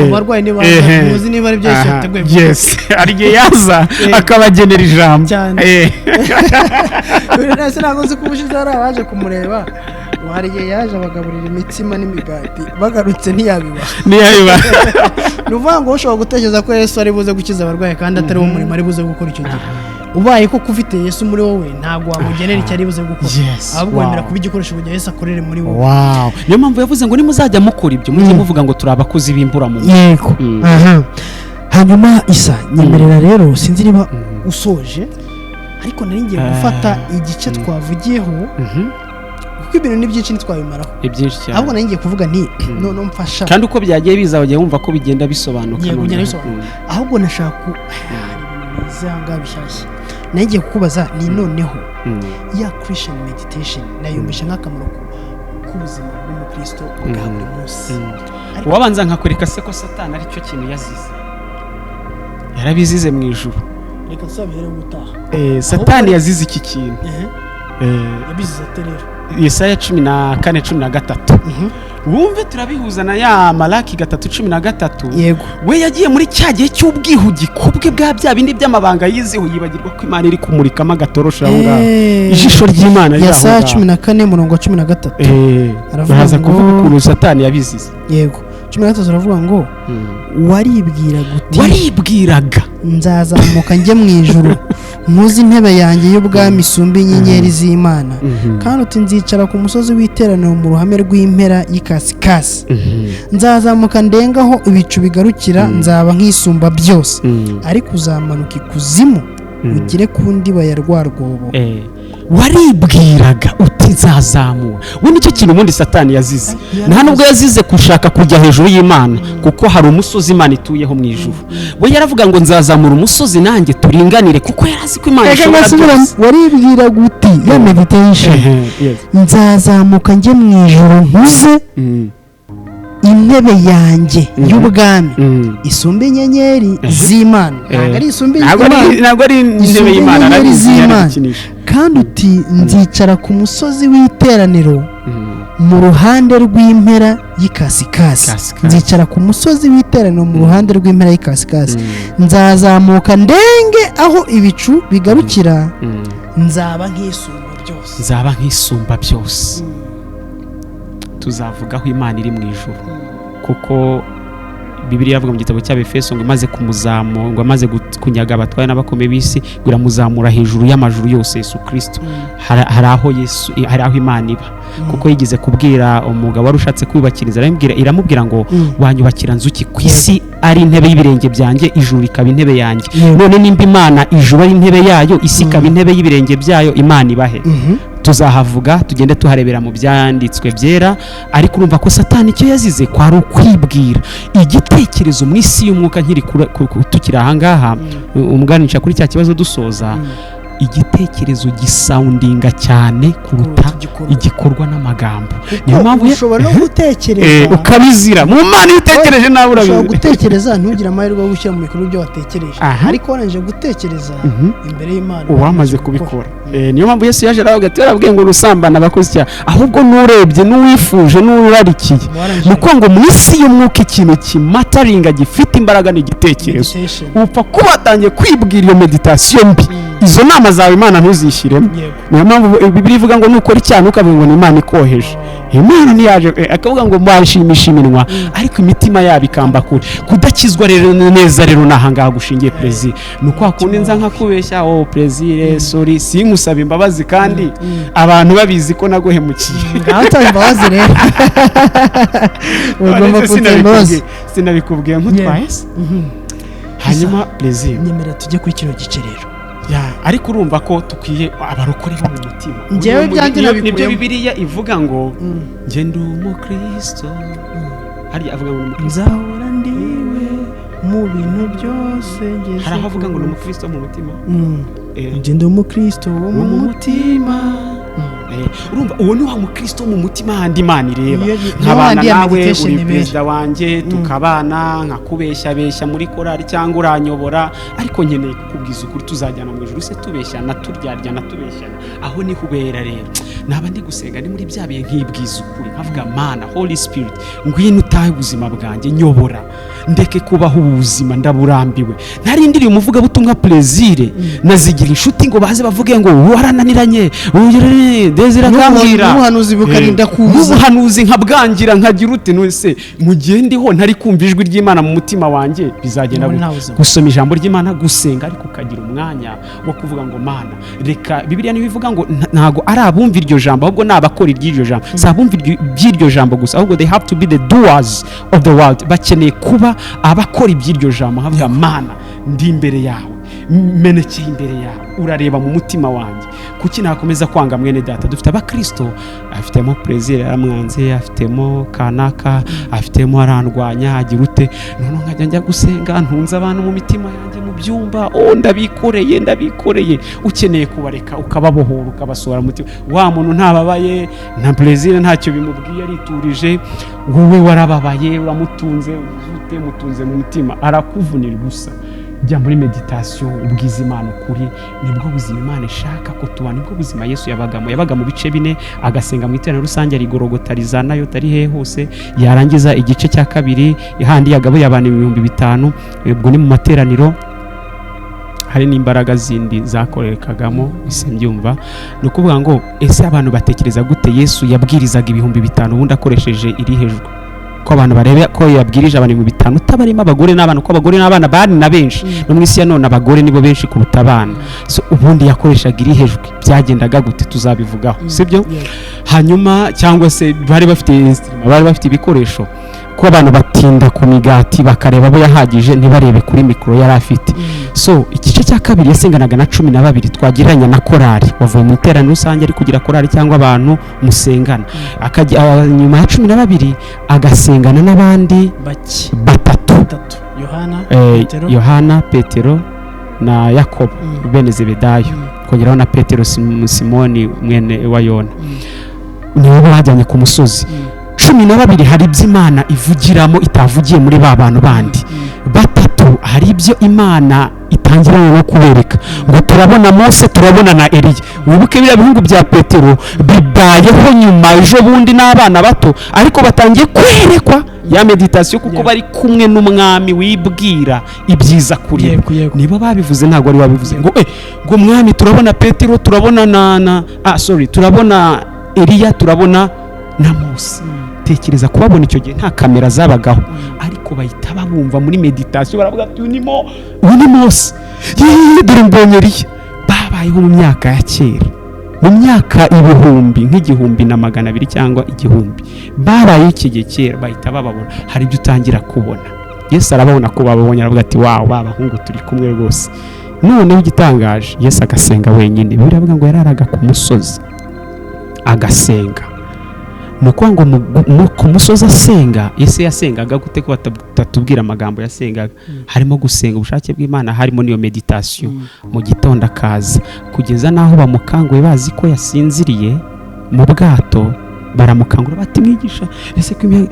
Abarwayi nibaza, muzi niba ari byo Yesu yateguye. Yes, hari igihe yaza akabagenera ijambo. Cyane. Ese ntabwo nzi ko ubushize hari abaje kumureba, ngo hari igihe yaje abagaburira imitsima n'imigati, bagarutse ntiyabibaha? Niyabiba. Ni ukuvuga ngo ushobora gutekereza ko Yesu ari buze gukiza abarwayi kandi atari wo murimo ari buze gukora icyo gihe. Ubaye koko ufite Yesu muri wowe, ntabwo wamugenera icyo ari buze gukora, ahubwo wemera kuba igikoresho kugira Yesu akorere muri wowe. Wow, niyo mpamvu yavuze ngo nimuzajya mukora ibyo, mujye muvuga ngo turi abakozi b'imburamumaro. Yego. Aha hanyuma isa nyemerera rero, sinzi niba usoje, ariko nari ngiye gufata igice twavugiyeho, kuko ibintu ni byinshi, ntitwabimaraho. Ni byinshi cyane. Ahubwo nari ngiye kuvuga nti noneho mfasha. Kandi uko byagiye biza, bagiye wumva ko bigenda bisobanuka. Ngiye kugenda Noneho. bisobanuka. Ahubwo nashaka hari ibintu biza aha ngaha bishyashya nari ngiye kukubaza, ni noneho ya Christian meditation nayumvisha nk'akamaro k'ubuzima bw'umukristo bwa buri munsi. Ariko- Wabanza nkakwereka se ko Satani aricyo kintu yazize, yarabizize mu ijuru. Reka tuzabihere ubutaha. Satani yazize iki kintu. Yabizize ate rero? Yesaya 14:13. Wumve, turabihuza na ya Malaki 3:13. We yagiye muri cya gihe cy'ubwihugiko bwe bwa bya bindi by'amabanga yizeho, yibagirwa ko Imana iri kumurikamo agatoroshi aho ngaho, ijisho ry'Imana riri aho Yesaya ngaho. 14 murongo wa 13. Aravuga Baraza kuvuga ukuntu Satani yabizize. Yego, 13 aravuga ngo waribwiraga uti Waribwiraga. Nzazamuka njye mu ijuru, nkuze intebe yanjye y'ubwami isumba inyenyeri z'Imana, kandi uti nzicara ku musozi w'iteraniro mu ruhame rw'impera y'ikasikasi, nzazamuka ndengaho ibicu bigarukira, nzaba nk'isumba byose, ariko uzamanuka ikuzimu ugere ku ndiba ya rwa rwobo. Waribwiraga uti nzazamura. We nicyo kintu ubundi Satani yazize. Nta nubwo yazize gushaka kujya hejuru y'Imana, kuko hari umusozi Imana ituyeho mu ijuru. We yaravuga ngo nzazamura umusozi nanjye turinganire, kuko yari azi ko Imana ishobora byose. Waribwiraga uti, ya meditation, nzazamuka njye mu ijuru, nkuze intebe yanjye y'ubwami isumba inyenyeri z'Imana. Ntabwo ari isumba Ntabwo ari Imana. Ntabwo ari intebe Isumba y'Imana, inyenyeri arabizi, z'Imana. yarabikinisha. Kandi uti nzicara ku musozi w'iteraniro mu ruhande rw'impera y'ikasikasi. Kasikasi. Nzicara ku musozi w'iteraniro mu ruhande rw'impera y'ikasikasi, nzazamuka ndenge aho ibicu bigarukira, nzaba nk'isumba byose. Nzaba nk'isumba byose. Tuzavuga aho Imana iri mu ijuru, kuko Bibiliya iravuga mu gitabo cy'Abefeso ngo imaze kumuzamura, ngo amaze kunyaga abatwaye n'abakomeye b'isi, ngo iramuzamura hejuru y'amajuru yose, Yesu Kirisito. Hari aho Yesu, hari aho Imana iba, kuko yigeze kubwira umugabo wari ushatse kwiyubakiriza, iramubwira ngo wanyubakira nzu ki ku isi ari intebe y'ibirenge byanjye, ijuru rikaba intebe yanjye? None nimba Imana ijuru ari intebe yayo, isi ikaba intebe y'ibirenge byayo, Imana ibahe? Tuzahavuga, tugende tuharebera mu byanditswe byera. Ariko urumva ko Satani icyo yazize kwari ukwibwira igitekerezo mu isi y'umwuka. Nkiri tukiri ahangaha, umuganisha kuri cya kibazo dusoza, igitekerezo gisoundinga cyane kuruta Kuruta igikorwa. Igikorwa n'amagambo. Niyo mpamvu Ushobora no gutekereza ukabizira mu Mana iyo utekereje nawe ushobora urabizira. Gutekereza ntugire amahirwe yo gushyira mu bikorwa ibyo watekereje, ariko warangije gutekereza imbere y'Imana uwamaze kubikora. Niyo mpamvu Yesu yaje aravuga ati yarabwiye ngo rusambana abakozi icyaha, ahubwo n'urebye, n'uwifuje, n'urarikiye. Warangije. Ni ukuvuga ngo mu isi y'umwuka ikintu kimataringa, gifite imbaraga, ni igitekerezo. Meditation. Upfa kuba watangiye kwibwira iyo meditation mbi, izo nama zawe Imana ntuzishyiremo. Niyo mpamvu Bibiliya ivuga ngo nukora icyaha ntukavuge ngo ni Imana ikoheje. Imana ntiyaje, akavuga ngo bashimisha iminwa ariko imitima yabo ikamba kure. Kudakizwa rero neza rero ni ahangaha gushingiye. Perezida, ni uko kundi nza nkakubeshya: oh perezida, sorry, sinkusaba imbabazi kandi abantu babizi ko naguhemukiye. Ngaho nsaba imbabazi rero, ugomba None se kunsaba imbabazi. Sinabikubwiye nk'utwaye se? Hanyuma Plaisir, Nyemera tujye kuri kino gice rero. Ya, ariko urumva ko tukwiye abarokore bo mu mutima. Njyewe ibyanjye Nibyo. nabikuyemo. Bibiliya ivuga ngo njye ndi umukristo. Hariya avuga ngo ni umukristo. Nzahora ndiwe mu bintu byose ngeze Hari aho avuga ngo ni ku- umukristo mu mutima. Njye ndi umukristo wo mu mutima. Urumva uwo ni wa mukristo wo mu mutima, handi Imana ireba. Niyo Nkabana handi ya nawe meditation uri ibera. perezida wanjye, tukabana, nkakubeshyabeshya muri korali cyangwa uranyobora, ariko nkeneye kukubwiza ukuri. Tuzajyana mu ijuru se tubeshyana, turyaryana, tubeshyana? Aho niho ubera. Rero naba ndi gusenga, ni muri bya bihe nkibwiza ukuri, nkavuga: "Mana, Holy Spirit, ngwino utahe ubuzima bwanjye, nyobora, ndeke kubaho ubu buzima, ndaburambiwe." Ntarindiriye umuvugabutumwa Plaisir nazigira inshuti ngo baze bavuge ngo warananiranye, Desire akambwira. N'ubuhanuzi bukarinda kuza. N'ubuhanuzi nkabwangira, nkagira ute? None mu gihe ndiho ntari kumva ijwi ry'Imana mu mutima wanjye, bizagenda Muri gute? nta buzima. Gusoma ijambo ry'Imana, gusenga, ariko ukagira umwanya wo kuvuga ngo: "Mana, reka." Bibiliya niyo ivuga ngo ntago ari abumva iryo jambo, ahubwo ni abakora iry'iryo jambo. Si abumva iby'iryo jambo gusa, ahubwo they have to be the doers of the word. Bakeneye kuba abakora iby'iryo jambo. Nkavuga: "Mana, ndi imbere yawe, menekeye imbere yawe, urareba mu mutima wanjye. Kuki nakomeza kwanga mwene data?" Dufite abakristo afitemo Plaisir yaramwanze, afitemo kanaka, afitemo arandwanya, agira ute? Noneho nkajya njya gusenga ntunze abantu mu mitima yanjye, mu byumba. Oh, ndabikoreye, ndabikoreye. Ukeneye kubareka, ukababohora, ukabasohora mu mutima. Wa muntu ntababaye, nta Plaisir ntacyo bimubwiye, ariturije. Wowe warababaye, uramutunze, ugize ute? Mutunze mu mutima, arakuvunira gusa. Jya muri méditation, ubwiza Imana ukuri. Nibwo buzima Imana ishaka ko tuba, nibwo buzima Yesu yabagamo. Yabaga mu bice bine, agasenga mu iteraniro rusange, arigorogotariza nayo tari hehe hose. Yarangiza igice cya kabiri, handi yagabuye abantu 5000, ubwo ni mu materaniro, hari n'imbaraga zindi zakorekagamo ese mbyumva. Ni ukuvuga ngo ese abantu batekereza gute? Yesu yabwirizaga 5000 ubundi akoresheje iri hejuru, ko abantu barebe ko yabwirije abantu 5000 utabarimo abagore n'abana, ko abagore n'abana bari na benshi. No mu isi ya none abagore nibo benshi kuruta abana. So ubundi yakoreshaga iri hejuru, byagendaga gute? Tuzabivugaho, sibyo? Hanyuma cyangwa se bari bafite instrument, bari bafite ibikoresho, ko abantu batinda ku migati bakareba abo yahagije, ntibarebe kuri mikoro yari afite. So igice cya kabiri yasenganaga na 12, twagereranya na korari. Wavuye mu iteraniro rusange ari kugira korari cyangwa abantu musengana. Akajya nyuma ya 12 agasengana n'abandi bake. Batatu. Batatu: Yohana, Petero. Yohana, Petero na Yakobo, bene Zebedayo, kongeraho na Petero Simoni mwene wa Yona, nibo bajyanye ku musozi. 12 hari ibyo Imana ivugiramo itavugiye muri ba bantu bandi. Batatu hari ibyo Imana itangirana no kubereka ngo turabona Mose, turabona na Eliya. Wibuke biriya bihugu bya Petero bibayeho nyuma ejo bundi n'abana bato, ariko batangiye kwerekwa ya méditation, kuko bari kumwe n'umwami wibwira ibyiza kuri bo. Yego, yego. Nibo babivuze, ntabwo ari wabivuze ngo ngo mwami, turabona Petero, turabona na sorry, turabona Eliya, turabona na Mose. Tekereza kubabona icyo gihe, nta kamera zabagaho, ariko bahita babumva muri méditation, baravuga ati: "Uyu ni mo, uyu ni Mose, yeee, dore mbonye Eliya." Babayeho mu myaka ya kera, mu myaka ibihumbi nk'1200 cyangwa 1000, babayeho iki gihe kera, bahita bababona. Hari ibyo utangira kubona. Yesu arababona ko bababonye, aravuga ati: "Wawu, ba bahungu turi kumwe rwose." Noneho igitangaje, Yesu agasenga wenyine. Bibiliya iravuga ngo yararaga ku musozi agasenga. Ni ukuvuga ngo ku musozi asenga, Yesu yasengaga gute, ko batatubwira amagambo yasengaga? Harimo gusenga ubushake bw'Imana, harimo n'iyo méditation. Mu gitondo akaza, kugeza n'aho bamukanguye bazi ko yasinziriye mu bwato. Baramukangura bati: "Mwigisha, ese ko imiyaga?"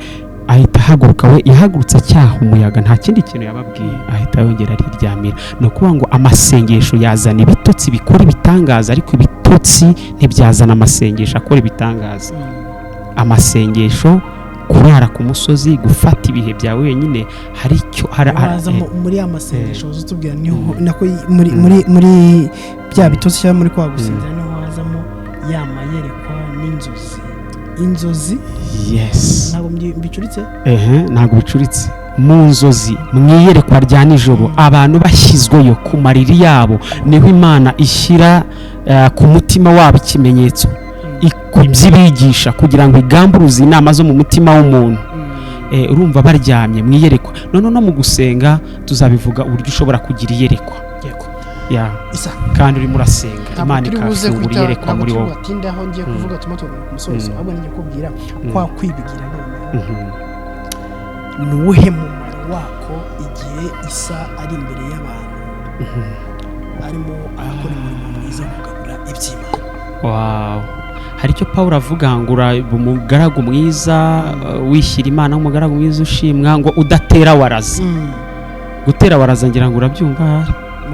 Ahita ahaguruka. We yahagurutse acyaha umuyaga, nta kindi kintu yababwiye, ahita yongera ariryamira. Ni ukuvuga ngo amasengesho yazana ibitotsi bikora ibitangaza, ariko ibitotsi ntibyazana amasengesho akora ibitangaza. Amasengesho, kurara ku musozi, gufata ibihe byawe wenyine, hari icyo waza muri ya masengesho waza utubwira, niho nako muri bya bitotsi cyangwa muri kwa gusinzira, niho hazamo ya mayerekwa n'inzozi, inzozi. Yes. Ntabwo mbicuritse? Ehe, ntabwo bicuritse. Mu nzozi, mu iyerekwa rya nijoro, abantu bashyizweyo ku mariri yabo, niho Imana ishyira ku mutima wabo ikimenyetso, ku by'ibigisha, kugira ngo igamburuze inama zo mu mutima w'umuntu. Urumva baryamye mu iyerekwa. None no mu gusenga tuzabivuga uburyo ushobora kugira iyerekwa. Yego. Ya. Isa. Kandi urimo urasenga, Ntabwo Imana turi buze ikafungura guhita, iyerekwa ntabwo muri turi wowe. bubatinde aho ngiye kuvuga, turimo tugana ku musozo. Ahubwo ngiye kubwira kwa kwibwira noneho ni uwuhe mumaro wako igihe Isa ari imbere y'abantu, arimo arakora umurimo mwiza wo kugabura iby'Imana? Wow. Hari icyo Paul avuga ngo uraba umugaragu mwiza, wishyira Imana nk'umugaragu mwiza ushimwa, ngo udatera waraza. Gutera waraza, ngira ngo urabyumva.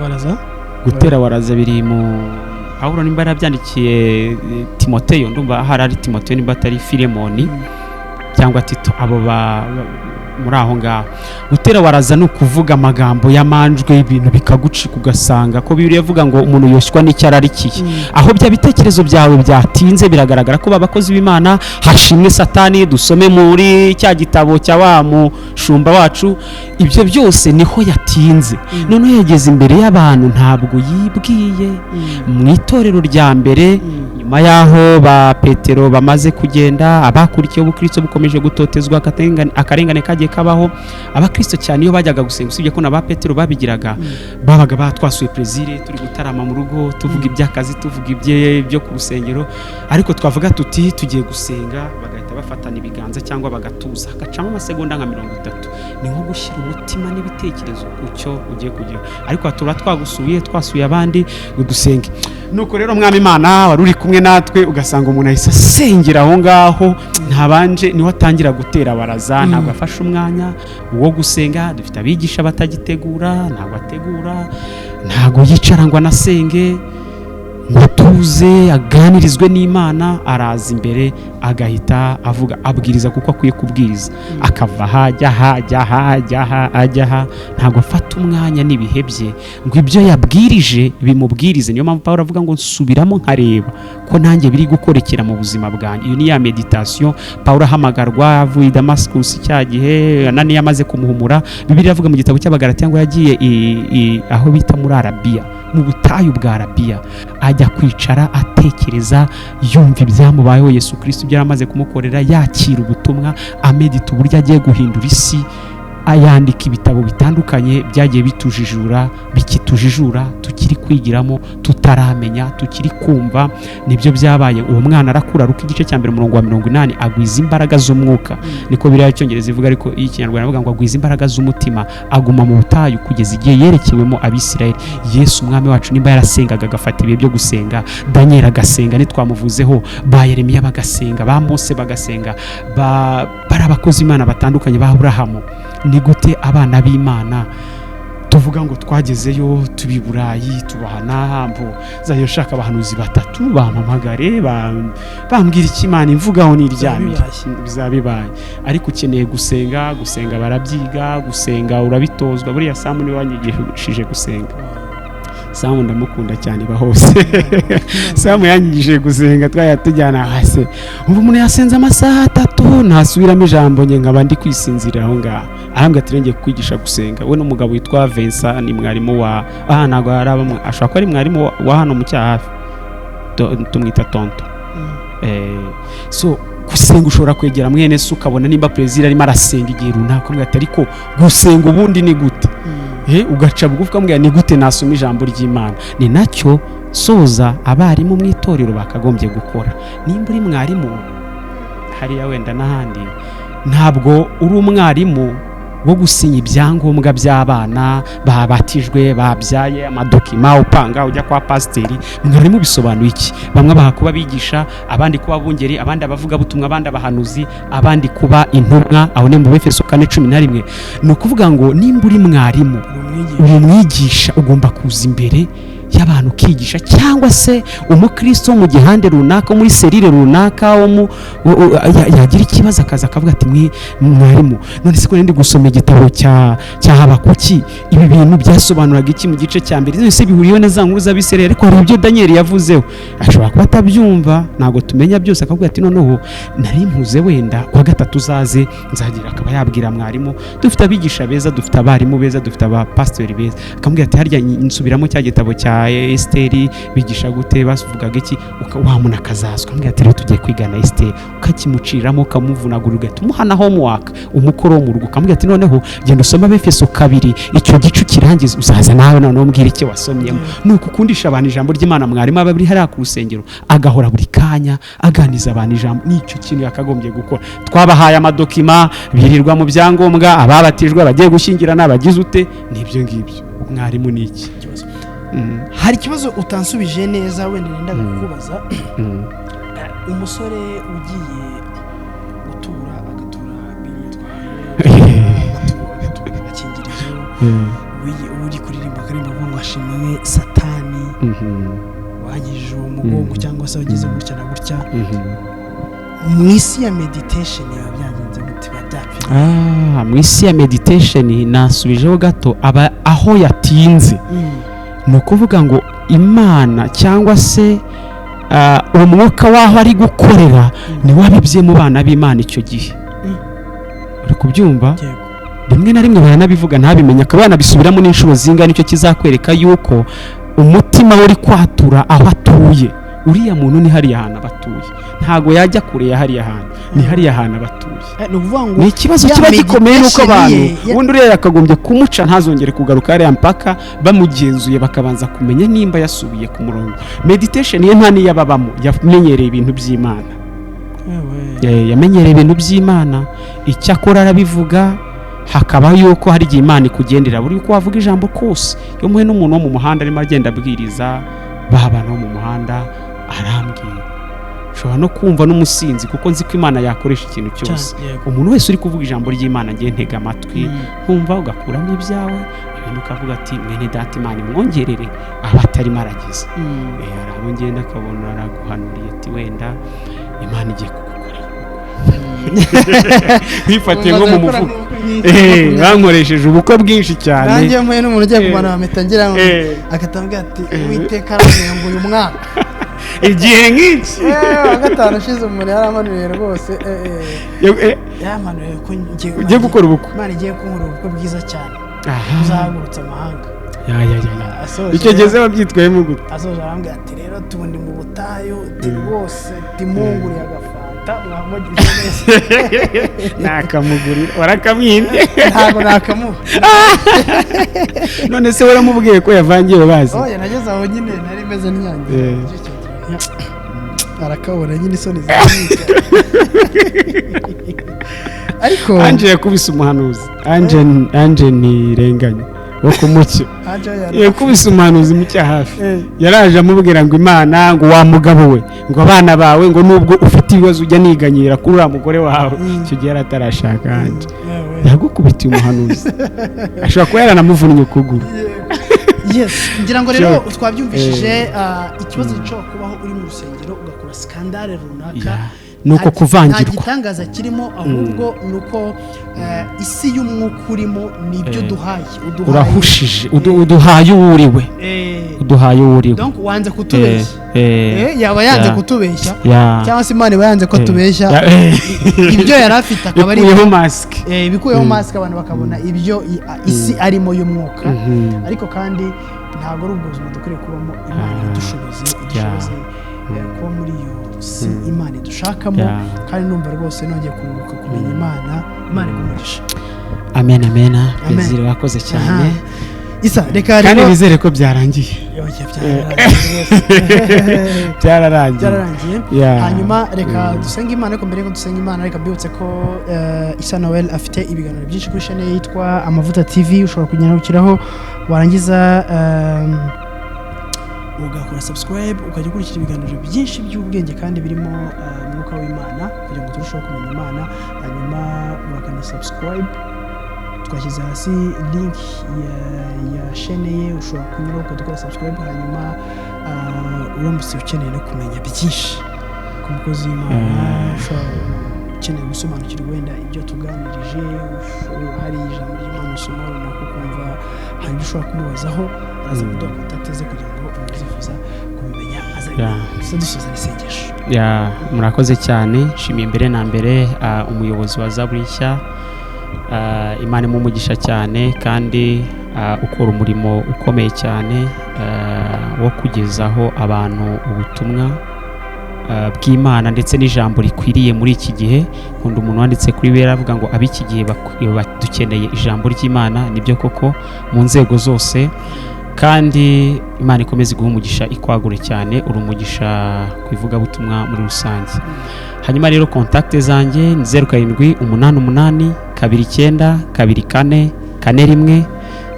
Waraza. Gutera waraza biri mu Pawulo, nimba yarabyandikiye Timoteyo, ndumva ahari ari Timoteyo, nimba atari Filemoni cyangwa Tito, abo muri aho ngaho. Gutera waraza ni ukuvuga amagambo y'amanjwe, ibintu bikagucika, ugasanga ko Bibiliya ivuga ngo umuntu yoshywa n'icyo ararikiye. Aho bya bitekerezo byawe byatinze, biragaragara ko babakozi b'Imana hashimwe Satani. Dusome muri cya gitabo cya wa mushumba wacu, ibyo byose niho yatinze. Noneho yageze imbere y'abantu, ntabwo yibwiye. Mu itorero rya mbere, nyuma y'aho ba Petero bamaze kugenda, abakurikiye ubukristo bukomeje gutotezwa, akarengane kagiye kabaho. Abakristo cyane iyo bajyaga gusenga, usibye ko na ba Petero babigiraga, babaga batwasuye plaisir, turi gutarama mu rugo, tuvuga iby'akazi, tuvuga ibyo ku rusengero, ariko twavuga tuti tugiye gusenga, bagahita bafatana ibiganza cyangwa bagatuza, hagacamo amasegonda nka 30. Ni nko gushyira umutima n'ibitekerezo ku cyo ugiye kugira. Ariko tuba twagusuye, twasuye abandi ngo dusenge. Nuko rero, Mwami Imana wari uri kumwe natwe, ugasanga umuntu ahise asengera aho ngaho, ntabanje, niho atangira gutera baraza, ntabwo afashe umwanya wo gusenga. Dufite abigisha batagitegura, ntabwo ategura, ntabwo yicara ngo anasenge, ngo atuze aganirizwe n'Imana. Araza imbere agahita avuga, abwiriza kuko akwiye kubwiriza, akava aha ajya aha, ajya aha, ajya aha, ajya aha. Ntabwo afata umwanya n'ibihe bye ngo ibyo yabwirije bimubwirize. Niyo mpamvu Paul avuga ngo nsubiramo nkareba ko nanjye biri gukorekera mu buzima bwanjye. Iyo ni ya méditation. Paul ahamagarwa avuye i Damascus, cya gihe Ananiya amaze kumuhumura, Bibiliya iravuga mu gitabo cy'Abagalatiya ngo yagiye aho bita muri Arabiya, mu butayu bwa Arabiya, ajya kwicara atekereza, yumva ibyamubayeho, Yesu Kristo ibyo yari amaze kumukorera, yakira ubutumwa, amedita uburyo agiye guhindura isi, ayandika ibitabo bitandukanye byagiye bitujijura, bikitujijura, tukiri kwigiramo, tutaramenya, tukiri kumva. Nibyo byabaye. Uwo mwana arakura. Ruka igice cya 1 umurongo wa 80, agwiza imbaraga z'umwuka, niko biriya Icyongereza ivuga, ariko iyo Ikinyarwanda ivuga ngo agwiza imbaraga z'umutima, aguma mu butayu kugeza igihe yerekewemo Abisirayeli. Yesu Umwami wacu nimba yarasengaga, agafata ibihe byo gusenga, Daniel agasenga, ntitwamuvuzeho, ba Yeremiya bagasenga, ba Mose bagasenga, bari abakozi Imana batandukanye, ba Aburahamu, ni gute abana b'Imana tuvuga ngo twagezeyo, tuba i Burayi, tubaha n'ahambo, nzajya nshaka abahanuzi batatu bampamagare, bambwira icyo Imana imvugaho niryamire? Bizaba bibaye. Ariko ukeneye gusenga. Gusenga barabyiga, gusenga urabitozwa. Buriya Samu niwe wanyigishije gusenga. Samu ndamukunda cyane, iba hose. Samu yanyigishije gusenga, twajya tujyana hasi, ubu umuntu yasenze amasaha 3 ntasubiramo ijambo, njye nkaba ndi kwisinzirira aho ngaho. Arambwira ati ngiye kukwigisha gusenga. We n'umugabo witwa Vincent, ni mwarimu wa aha, ntabwo araba, ashobora kuba ari mwarimu wa hano mu Cyahafi, tumwita tonto. So gusenga, ushobora kwegera mwene se, ukabona nimba perezida arimo arasenga igihe runaka, ukamubwira ati ariko gusenga ubundi ni gute? Ugaca bugufi ukamubwira ni gute nasoma ijambo ry'Imana. Ni nacyo soza abarimu mu itorero bakagombye gukora. Nimba uri mwarimu hariya wenda n'ahandi, ntabwo uri umwarimu wo gusinya ibyangombwa by'abana babatijwe, babyaye, amadokima upanga ujya kwa pasiteri. Mwarimu bisobanuye iki? Bamwe baha kuba bigisha, abandi kuba abungeri, abandi abavugabutumwa, abandi abahanuzi, abandi kuba intumwa. Aho ni mu Befeso 4:11. Ni ukuvuga ngo nimba uri mwarimu, uri umwigisha, ugomba kuza imbere y'abantu ukigisha, cyangwa se umukristo wo mu gihande runaka, muri cellule runaka, yagira ikibazo akaza akavuga ati mwarimu, none se ko ndi gusoma igitabo cya Habakuki, ibi bintu byasobanuraga iki mu gice cya mbere? None se bihuriyeho na za nkuru z'Abisirayeli? Ariko hari ibyo Daniel yavuzeho. Ashobora kuba atabyumva, ntabwo tumenya byose. Akavuga ati noneho nari mpuze, wenda kuwa gatatu uzaze nzagira. Akaba yabwira mwarimu. Dufite abigisha beza, dufite abarimu beza, dufite abapasitori beza. Akamubwira ati harya nsubiramo cya gitabo cya ba Esiteri bigisha gute, bavugaga iki, wa muntu akazaza ukamubwira ati rero tugiye kwigana Esiteri, ukakimuciriramo, ukamuvunagura, ugahita umuha na homework, umukoro wo mu rugo, ukamubwira ati noneho genda usome Abefeso 2, icyo gice ukirangiza uzaza nawe noneho umbwire icyo wasomyemo. Ni ukukundisha abantu ijambo ry'Imana. Mwarimu aba ari hariya ku rusengero agahora buri kanya aganiza abantu ijambo, nicyo kintu yakagombye gukora. Twabahaye amadokima, birirwa mu byangombwa, ababatijwe, abagiye gushyingirana, abagize ute, nibyo ngibyo. Mwarimu ni iki? Hari ikibazo utansubije neza wenda nendaga kukubaza. Umusore ugiye gutura, agatura agatura agakingirizo, uri kuririmba akaririmba avuga ngo hashimwe Satani wangije uwo mugongo, cyangwa se wagize gutya na gutya, mu isi ya meditation biba byagenze gute, biba byapfiriye? Mu isi ya meditation nasubijeho gato, aba aho yatinze, ni ukuvuga ngo Imana cyangwa se umwuka w'aho ari gukorera ni wabibye mu bana b'Imana icyo gihe. Uri kubyumva? Rimwe na rimwe baranabivuga ntabimenye, akaba yanabisubiramo n'inshuro zingana. Nicyo kizakwereka yuko umutima we uri kwatura aho atuye. Uriya muntu ni hariya hantu aba atuye, ntago yajya kure ya hariya hantu, ni hariya hantu aba atuye. Ni ukuvuga ngo Ni ikibazo kiba gikomeye, nuko abantu ubundi uriya yakagombye kumuca ntazongere kugaruka hariya mpaka bamugenzuye, bakabanza kumenya nimba yasubiye ku murongo. Meditation ye nta niyo ababamo, yamenyereye ibintu by'Imana. Yamenyereye ibintu by'Imana, icyo akora arabivuga. Hakaba yuko hari igihe Imana ikugendera buri uko wavuga ijambo kose. Iyo muhe n'umuntu wo mu muhanda arimo agenda abwiriza ba bantu bo mu muhanda, arambwira, ushobora no kumva n'umusinzi, kuko nzi ko Imana yakoresha ikintu cyose. Umuntu wese uri kuvuga ijambo ry'Imana ngiye ntega amatwi, nkumva, ugakuramo ibyawe ibintu, ukavuga ati mwene data Imana imwongerere aba atarimo arageza. Hari abo ngenda akabona araguhanuriye ati wenda Imana igiye kugukorera, wifatiye nko mu mufuka. Bankoresheje ubukwe bwinshi cyane. Nanjye mpuye n'umuntu ugiye kumara mpita ngira ngo akatambwira ati Uwiteka arambwira ngo uyu mwaka igihe nk'iki wa gatanu ushize umuntu yaramanuriye rwose, yamanuriye ko ugiye gukora ubukwe. Imana igiye kunkora ubukwe bwiza cyane uzahagurutsa amahanga. Icyo gihe wabyitwayemo gute? Asoje arambwira ati rero tubundi mu butayu, ati rwose timunguriye agafanta mwamugize neza. Nakamugurira, warakamwinde? Ntabwo nakamuha. None se waramubwiye ko yavangiwe bazi? Oya, nageze aho nyine nari meze nyange arakabona nyine, isoni ziramwica, ariko Anje yakubise umuhanuzi, Anje ntirenganya wo ku mucyo, yakubise umuhanuzi mucya hafi. Yaraje amubwira ngo Imana, ngo wa mugabo we, ngo abana bawe, ngo nubwo ufite ibibazo ujya niganyira kuri uriya mugore wawe. Icyo gihe yari atarashaka. Anje yagukubitiye umuhanuzi, ashobora kuba yaranamuvunnye ukuguru. Yes, ngira ngo rero twabyumvishije. Ikibazo gishobora kubaho uri mu rusengero ugakora scandale runaka, ni uko kuvangirwa. Nta gitangaza kirimo, ahubwo ni uko isi y'umwuka urimo nibyo uduhaye. Urahushije, uduhaye uwo uriwe, uduhaye uwo uriwe. Donc wanze kutubeshya, yaba yanze kutubeshya, cyangwa se Imana iba yanze ko tubeshya ibyo yari afite, akaba ari bikuyeho masike. Bikuyeho masike, abantu bakabona ibyo isi arimo y'umwuka. Ariko kandi ntabwo ari ubwo buzima dukwiriye kubamo. Imana idushoboze, idushoboze kuba muri iyo si Imana idushakamo. Kandi numva rwose nongeye kunguka kumenya Imana. Imana iguhe. Amen, amen. Desire, wakoze cyane. Isa, reka kandi nizere ko byarangiye. Byararangiye. Byararangiye. Hanyuma reka dusenge Imana, ariko mbere yuko dusenga Imana, reka mbibutse ko Isa Noel afite ibiganiro byinshi kuri chaîne yitwa Amavuta TV. Ushobora kunyarukiraho, warangiza ugakora subscribe, ukajya ukurikira ibiganiro byinshi by'ubwenge kandi birimo umwuka w'Imana, kugira ngo turusheho kumenya Imana. Hanyuma urakanda subscribe, twashyize hasi link ya chaîne ye, ushobora kunyuraho ukajya subscribe. Hanyuma uramutse ukeneye no kumenya byinshi ku mukozi w'Imana, ukeneye gusobanukirwa wenda ibyo tuganirije, hari ijambo ry'Imana usoma runaka ukumva hari ibyo ushobora kumubazaho, araza kuduha contact ze kugira ngo uzifuza kubimenya aze. Dusoza isengesho. Murakoze cyane. Nshimiye mbere na mbere umuyobozi wa Zaburi Nshya, Imana imuha umugisha cyane kandi Ukora umurimo ukomeye cyane wo kugezaho abantu ubutumwa bw'Imana ndetse n'ijambo rikwiriye muri iki gihe. Nkunda umuntu wanditse kuri Bera avuga ngo ab'iki gihe dukeneye ijambo ry'Imana. Nibyo koko mu nzego zose, kandi Imana ikomeze iguhe umugisha, ikwagure cyane, uri umugisha ku ivugabutumwa muri rusange. Hanyuma rero contact zanjye ni 0788 29 24 41.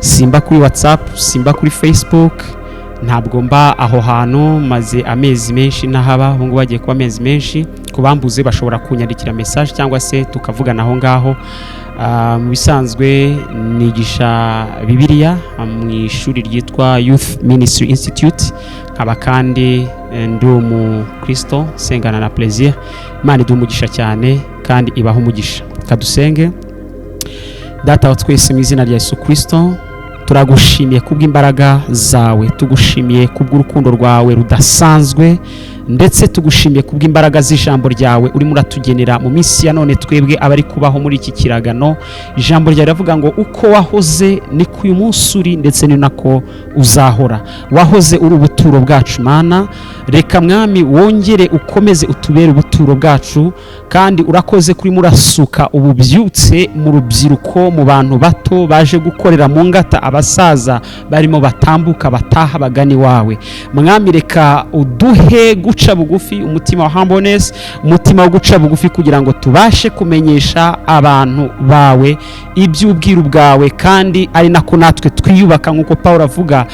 Simba kuri WhatsApp, simba kuri Facebook, ntabwo mba aho hantu, maze amezi menshi ntahaba, ubu ngubu bagiye kuba amezi menshi. Ku bambuze bashobora kunyandikira message cyangwa se tukavugana aho ngaho. Mu bisanzwe nigisha Bibiliya mu ishuri ryitwa Youth Ministry Institute, nkaba kandi ndi umukristo nsengana na Plaisir. Imana iduha umugisha cyane kandi ibaha umugisha. Kadusenge. Data wa twese, mu izina rya Yesu Kristo, turagushimiye kubw'imbaraga zawe, tugushimiye kubw'urukundo rwawe rudasanzwe, ndetse tugushimiye kubw'imbaraga z'ijambo ryawe urimo uratugenera mu minsi ya none twebwe abari kubaho muri iki kiragano. Ijambo ryawe riravuga ngo uko wahoze niko uyu munsi uri, ndetse ni nako uzahora. Wahoze uri ubuturo bwacu Mana, reka Mwami wongere ukomeze utubere ubuturo bwacu. Kandi urakoze kuri murasuka ububyutse mu rubyiruko, mu bantu bato baje gukorera mu ngata, abasaza barimo batambuka bataha bagana iwawe. Mwami, reka uduhe guca bugufi, umutima wa humbleness, umutima wo guca bugufi, kugira ngo tubashe kumenyesha abantu bawe iby'ubwiru bwawe, kandi ari nako natwe twiyubaka, nk'uko Paul avuga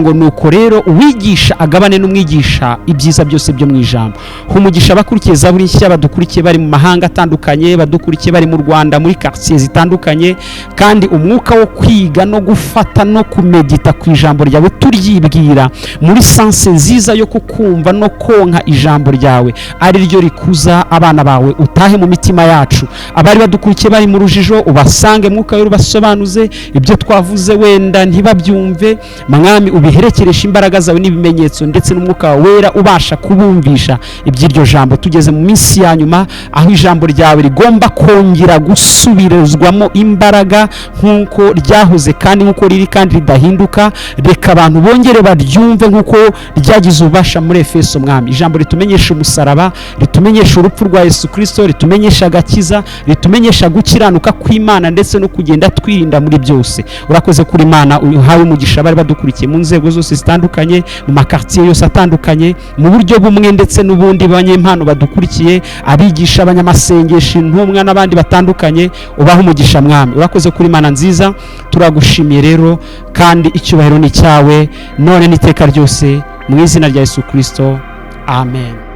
ngo nuko rero uwigisha agabane n'umwigisha ibyiza byose byo mu ijambo. Humugisha abakurikiye Zaburi Nshya, badukurikiye bari mu mahanga atandukanye, badukurikiye bari mu Rwanda muri quartier zitandukanye, kandi umwuka wo kwiga no gufata no kumedita ku ijambo ryawe turyibwira muri sense nziza yo kukumva no konka ijambo ryawe ari ryo rikuza abana bawe, utahe mu mitima yacu. Abari badukurikiye bari mu rujijo ubasange, mwuka wera ubasobanuze ibyo twavuze wenda ntibabyumve. Mwami, ubiherekereshe imbaraga zawe n'ibimenyetso, ndetse n'umwuka wera ubasha kubumvisha iby'iryo jambo. Tugeze mu minsi ya nyuma aho ijambo ryawe rigomba kongera gusubirizwamo imbaraga nk'uko ryahoze kandi nk'uko riri kandi ridahinduka. Reka abantu bongere baryumve nk'uko ryagize ububasha muri Efeso. Mwami, ijambo ritumenyesha umusaraba, ritumenyesha urupfu rwa Yesu Kristo, ritumenyesha agakiza, ritumenyesha gukiranuka kw'Imana, ndetse no kugenda twirinda muri byose. Urakoze kuri Imana, uhawe umugisha bari badukurikiye mu nzego zose zitandukanye, mu makartier yose atandukanye, mu buryo bumwe ndetse n'ubundi, banyempano badukurikiye, abigisha, abanyamasengesho, intumwa n'abandi batandukanye, ubaha umugisha Mwami. Urakoze kuri Imana nziza, turagushimiye rero, kandi icyubahiro ni cyawe none n'iteka ryose, mu izina rya Yesu Kristo, amen.